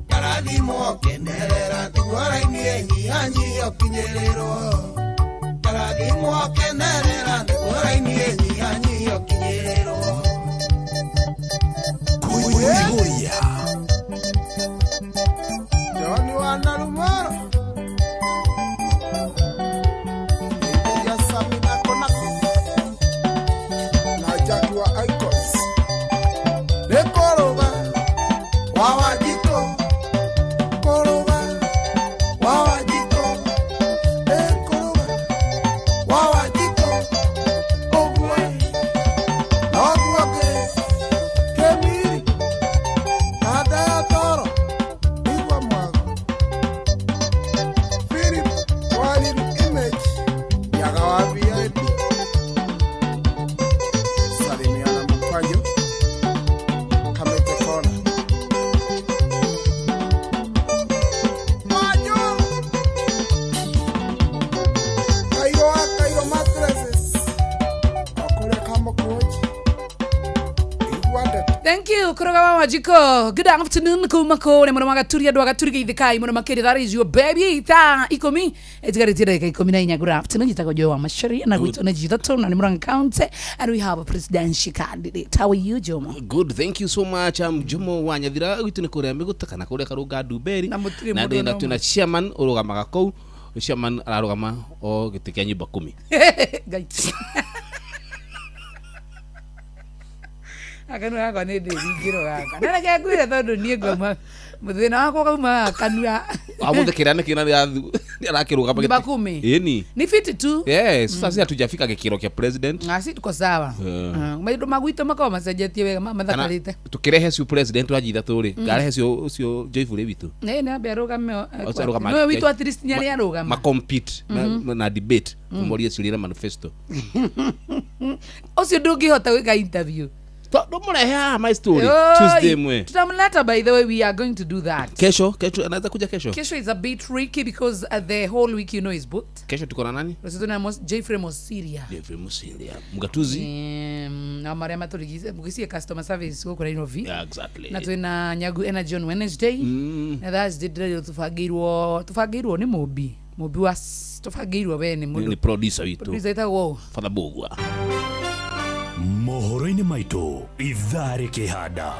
Ndarathimwo kenerera nĩguo raini ĩnyihanyihie ũkinyĩrĩrwo. Ndarathimwo kenerera nĩguo raini ĩnyihanyihie ũkinyĩrĩrwo. Kuihuria Johnny wa Narumoro Ĩndĩ ya Sami na Konako na Jackie wa Icons nĩ kũrũga wa Wanjikũ, kũrũga wa Wanjikũ, nĩ kũrũga wa Wanjikũ, ũguo noguo ngĩ Kĩmiri kanda ya toro igua mwago Philip Wariru Image Nyaga wa VIP Salimiana Mukwanyo Kamete Kona Wanyo Kairo wa Kairo Mattresses Okore Kamokoji Igua ndeto. Thank you kuroga wa Wanjiko. Good afternoon kuma kũrĩa mũno magaturi andũ agaturi geithĩkai mũno makĩria. That is your baby thaa ikũmi ĩtigarĩtie ndagĩka 14. Good afternoon, njĩtagwo Joy wa Macharia na gwitũ nĩ Jithatũ na nĩ Murang'a County, and we have a presidential candidate. How are you, Jomo? Good, thank you so much. I'm Jomo wa Nyathira gwitũ nĩ kũrĩa Mĩgũta kana kũrĩa Karũnga Ndumberi, Na mũtirĩ na mũndũ ona ndĩna twĩna chairman ũrũgamaga kũu. Chairman ararũgama o gĩtĩ kĩa nyũmba 10. Ngai akanua gakwa nĩ ndĩringĩro gaka na reke ngwĩre tondũ niĩ ngauma mũthĩna wakwa kauma kanua. Wamũthekera nĩkĩ na nĩ Arakĩrũgama Nyumba kumi. Ĩni. Ni fiti tu. Yes, sasa si hatujafika gĩkĩro kĩa president. Asi tuko sawa. Maũndũ magwitũ makoragwo macenjetie wega mathakarĩte. Tukirehe cio president wa ithatũ rĩ, ngarehe cio ũcio Joyful witũ. Nĩ nĩ ambe arũgame. Ũcio arũgame. No witũ at least nĩ arĩ arũgama. Ma compete na debate kũmoria ciũria na manifesto. Ũcio ndũngĩhota gwĩka interview. Ndũmũrehe haha my story Tuesday mwe. Tutamleta, by the way, we are going to do that. Kesho, kesho anaweza kuja kesho. Kesho is a bit tricky because the whole week you know is booked. Kesho tuko na nani? Rũciũ tuna Jeffrey Mosiria. Jeffrey Mosiria. Mugatuzi. Na maria matũrigice mugicie customer service gũkũ Nairobi. Yeah, exactly. Na twina Nyagu Energy on Wednesday. Na Thursday ndĩrerwo tũbangĩirwo nĩ Mũmbi. Mũmbi wa tũbangĩirwo we nĩ mũndũ. Ni producer witũ. Producer etagwo Father Bogwa. Mohoro-inĩ maitũ ithaa rĩkĩhanda.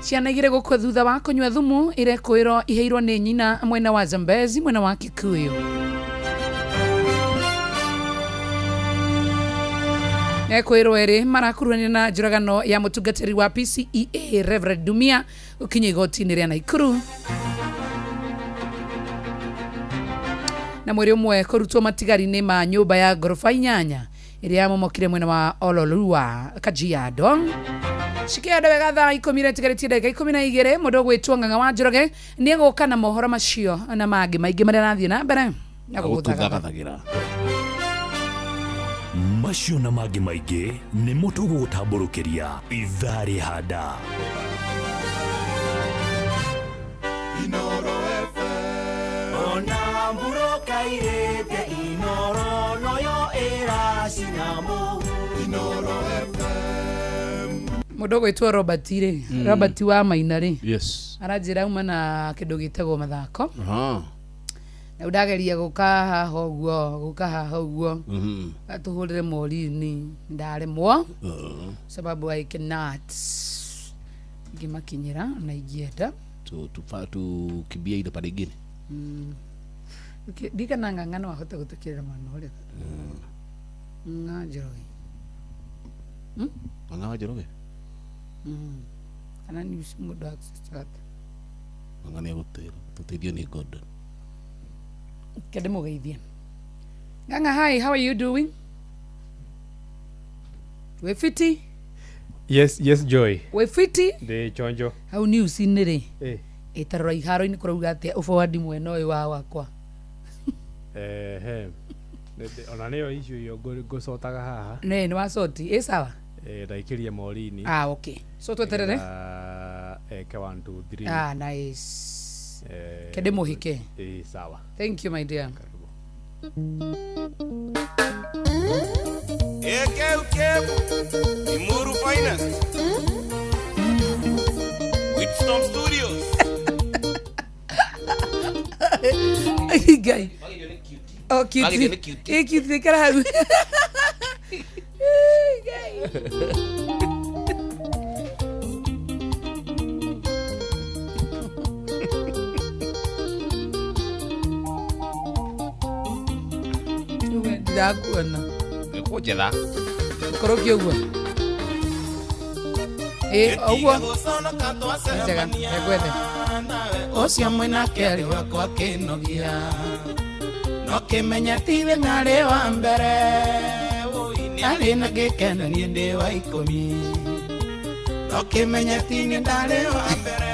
Ciana igĩrĩ gũkua thutha wa kũnyua thumu irekwĩrwo iheirwo nĩ nyina mwena wa Zambezi mwena wa Kikuyu. Ekwĩrwo erĩ marakuruhanio na njũragano ya mũtungatĩri wa PCEA Reverend Dumia gũkinya igoti-inĩ rĩa Naikuru. Na mwĩrĩ ũmwe kũrutwo matigari-inĩ ma nyũmba ya ngoroba 8 ĩrĩa yamomokire mwena wa Ololua Kajiado. Cikianda wega thaa 10 retigarĩtie ndagĩka 12 mũndũ ũgwĩtwo Ng'ang'a wa Njoroge nĩ egũka na mohoro macio na mangĩ maingĩ marĩa arathiĩ na mbere na gũgũthagathagira. Macio na mangĩ maingĩ nĩmo tũgũgũtambũrũkĩria ithaa rĩhanda. Inoro FM. Ona mburoka irĩte Inoro noyo ĩracina Inoro FM. Mũndũ ũgwĩtwo Robert rĩ, Robert wa Maina rĩ. Yes. Aranjĩra auma na kĩndũ gĩtagwo mathako. Na ndageria gũka haha ũguo, gũka haha ũguo. Atũhũrĩre morini, ndaremwo. Sababu I cannot ngĩmakinyĩra na ingĩenda. Tukimbia ile pande ingine. Ndikana Ng'ang'a no ahote gũtũkĩrĩra mwana ũrĩa. Ng'a Njoroge. Ng'ang'a wa Njoroge? Kana nĩ ũcio mũndũ wa Ng'ang'a nĩ egũtwĩra tũteithio nĩ Gordon. Kende mũgeithie. Ng'ang'a, hi, how are you doing? Wĩ fiti? Yes, yes, Joy. Wĩ fiti? Ndĩ chonjo. Hau news-inĩ rĩ. Ĩtarora iharo-inĩ kũrauga atĩa ũbowadi mwena ũyũ wa wakwa. Ona nĩyo issue ĩyo ngũcotaga haha. Nĩ nĩ wacoti. Ĩ sawa? Ndaikĩria morini. Ah, okay. So tweterere? Eke 1 2 3. Ah, nice. Kende mũhike. Sawa. Thank you, my dear. Karibu. Eke ukebu Imuru Finest Witstorm Studios. Guy. Oh, cute. Eh, cute kara hau. Guy. Ndakuona. Nĩkũnjetha. Koroki ũguo. Ũguo. Njega, ngwethe. Ũcio mwĩnake arĩ wakwa kĩnogia. No kĩmenya tiwe ngarĩ wa mbere. Arĩ na gĩkeno niĩ ndĩ wa 10. No kĩmenya ti niĩ ndarĩ wa mbere.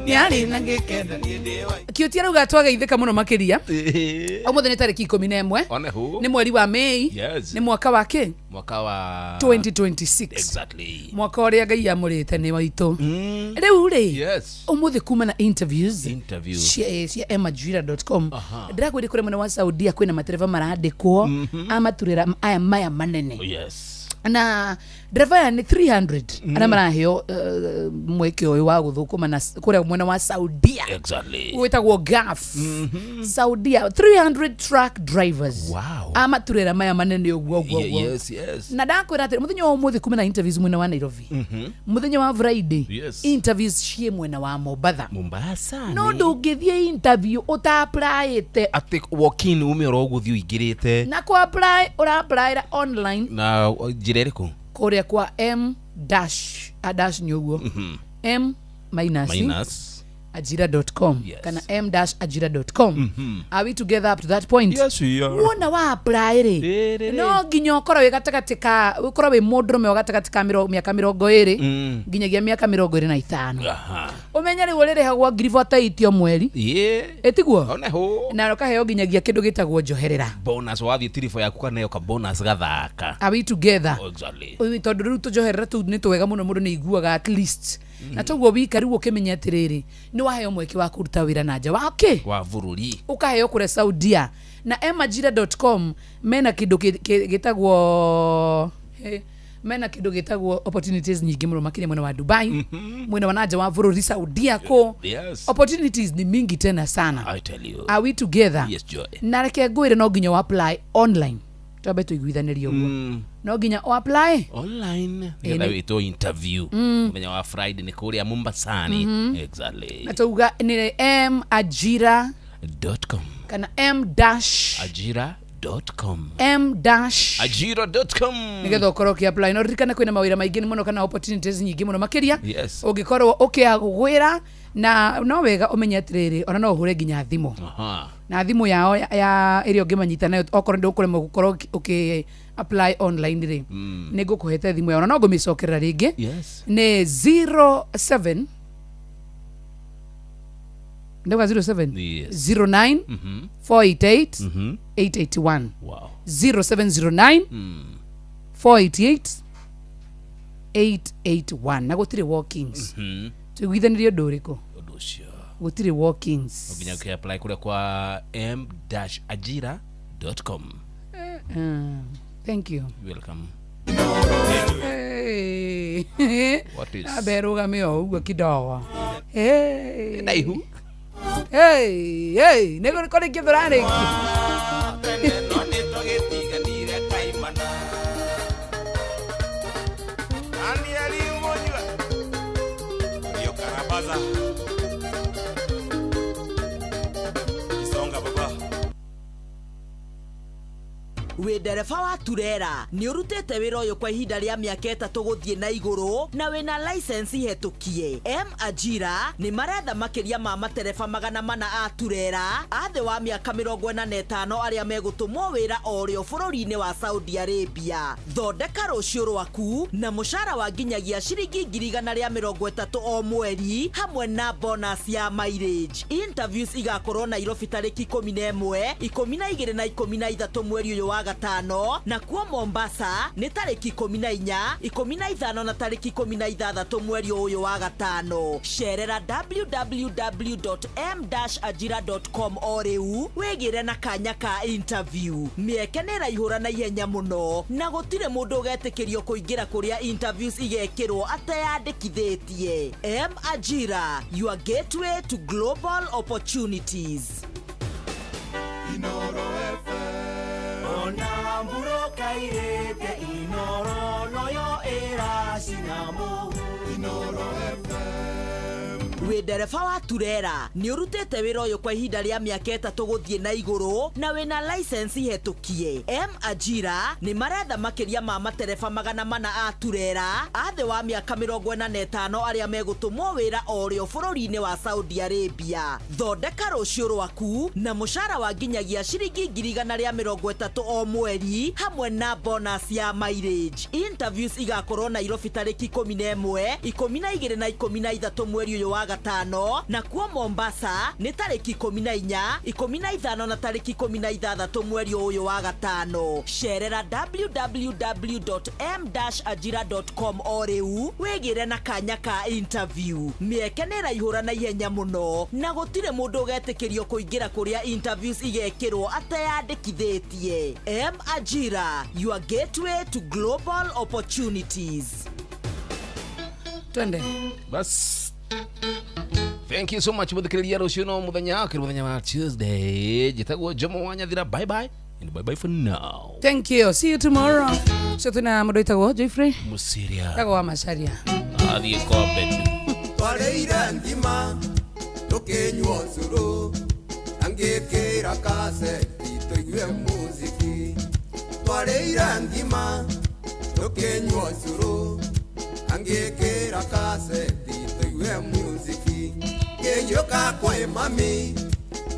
Nĩ na gĩkeno niĩ ndĩ wa. Kiuti arauga twageithĩka mũno makĩria. Ũmũthĩ nĩ tarĩki 11. Nĩ mweri wa Mei. Nĩ mwaka wa kĩ? Mwaka wa 2026. Exactly. Mwaka ũrĩa Ngai amũrĩte nĩ waitũ. Rĩu rĩ. Yes. Ũmũthĩ kuma na interviews. Cia emajira.com. Ndĩrakwĩra kũrĩa mwena wa Saudia kwĩna matereba marandĩkwo amaturĩra aya maya manene. Yes. Na dereva ya nĩ 300 arĩa maraheo mweke ũyũ wa gũthũkũma na kũrĩa mwena wa Saudia. Exactly. Gwĩtagwo Gulf. Saudia 300 truck drivers. Wow. Amaturĩra maya manene ũguo ũguo. Yes, yes. Na ndakwĩra atĩrĩ mũthenya wa ũmũthĩ kuma na interviews mwena wa Nairobi. Mũthenya wa Friday. Yes. Interviews ciĩ mwena wa Mombatha. Mombasa. No ndũngĩthiĩ interview ũta-applyĩte. Atĩ walk in ume oro ũgũthiĩ ũingĩrĩte. Na kũ apply ũra-applyĩra online. Na njĩra ĩrĩkũ? Kũrĩa kwa m-. A dash nĩ ũguo. M minus Minus. ajira.com. Yes. Kana m dash ajira.com. Are we together up to that point? Yes, we are. Wona wa apply rĩ, no nginya ũkorwo wĩ gatagatĩ ka, ũkorwo wĩ mũndũrũme wa gatagatĩ ka mĩaka 20 nginyagia mĩaka 25. Ũmenye rĩu ũrĩrĩhagwo 48,000 o mweri. Ĩtiguo? Oneho. Na ũkaheo nginyagia kĩndũ gĩtagwo njoherera. Bonus wathiĩ tiribũ yaku kaneo ka bonus gathaka. Are we together? Exactly. Ũyũ tondũ rĩu tũnjoherera tũu nĩ twega mũno, mũndũ nĩ aiguaga at least. Na toguo wika rĩu ũkĩmenya atĩrĩrĩ, nĩ waheo mweke wa kũruta wĩra na nja wa okay. Wa bũrũri. Ũkaheo kũrĩa Saudia na emajira.com mena kĩndũ gĩtagwo mena kĩndũ gĩtagwo opportunities nyingĩ mũno makĩria mwena wa Dubai, mwena wa nanja wa bũrũri Saudia kũ. Opportunities ni mingi tena sana. I tell you. Are we together? Yes, Joy. Na reke ngwĩre, no nginya ũ apply online, twambe tũiguithanĩrie ũguo, no nginya ũ apply online Ĩ, nĩgetha wĩtwo interview mũthenya wa Friday nĩ kũrĩa Mombasani. Exactly. Na tauga nĩ m ajira dot com kana m dash ajira dot com m dash ajira dot com nigetha ũkorwo ũkĩ apply. No ririkana kwĩna mawĩra maingĩ mũno kana opportunities nyingĩ mũno makĩria ũngĩkorwo ũkĩagwĩra, na no wega ũmenye atĩrĩrĩ, ona no ũhũre nginya thimũ na thimũ yao ya ĩrĩa ũngĩmanyita nayo okorwo ndũkũremwo gũkorwo ũkĩ apply online rĩ, nĩ ngũkũhete thimũ yao na no ngũmĩcokerera rĩngĩ. Nĩ 07, ndauga 07 09 488 881. 0709 488 881. Na gũtirĩ walkings. Tũiguithanĩrie ũndũ ũrĩkũ? Ũndũ ũcio. Gũtirĩ walkings. No nginya ũkĩ apply kũrĩa kwa m dash ajira dot com. Thank you. Welcome. Hey. What is- Ambe rũgame o ũguo kidogo. Hey. Ndaihu. Hey, hey, nĩ kũrĩkia tũrarĩkia. Tene no nĩtwagĩtiganire kaimana. Danieli Munyua Rio Karabaza Isonga baba. Wĩ ndereba wa turera, nĩ ũrutĩte wĩra ũyũ kwa ihinda rĩa mĩaka 3 gũthiĩ na igũrũ na wĩna license hetũkie, M Ajira nĩ maretha makĩria ma matereba 400 a turera a thĩ wa mĩaka 45 arĩa megũtũmwo wĩra o rĩo bũrũri-inĩ wa Saudi Arabia. Thondeka rũciũ rwaku na mũcara wa nginyagia ciringi 130,000 o mweri hamwe na bonus ya mileage. Interviews igakorwo Nairobi tarĩki 11, 12 na 13 mweri ũyũ wa gatano, na kuo Mombasa nĩ tarĩki 14, 15 na tarĩki 16 mweri ũyũ wa gatano. Cerera www.m-ajira.com o rĩu wĩgĩre na kanya ka interview. Mĩeke nĩ ĩraihũra na ihenya mũno na gũtirĩ mũndũ ũgetĩkĩrio kũingĩra kũrĩa interviews igekĩrwo ateyandĩkithĩtie. M Ajira, your gateway to global opportunities. Ona mburoka irĩte Inoro noyo ĩracina mũhu Inoro. Wĩ ndereba wa turera, nĩ ũrutĩte wĩra ũyũ kwa ihinda rĩa mĩaka 3 gũthiĩ na igũrũ na wĩna license hetũkie, M Ajira nĩ maretha makĩria ma matereba 400 a turera a thĩ wa mĩaka 45 arĩa megũtũmwo wĩra o rĩo bũrũri-inĩ wa Saudi Arabia. Thondeka rũciũ rwaku na mũcara wa nginyagia ciringi 130,000 o mweri hamwe na bonus ya mileage. Interviews igakorwo Nairobi tarĩki 11, 12 na 13 mweri ũyũ wa gatano, na kuo Mombasa nĩ tarĩki 14, 15 na tarĩki 16 mweri ũyũ wa gatano. Cerera www.m-ajira.com o rĩu wĩgĩre na kanya ka interview. Mĩeke nĩ ĩraihũra na ihenya mũno na gũtirĩ mũndũ ũgetĩkĩrio kũingĩra kũrĩa interviews igekĩrwo ateyandĩkithĩtie. M Ajira, your gateway to global opportunities. Twende. Bas, thank you so much muthikiriria. Rucio no muthenya kiri muthenya wa Tuesday. Njitagwo Jomo wa Nyathira. Bye bye and bye bye for now. Thank you, see you tomorrow. So twina mũndũ wĩtagwo Joyfrey Musiria. Tagwo wa Macharia. Athiĩ kwa bed. Twarĩire ngima tũkĩnyua ũcũrũ na ngĩkĩra kaseti tũigue muziki. Twarĩire ngima tũkĩnyua ũcũrũ. Angĩkĩra kaseti tũigue music. Ngĩhiũka kwĩ mami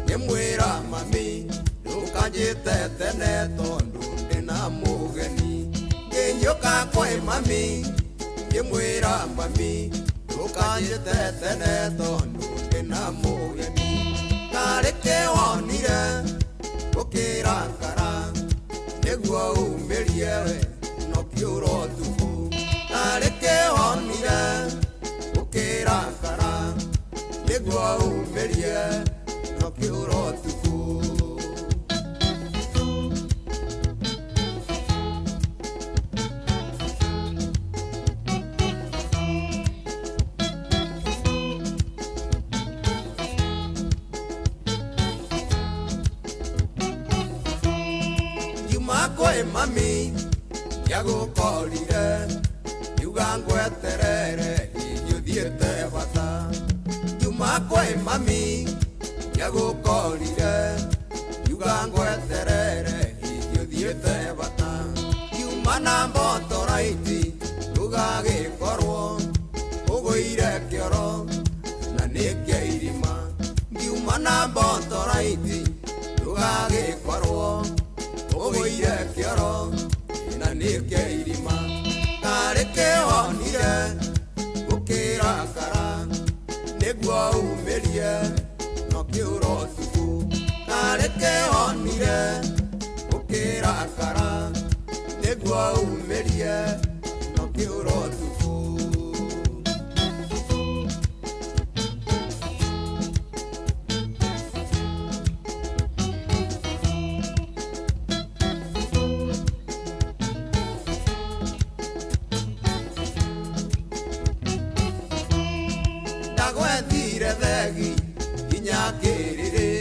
ngĩmwĩra mami ndũkanjĩte tene tondũ ndĩna mũgeni. Ngĩhiũka kwĩ mami ngĩmwĩra mami ndũkanjĩte tene tondũ ndĩna mũgeni. Karĩ kĩwonire gũkĩrakara nĩguo umĩrie we no kĩũra ũtukũ. Karĩ kĩwonire gũkĩrakara nĩguo umĩrie no kĩũra ũtukũ. Ngiuma kwĩ mami ndiagũkorire ngiuga ngweterere hihi ũthiĩte bata. Ngiuma kwĩ mami ndiagũkorire ngiuga ngweterere hihi ũthiĩte bata. Ngiuma na motoraiti ndũgagĩkorwo ũgũire kĩoro na nĩkĩa irima. Ngiuma na motoraiti ndũgagĩkorwo ũgũire kĩoro na nĩkĩa irima. Karĩ kĩwonire gũkĩrakara nĩguo umĩrie no kĩũra ũtukũ. Karĩ kĩwonire gũkĩrakara nĩguo umĩrie no kĩũra ũtukũ. Ndagwethire thegi nginya kĩrĩrĩ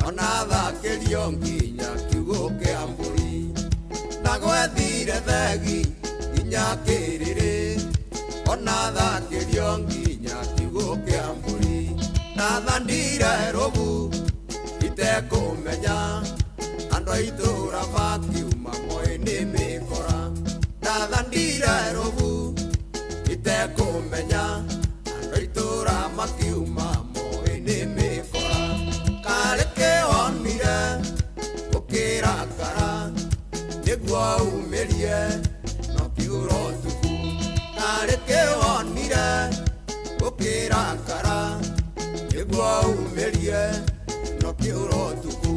ona thakĩrio nginya kiugũ kĩa mbũri. Ndagwethire thegi nginya kĩrĩrĩ ona thakĩrio nginya kiugũ kĩa mbũri. Ndathandire rũbu itekũmenya andũ a itũũra makiuma moĩ nĩ mĩkora. Ndathandire rũbu itekũmenya andũ a itũũra makiuma moĩ nĩ mĩkora. Karĩ kĩwonire gũkĩrakara nĩguo umĩrie no kĩũra ũtukũ. Karĩ kĩwonire gũkĩrakara nĩguo umĩrie no kĩũra ũtukũ.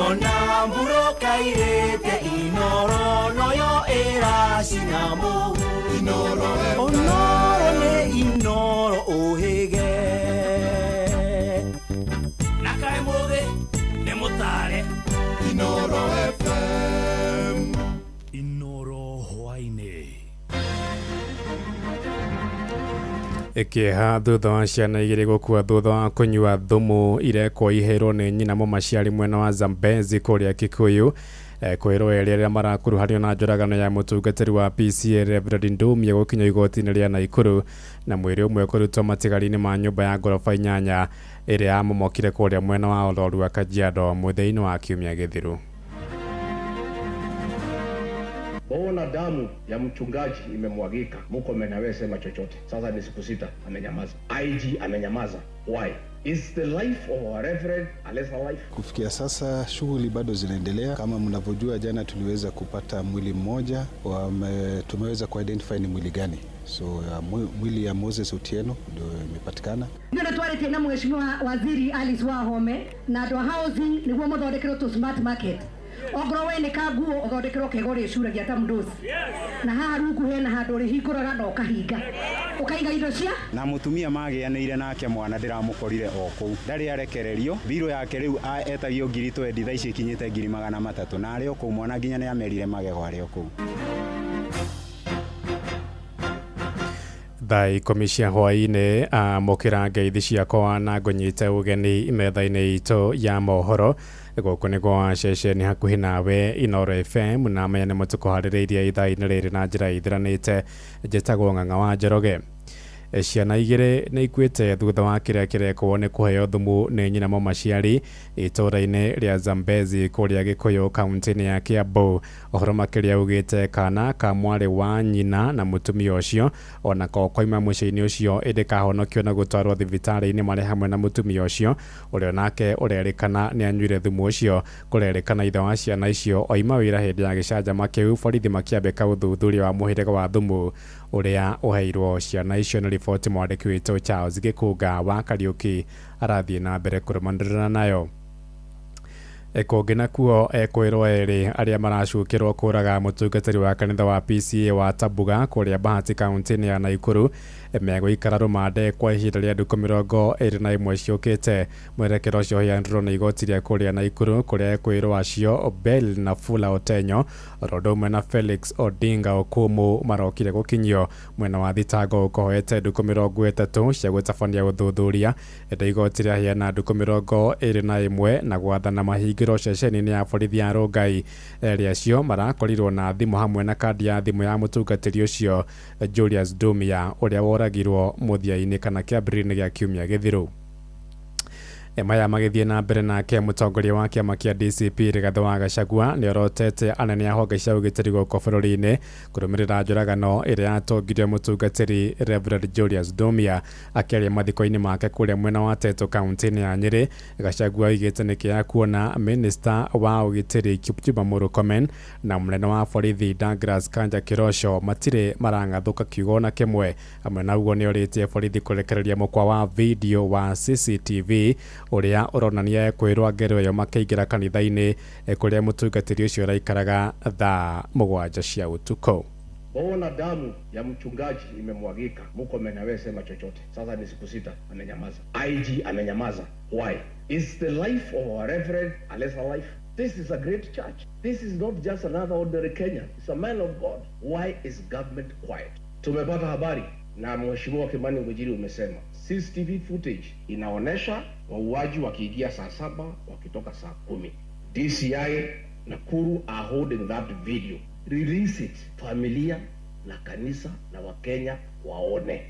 Ona mburoka irĩte Inoro noyo ĩracina mũhu. Onoro nĩ Inoro ũhĩge. Na kaĩ mũthĩ nĩ mũtare. Inoro FM. Inoro hwainĩ. Kĩeha thutha wa ciana igĩrĩ gũkua thutha wa kũnyua thumu irekwo iheirwo nĩ nyina mũmaciari mwena wa Zambezi kũrĩa Kikuyu. Kwĩrwo erĩ arĩa marakuruhanio na njũragano ya mũtungatĩri wa PCA Reverend Ndumia gũkinya igoti-inĩ rĩa Naikuru na mwĩrĩ ũmwe kũrutwo matigari-inĩ ma nyũmba ya ngoroba 8 ĩrĩa yamomokire kũrĩa mwena wa Olorua Kajiado mũthia-inĩ wa kiumia gĩthiru. Waona damu ya mchungaji imemwagika, Murkomen hawezi sema chochote. Sasa ni siku 6 amenyamaza. IG amenyamaza. Why? Is the life of our reverend a lesser life? Kufikia sasa shughuli bado zinaendelea. Kama mnavyojua, jana tuliweza kupata mwili mmoja, tumeweza kuidentify ni mwili gani. So mwili ya Moses Otieno ndio imepatikana. Ndio twaritie na Mheshimiwa Waziri Alice Wahome na andũ a housing nĩguo mũthondekerwo tũ smart market. Ongorwo we nĩ kanguo ũthondekerwo kego rĩcuragia ta mũndũci. Na haha rungu hena handũ ũrĩhingũraga na ũkahinga. Ũkaiga indo cia na mũtumia magĩanĩire nake mwana ndĩramũkorire o kũu. Ndarĩ arekererio, mbirũ yake rĩu etagio ngiri 20 thaa ici ikinyĩte ngiri 300 na arĩ o kũu mwana nginya nĩ amerire magego arĩ o kũu. Thaa 10 cia hwaĩ-inĩ amũkĩra ngeithi ciakwa na ngũnyite ũgeni metha-inĩ itũ ya mohoro. Gũkũ nĩ gwa ceceni hakuhĩ nawe Inooro FM na maya nĩmo tũkũharĩrĩirie ithaa-inĩ rĩrĩ na njĩra ithiranĩte. Njĩtagwo Ng'ang'a wa Njoroge. Ciana igĩrĩ nĩ ikuĩte thutha wa kĩrĩa kĩrekwo nĩ kũheo thumu nĩ nyina mũmaciari itũũra-inĩ rĩa Zambezi kũrĩa Gĩkũyũ kaunti-inĩ ya Kiambu. Ũhoro makĩria ugĩte kana ka mwarĩ wa nyina na mũtumia ũcio onako koima mũciĩ-inĩ ũcio ĩndĩ kahonokio na gũtwarwo thibitarĩ-inĩ marĩ hamwe na mũtumia ũcio ũrĩa nake ũrerĩkana nĩ anyuire thumu ũcio. Kũrerĩkana ithe wa ciana icio oima wĩra hĩndĩ ya gĩcanjama kĩu, borithi makĩambĩka ũthuthuria wa mũhĩrĩga wa thumu ũrĩa ũheirwo ciana icio. Nĩ riboti mwandĩki witũ Charles Gĩkũnga wa Kariũki arathiĩ na mbere kũrũmanĩrĩra nayo. Kũngĩ nakuo ekwĩrwo erĩ arĩa maracukĩrwo kũraga mũtungatĩri wa kanitha wa PCA wa Tabuga kũrĩa Bahati kaunti-inĩ ya Naikuru megũikara rũmande kwa ihinda rĩa ndukũ 21 ciũkĩte. Mwerekera ũcio ũheanirwo nĩ igoti rĩa kũrĩa Naikuru kũrĩa ekwĩrwo acio Bell na Fula Otenyo oro ũndũ ũmwe na Felix Odinga Okumu marokire gũkinyio. Mwena wa thitango ũkoete ndukũ 30 cia gũtabania ũthuthuria, ĩndĩ igoti rĩaheana ndukũ 21 na gwathana mahingĩro ceceni-inĩ ya borithi ya Rongai. Erĩ acio marakorirwo na thimũ hamwe na kandi ya thimũ ya mũtungatĩri ũcio Julius Dumia ũrĩa woragirwo mũthia-inĩ kana kĩambĩrĩria-inĩ gĩa kiumia gĩthiru. Maya magĩthiĩ na mbere nake mũtongoria wa kĩama kĩa DCP Rigathĩ wa Gachagua nĩorotete anene a honge cia ũgitĩri gũkũ bũrũri-inĩ kũrũmĩrĩra njũragano ĩrĩa yatongirie mũtungatĩri Reverend Julius Dumia. Akĩaria mathiko-inĩ make kũrĩa mwena wa Teto kaunti-inĩ ya Nyĩrĩ, Gachagua oigĩte nĩ kĩeha kuona minista wa ũgitĩri Kipchumba Murkomen na mũnene wa borithi Douglas Kanja Kĩroco matirĩ marang'athũka kiugo ona kĩmwe. Hamwe na ũguo nĩorĩtie borithi kũrekereria mũkwa wa video wa CCTV ũrĩa ũronania ekwĩrwo ngero ĩyo makĩingĩra kanitha-inĩ kũrĩa mũtungatĩri ũcio ũraikaraga thaa 7 cia ũtukũ. Ona damu ya mchungaji imemwagika, Murkomen hawezi sema chochote. Sasa ni siku 6 amenyamaza. IG amenyamaza. Why? Is the life of our reverend a lesser life? This is a great church. This is not just another ordinary Kenyan. It's a man of God. Why is government quiet? Tumepata habari na Mheshimiwa Kimani Ngunjiri umesema CCTV footage inaonesha wauaji wakiingia saa 7 wakitoka saa 10. DCI Nakuru are holding that video. Release it. Familia na kanisa na Wakenya waone.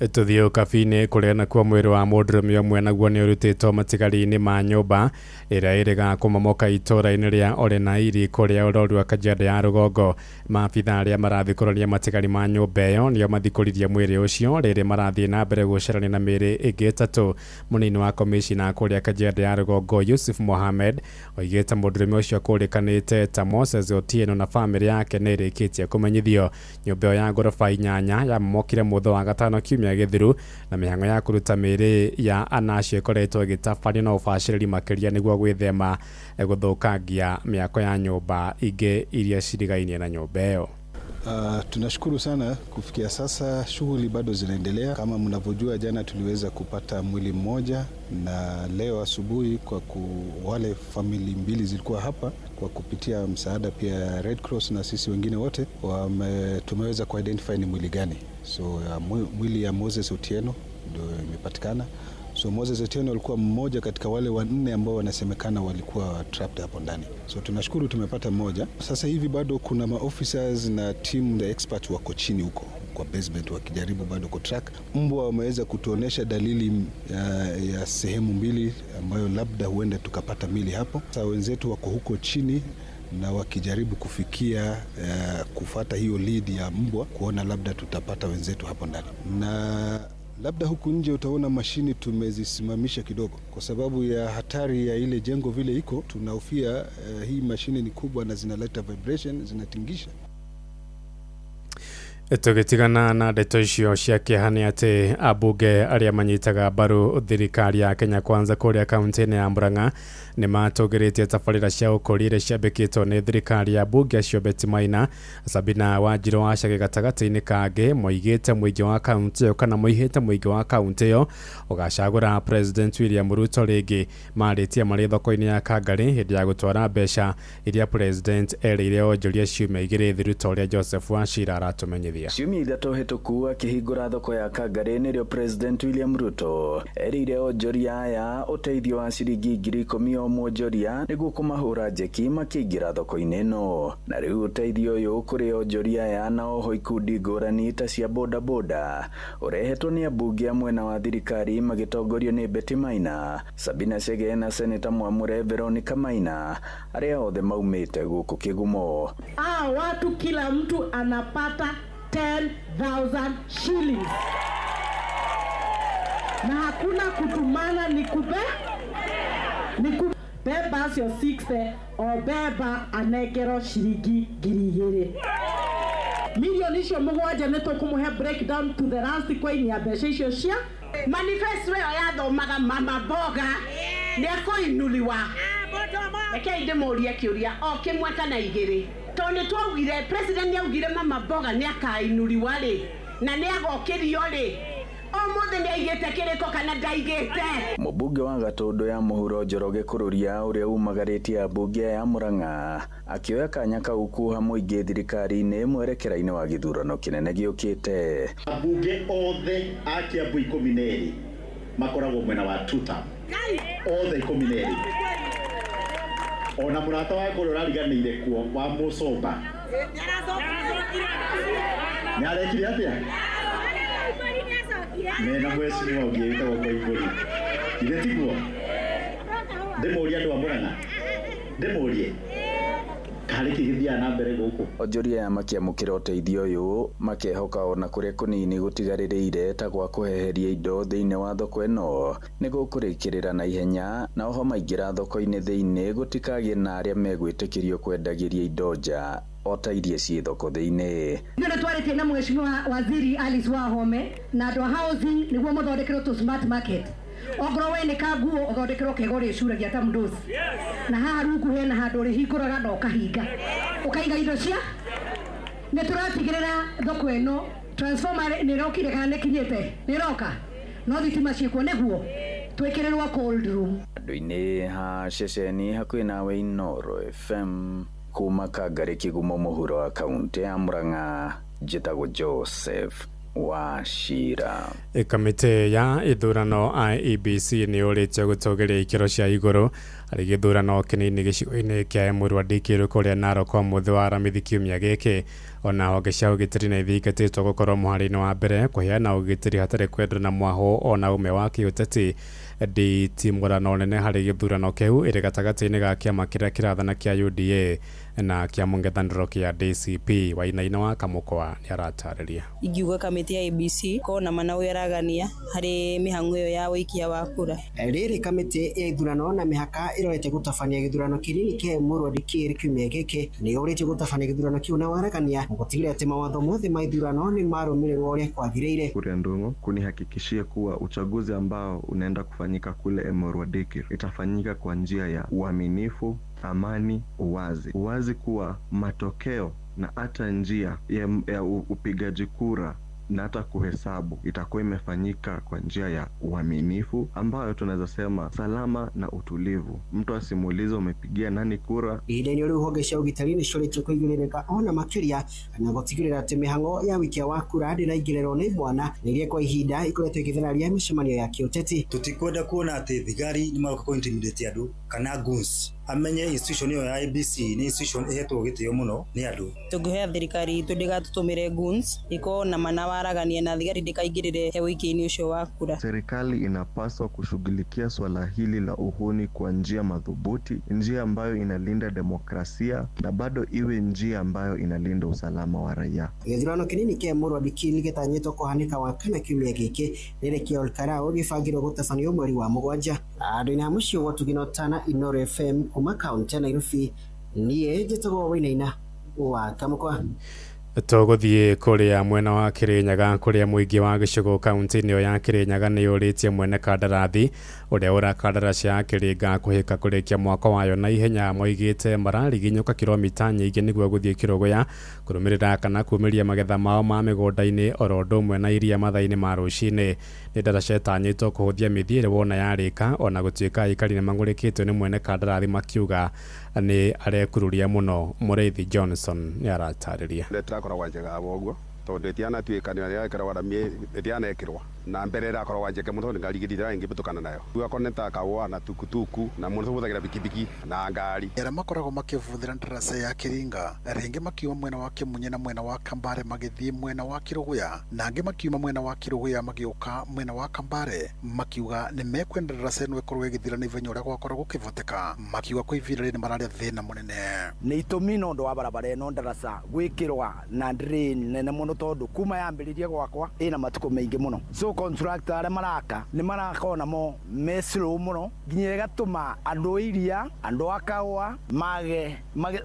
Tũthiĩ ũkabi-inĩ kũrĩa nakuo mwĩrĩ wa mũndũrũme ũmwe naguo nĩ ũrutĩtwo matigari-inĩ ma nyũmba ĩrĩa ĩrĩga kũmomoka itũũra-inĩ rĩa Olenairi kũrĩa ũrori wa Kajiado ya rũgongo. Maabitha arĩa marathikũrania matigari ma nyũmba ĩyo nĩo mathikũririe mwĩrĩ ũcio rĩrĩ marathiĩ na mbere gũcarania na mĩĩrĩ ĩngĩ 3. Mũnini wa komishina kũrĩa Kajiado ya rũgongo Yusuf Mohamed oigĩte mũndũrũme ũcio akũrĩkanĩte ta Moses Otieno na bamĩrĩ yake nĩ ĩrĩkĩtie kũmenyithio. Nyũmba ĩyo ya ngoroba 8 yamomokire mũthenya wa gatano kiumia gĩthiru na mĩhang'o ya kũruta mĩĩrĩ ya ana acio ĩkoretwo ĩgĩtabanio na ũbacĩrĩri makĩria nĩguo gwĩthema gũthũkangia mĩako ya nyũmba ingĩ iria cirigainie na nyũmba ĩyo. Tunashukuru sana kufikia sasa shughuli bado zinaendelea. Kama mnavyojua, jana tuliweza kupata mwili mmoja na leo asubuhi kwa wale famili mbili zilikuwa hapa kwa kupitia msaada pia Red Cross na sisi wengine wote tumeweza kuidentify ni mwili gani. So mwili ya Moses Otieno ndio imepatikana. So Moses Otieno alikuwa mmoja katika wale wanne ambao wanasemekana walikuwa trapped hapo ndani. So tunashukuru tumepata mmoja. Sasa hivi bado kuna maofficers na team the expert wako chini huko kwa basement wakijaribu bado kutrack. Mbwa wameweza kutuonesha dalili ya sehemu mbili ambayo labda huenda tukapata mili hapo. Sasa wenzetu wako huko chini na wakijaribu kufikia kufata hiyo lead ya mbwa kuona labda tutapata wenzetu hapo ndani. Na labda huku nje utaona mashini tumezisimamisha kidogo kwa sababu ya hatari ya ile jengo vile iko. Tunahofia hii mashini ni kubwa na zinaleta vibration, zinatingisha. Tũgĩtigana na ndeto icio cia kĩeha nĩ atĩ ambunge arĩa manyitaga mbaru thirikari ya Kenya Kwanza kũrĩa kaunti-inĩ ya Murang'a nĩ matũgĩrĩtie tabarĩra cia ũkũria iria ciambĩkĩtwo nĩ thirikari ya mbunge acio Betty Maina, Sabina Wanjirũ wa Cage gatagatĩ-inĩ kangĩ moigĩte mũingĩ wa kaunti ĩyo kana moihĩte mũingĩ wa kaunti ĩyo ũgacagũra President William Ruto rĩngĩ. Marĩtie marĩ thoko-inĩ ya Kangarĩ hĩndĩ ya gũtwara mbeca iria President erĩire onjoria ciumia igĩrĩ thiru ta ũrĩa Joseph Wachira aratũmenyithia. gũteithia. Ciumia 3 hĩtũku akĩhingũra thoko ya Kangari nĩrĩo President William Ruto erĩire onjoria aya ũteithio wa ciringi 10,000 o mwonjoria nĩguo kũmahũra njeki makĩingĩra thoko-inĩ ĩno. Na rĩu ũteithio ũyũ kũrĩ onjoria aya na oho ikundi ngũrani ta cia bodaboda ũrehetwo nĩ ambunge a mwena wa thirikari magĩtongorio nĩ Betty Maina, Sabina Chege na Seneta Mwamure Veronica Maina arĩa othe maumĩte gũkũ Kĩgumo. Watu kila mtu anapata 10,000 shillings. Na hakuna kutumana, ni kube beba cio 60 o beba anengero ciringi 2,000. Milioni icio 7 nĩ tũkũmũhe breakdown to the last coin ya mbeca icio cia manifesto ĩyo yathomaga mama mboga nĩ akũinuliwa. Rekei ndĩmũrie kĩũria o kĩmwe kana igĩrĩ, tondũ nĩ twaugire president nĩ augire mama mboga nĩ akainuliwa rĩ na nĩ agokĩrio rĩ, ũmũthĩ nĩ aigĩte kĩrĩko kana ndaigĩte? Mũmbunge wa Gatũndũ ya Mũhuro Njoroge Kururia ũrĩa umagarĩtie ambunge aya Murang'a akĩoya kanya kau kuoha mũingĩ thirikari-inĩ mwerekera-inĩ wa gĩthurano kĩnene gĩũkĩte. Ambunge othe a Kiambu 12 makoragwo mwena wa tuta, othe 12. Ona mũrata wakwa ũrĩa ũrariganĩire kuo wa Mũcomba nĩarekire atĩa? Mena mheshimiwa ũngĩ wĩtagwo Koimbũri, ithe tiguo? Ndĩmũrie andũ a Murang'a, ndĩmũrie karĩ kĩ gĩthiaga na mbere gũkũ. Onjoria aya makĩamũkĩra ũteithio ũyũ makehoka ona kũrĩa kũnini gũtigarĩrĩire ta gwa kũheheria indo thĩinĩ wa thoko ĩno nĩ gũkũrĩkĩrĩra na ihenya, na oho maingĩra thoko-inĩ thĩinĩ gũtikagĩe na arĩa megwĩtĩkĩrio kwendagĩria indo nja o ta iria ciĩ thoko thĩinĩ. Ithuĩ nĩ twarĩtie na Mheshimiwa Waziri Alice Wahome na andũ a housing nĩguo mũthondekerwo tũ smart market. Ongorwo we nĩ kanguo ũthondekerwo kega ũrĩcuragia ta mũndũci, na haha rungu hena handũ ũrĩhingũraga na ũkahinga ũkaiga indo cia. Nĩ tũratigĩrĩra thoko ĩno transformer nĩ ĩrokire kana nĩ ĩkinyĩte, nĩ ĩroka, no thitima ciĩkuo nĩguo twĩkĩrĩrwo cold room. Andũ-inĩ ha ceceni hakuhĩ nawe Inooro FM kuma Kangari Kĩgumo mũhuro wa kaunti ya Murang'a, njĩtagwo Joseph Wachira. Kamĩtĩ ya ithurano IEBC nĩ yũrĩtie gũtũgĩria ikĩro cia igũrũ harĩ gĩthurano kĩnini gĩcigo-inĩ kĩa Emurua Dikirũ kũrĩa Narok ũmũthĩ wa Aramithi kiumia gĩkĩ. Ona honge cia ũgitĩri nĩ ithingatĩtwo gũkorwo mũhari-inĩ wa mbere kũheana ũgitĩri hatarĩ kwendwo na mwahũ ona ũmwe wa kĩũteti. Nditimũrano nene harĩ gĩthurano kĩu ĩrĩ gatagatĩ-inĩ ga kĩama kĩrĩa kĩrathana kĩa UDA na kĩa mũng'ethanĩro kĩa DCP. Wainaina wa Kamũkwa nĩaratarĩria. Ingiuga kamĩtĩ ya ABC kona mana ũyaragania harĩ mĩhang'o ĩyo ya ũikia wa kura. Rĩrĩ kamĩtĩ ya ithurano na mĩhaka ĩrorete gũtabania gĩthurano kĩnini kĩa Emurua Dikirĩ kiumia gĩkĩ nĩ yũrĩtie gũtabania gĩthurano kĩu na waragania gũtigĩrĩra atĩ mawatho mothe ma ithurano nĩ marũmĩrĩrwo ũrĩa kwagĩrĩire. Kuria Ndung'u kunihakikishia kuwa uchaguzi ambao unaenda kufanyika kule Emurua Dikirĩ itafanyika kwa njia ya uaminifu, amani, uwazi. Uwazi kuwa matokeo na hata njia ya upigaji kura na hata kuhesabu itakuwa imefanyika kwa njia ya uaminifu ambayo tunaweza sema salama na utulivu. Mtu asimuulize umepigia nani kura. Ihinda-inĩ rĩu honge cia ũgitĩri nĩciũrĩtio kũigĩrĩrĩka ona makĩria na gũtigĩrĩra atĩ mĩhang'o ya wikia wa kura ndĩraingĩrĩrwo nĩ mwana na iria kwa ihinda ikoretwo ĩgĩthararia mĩcemanio ya kĩũteti. Tutikwenda kuona atĩ thigari nĩ maroka kũ-intimidate andũ kana goons. Amenye institution ĩyo ya IEBC nĩ institution ĩhetwo gĩtĩo mũno nĩ andũ. Tũngĩhoya thirikari itũ ndĩgatũtũmĩre goons ĩkorwo na mana waragania na thigari ndĩkaingĩrĩre he ũikia-inĩ ũcio wa kura. Serikali inapaswa kushughulikia swala hili la uhuni kwa njia madhubuti, njia ambayo inalinda demokrasia na bado iwe njia ambayo inalinda usalama wa raia. Gĩthurano kĩnini kĩa Emurua Dikirĩ gĩtanyĩtwo kũhanĩka Wakana kiumia gĩkĩ rĩrĩ kĩa Olkalau gĩbangĩrwo gũtabanio mweri wa 7. Andũ-inĩ a mũciĩ wa Tugino Tana, Inooro FM kuma kaunti ya Nairobi, niĩ njĩtagwo Wainaina wa Kamũkwa. Tũgũthiĩ kũrĩa mwena wa Kĩrĩnyaga kũrĩa mũingĩ wa gĩcigo kaunti-inĩ ĩyo ya Kĩrĩnyaga nĩ yũrĩtie mwene kandarathi ũrĩa ũrakandaraci ya Kĩrĩnga kũhĩka kũrĩkia mwako wayo na ihenya. Moigĩte marariginyũka kilomita nyingĩ nĩguo gũthiĩ Kĩrũgũya kũrũmĩrĩra kana kumĩria magetha mao ma mĩgũnda-inĩ oro ũndũ ũmwe na iria mathaa-inĩ ma rũcinĩ. Nĩ ndaraca ĩtanyĩtwo kũhũthia mĩthiĩre wona yarĩka ona gũtuĩka aikari nĩ mang'ũrĩkĩtio nĩ mwene kandarathi makiuga nĩ arekururia mũno. Mũrĩithi Johnson nĩ aratarĩria. Tũrakoragwo njega ũguo Tondu itianatuĩka nĩ ĩrekĩrwo rami ĩtianekĩrwo na mbere ĩrakorwo njeke mũno tondũ ngari igĩrĩ ingĩhĩtũkana nayo. Rĩu akorwo nĩ ta kahũa na tukutuku na mũno tũhũthagĩra bikibiki na ngari. Arĩa makoragwo makĩbũthĩra ndaraca ya Kĩringa rĩngĩ makiuma mwena wa Kĩmunye na mwena wa Kambare magĩthiĩ mwena wa Kĩrũgũya na angĩ makiuma mwena wa Kĩrũgũya magĩũka mwena wa Kambare makiuga nĩ mekwenda ndaraca ĩno ĩkorwo ĩgĩthira na ihenya ũrĩa gwakorwo gũkĩvoteka, makiuga kwa ihinda rĩrĩ mararĩa thĩna mũnene. Nĩ itũmi no ũndũ wa barabara ĩno ndaraca gwĩkĩrwa na drain nene mũno tondũ kuma yambĩrĩrie gwakwa ĩna matukũ maingĩ mũno. So contractor arĩa maraka nĩ maraka onamo me slow mũno nginya ĩgatũma andũ iria andũ a kahũa mage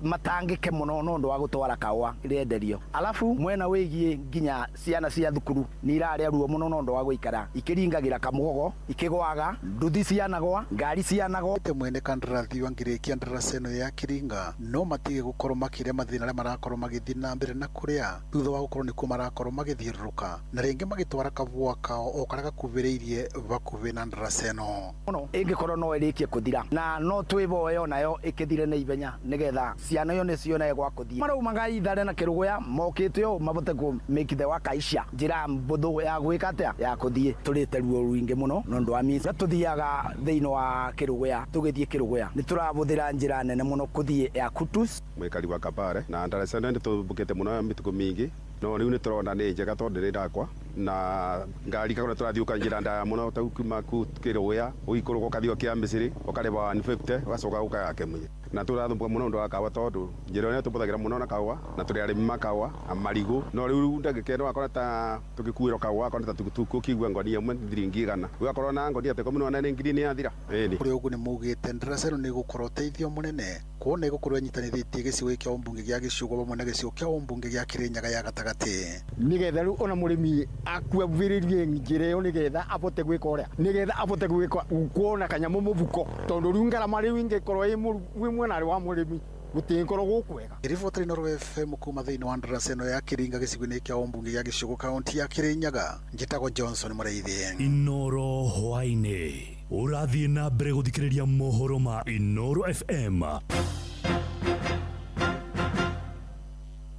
matangĩke mũno no ũndũ wa gũtwara kahũa rĩenderio. Alafu mwena wĩgiĩ nginya ciana cia thukuru nĩ irarĩa ruo mũno no ũndũ wa gũikara ikĩringagĩra kamũgogo ikĩgwaga nduthi cianagwa ngari cianagwa. Mwene kandarathi wa ngirĩkia ndaraca ĩno ya Kĩringa no matige gũkorwo makĩrĩa mathĩna arĩa marakorwo magĩthiĩ na mbere na kũrĩa thutha wa gũkorwo nĩkuo marakorwo magĩthiũrũrũka na rĩngĩ magĩtwara kabũa kao o karĩa gakuhĩrĩirie bakuhĩ na ndaraca ĩno. Mũno ĩngĩkorwo no ĩrĩkie kũthira na no twĩboe onayo ĩkĩthire na ihenya nĩgetha ciana ĩyo nĩcione gwa kũthiĩ. Maraumaga Ithare na Kĩrũgũya mokĩte ũũ mabote kũ make the work aisha njĩra mbũthũ ya gwĩka atĩa ya kũthiĩ. Tũrĩte ruo rũingĩ mũno no ũndũ wa means tũthiaga thĩinĩ wa Kĩrũgũya tũgĩthiĩ Kĩrũgũya nĩ tũrabũthĩra njĩra nene mũno kũthiĩ ya Kutus. Mwikari wa Kambare na ndaraca ĩno nĩ tũmbũkĩte mũno mĩtukũ mĩingĩ no rĩu nĩ tũrona nĩ njega tondũ nĩ ndakwa na ngari kakora tũrathiũka njĩra ndaya mũno ta kuma Kĩrũgũya ũikũrũka ũkathiĩ kĩa Misiri ũkarĩba 150 ũgacoka ũkaya Kĩmunye na tũrathumbuka mũno ũndũ wa kahũa tondũ njĩra ĩno tũbũthagĩra mũno na kahũa na tũrĩ arĩmi ma kahũa na marigũ no rĩu ndagĩka ĩno wakora ta tũgĩkuĩrwo kahũa wakora ta tukutuku ũkĩigua ngonia ĩmwe thiringi 100 ũgakorwo na ngonia ta 18 nĩ ngiri nĩ yathira. Kũrĩ ũguo nĩ maugĩte ndaraca ĩno nĩ ĩgũkorwo ũteithio mũnene kuona ĩgũkorwo ĩnyitanĩrĩtie gĩcigo kĩa ũmbunge gĩa Gĩcũgũ hamwe na gĩcigo kĩa ũmbunge gĩa Kĩrĩnyaga ya gatagatĩ nĩgetha rĩu ona mũrĩmi akuavĩrĩrie njĩra ĩyo nĩgetha abote gwĩka ũrĩa nĩgetha abote gwĩka kuona kanyamũ mũbuko tondũ rĩu ngarama rĩu ingĩkorwo ĩ mwena wa mũrĩmi gũtingĩkorwo gũkwega. Riboti Inooro FM kuma thĩinĩ wa ndaraca ĩno ya Kĩringa gĩcigo-inĩ kĩa ũmbunge gĩa Gĩcũgũ kaunti ya Kĩrĩnyaga njĩtagwo Johnson Mũrĩithi. Inooro hwaĩ-inĩ ũrathiĩ na mbere gũthikĩrĩria mohoro ma Inooro FM.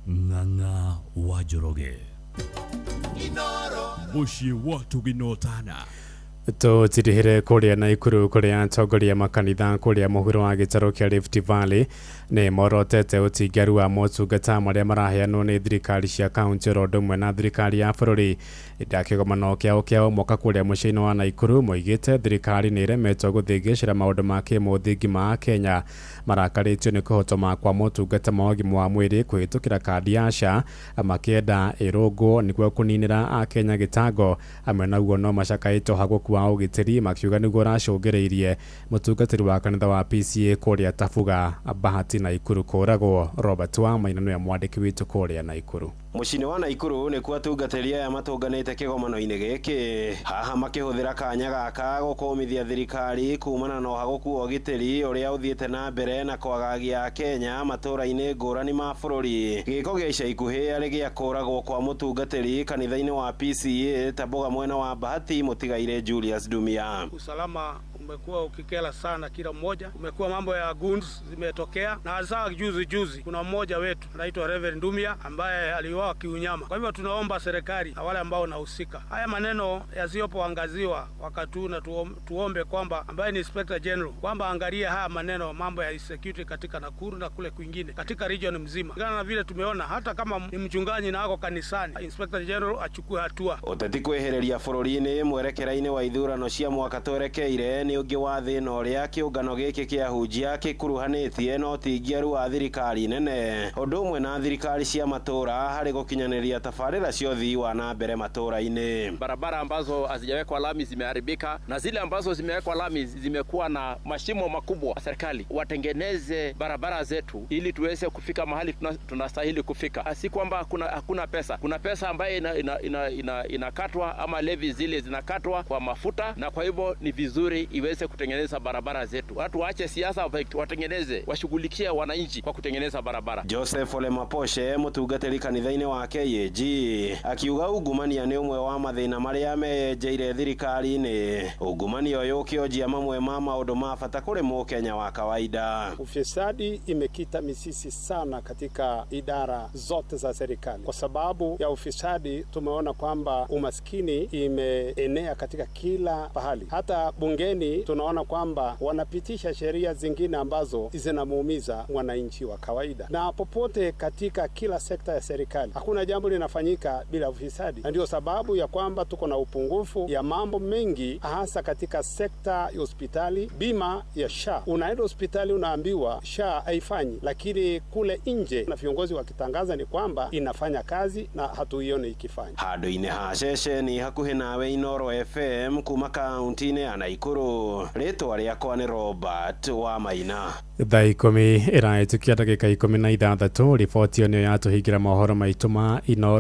Ng'ang'a wa Njoroge. Mũciĩ wa Tũginotana. Tũtirihire kũrĩa Naikuru kũrĩa atongoria makanitha kũrĩa mũhuro wa gĩtarũ kĩa Rift Valley nĩ morotete ũtingaru wa motungata marĩa maraheanwo nĩ thirikari cia kaunti oro ũndũ ũmwe na thirikari ya bũrũri. Hĩndĩ kĩgomano kĩao kĩa mwaka kũrĩa mũciĩ-inĩ wa Naikuru moigĩte thirikari nĩ ĩremetwo gũthĩngĩcĩra maũndũ ma kĩmũthingi ma Kenya marakarĩtio nĩ kũhotoma kwa motungata ma ũgima wa mwĩrĩ kũhĩtũkĩra kandi ya SHA makĩenda ĩrũngwo nĩguo kũninĩra Akenya gĩtango. Amwe naguo no macakaĩtwo hagũku wa ũgitĩri makiuga nĩguo ũracũngĩrĩirie mũtungatĩri wa kanitha wa PCA kũrĩa Tabuga Bahati Naikuru kũragwo. Robert Wamaina nĩwe mwandĩki witũ kũrĩa Naikuru. Mũciĩ-inĩ wa Naikuru nĩkuo atungatĩri aya matũnganĩte kĩgomano-inĩ gĩkĩ haha makĩhũthĩra kanya gaka gũkũmithia thirikari kumana na ũhagũku wa ũgitĩri ũrĩa ũthiĩte na mbere na kwagagia Kenya matũũra-inĩ ngũrani ma bũrũri. Gĩko gĩa ica ikuhĩ arĩ gĩa kũragwo kwa mũtungatĩri kanitha-inĩ wa PCA Tabuga mwena wa Bahati mũtigaire Julius Dumia. Usalama umekuwa ukikela sana kila mmoja, umekuwa mambo ya goons zimetokea, na hasa juzi juzi kuna mmoja wetu anaitwa Reverend Dumia ambaye aliuawa kiunyama. Kwa hivyo tunaomba serikali na wale ambao wanahusika, haya maneno yasiyopoangaziwa wakati huu, na tuombe kwamba ambaye ni Inspector General kwamba angalie haya maneno, mambo ya insecurity katika Nakuru na kule kwingine katika region mzima. Kulingana na vile tumeona, hata kama ni mchungaji na ako kanisani, Inspector General achukue hatua. Ũteti kwĩhĩrĩria bũrũri-inĩ mwerekera-inĩ wa ithurano cia mwaka twerekeire nĩ ũngĩ wa thĩna ũrĩa kĩũngano gĩkĩ kĩa hunjia gĩkuruhanĩtie na ũtingiaru wa thirikari nene ũndũ ũmwe na thirikari cia matũũra harĩ gũkinyanĩria tabarĩra cia ũthii wa na mbere matũũra-inĩ. Barabara ambazo hazijawekwa lami zimeharibika na zile ambazo zimewekwa lami zimekuwa na mashimo makubwa. Serikali watengeneze barabara zetu ili tuweze kufika mahali tunastahili kufika. Si kwamba hakuna pesa, kuna pesa ambayo inakatwa ama levi zile zinakatwa kwa mafuta, na kwa hivyo ni vizuri iweze kutengeneza barabara zetu. Watu waache siasa, watengeneze, washughulikie wananchi kwa kutengeneza barabara. Joseph Ole Maposhe mũtungatĩri kanitha-inĩ wa KAG akiuga ungumania nĩ ũmwe wa mathĩna marĩa meyenjeire thirikari-inĩ. Ungumania ũyũ ũkĩonjia mamwe ma maũndũ ma bata kũrĩ mũkenya wa kawaida. Ufisadi imekita mizizi sana katika idara zote za serikali. Kwa sababu ya ufisadi, tumeona kwamba umaskini imeenea katika kila pahali. Hata bungeni tunaona kwamba wanapitisha sheria zingine ambazo zinamuumiza mwananchi wa kawaida. Na popote katika kila sekta ya serikali hakuna jambo linafanyika bila ufisadi, na ndio sababu ya kwamba tuko na upungufu ya mambo mengi, hasa katika sekta ya hospitali. Bima ya SHA, unaenda hospitali unaambiwa SHA haifanyi, lakini kule nje na viongozi wakitangaza ni kwamba inafanya kazi na hatuione ikifanya. Handũ-inĩ ha ceceni hakuhĩ nawe Inooro FM kuma kaunti-inĩ ya Naikuru, rĩtwa rĩakwa nĩ Robert wa Maina. Thaa 10 ĩrahĩtũkia ndagĩka 16. Riboti ĩyo nĩyo yatũhingĩra mohoro maitũ ma Inooro.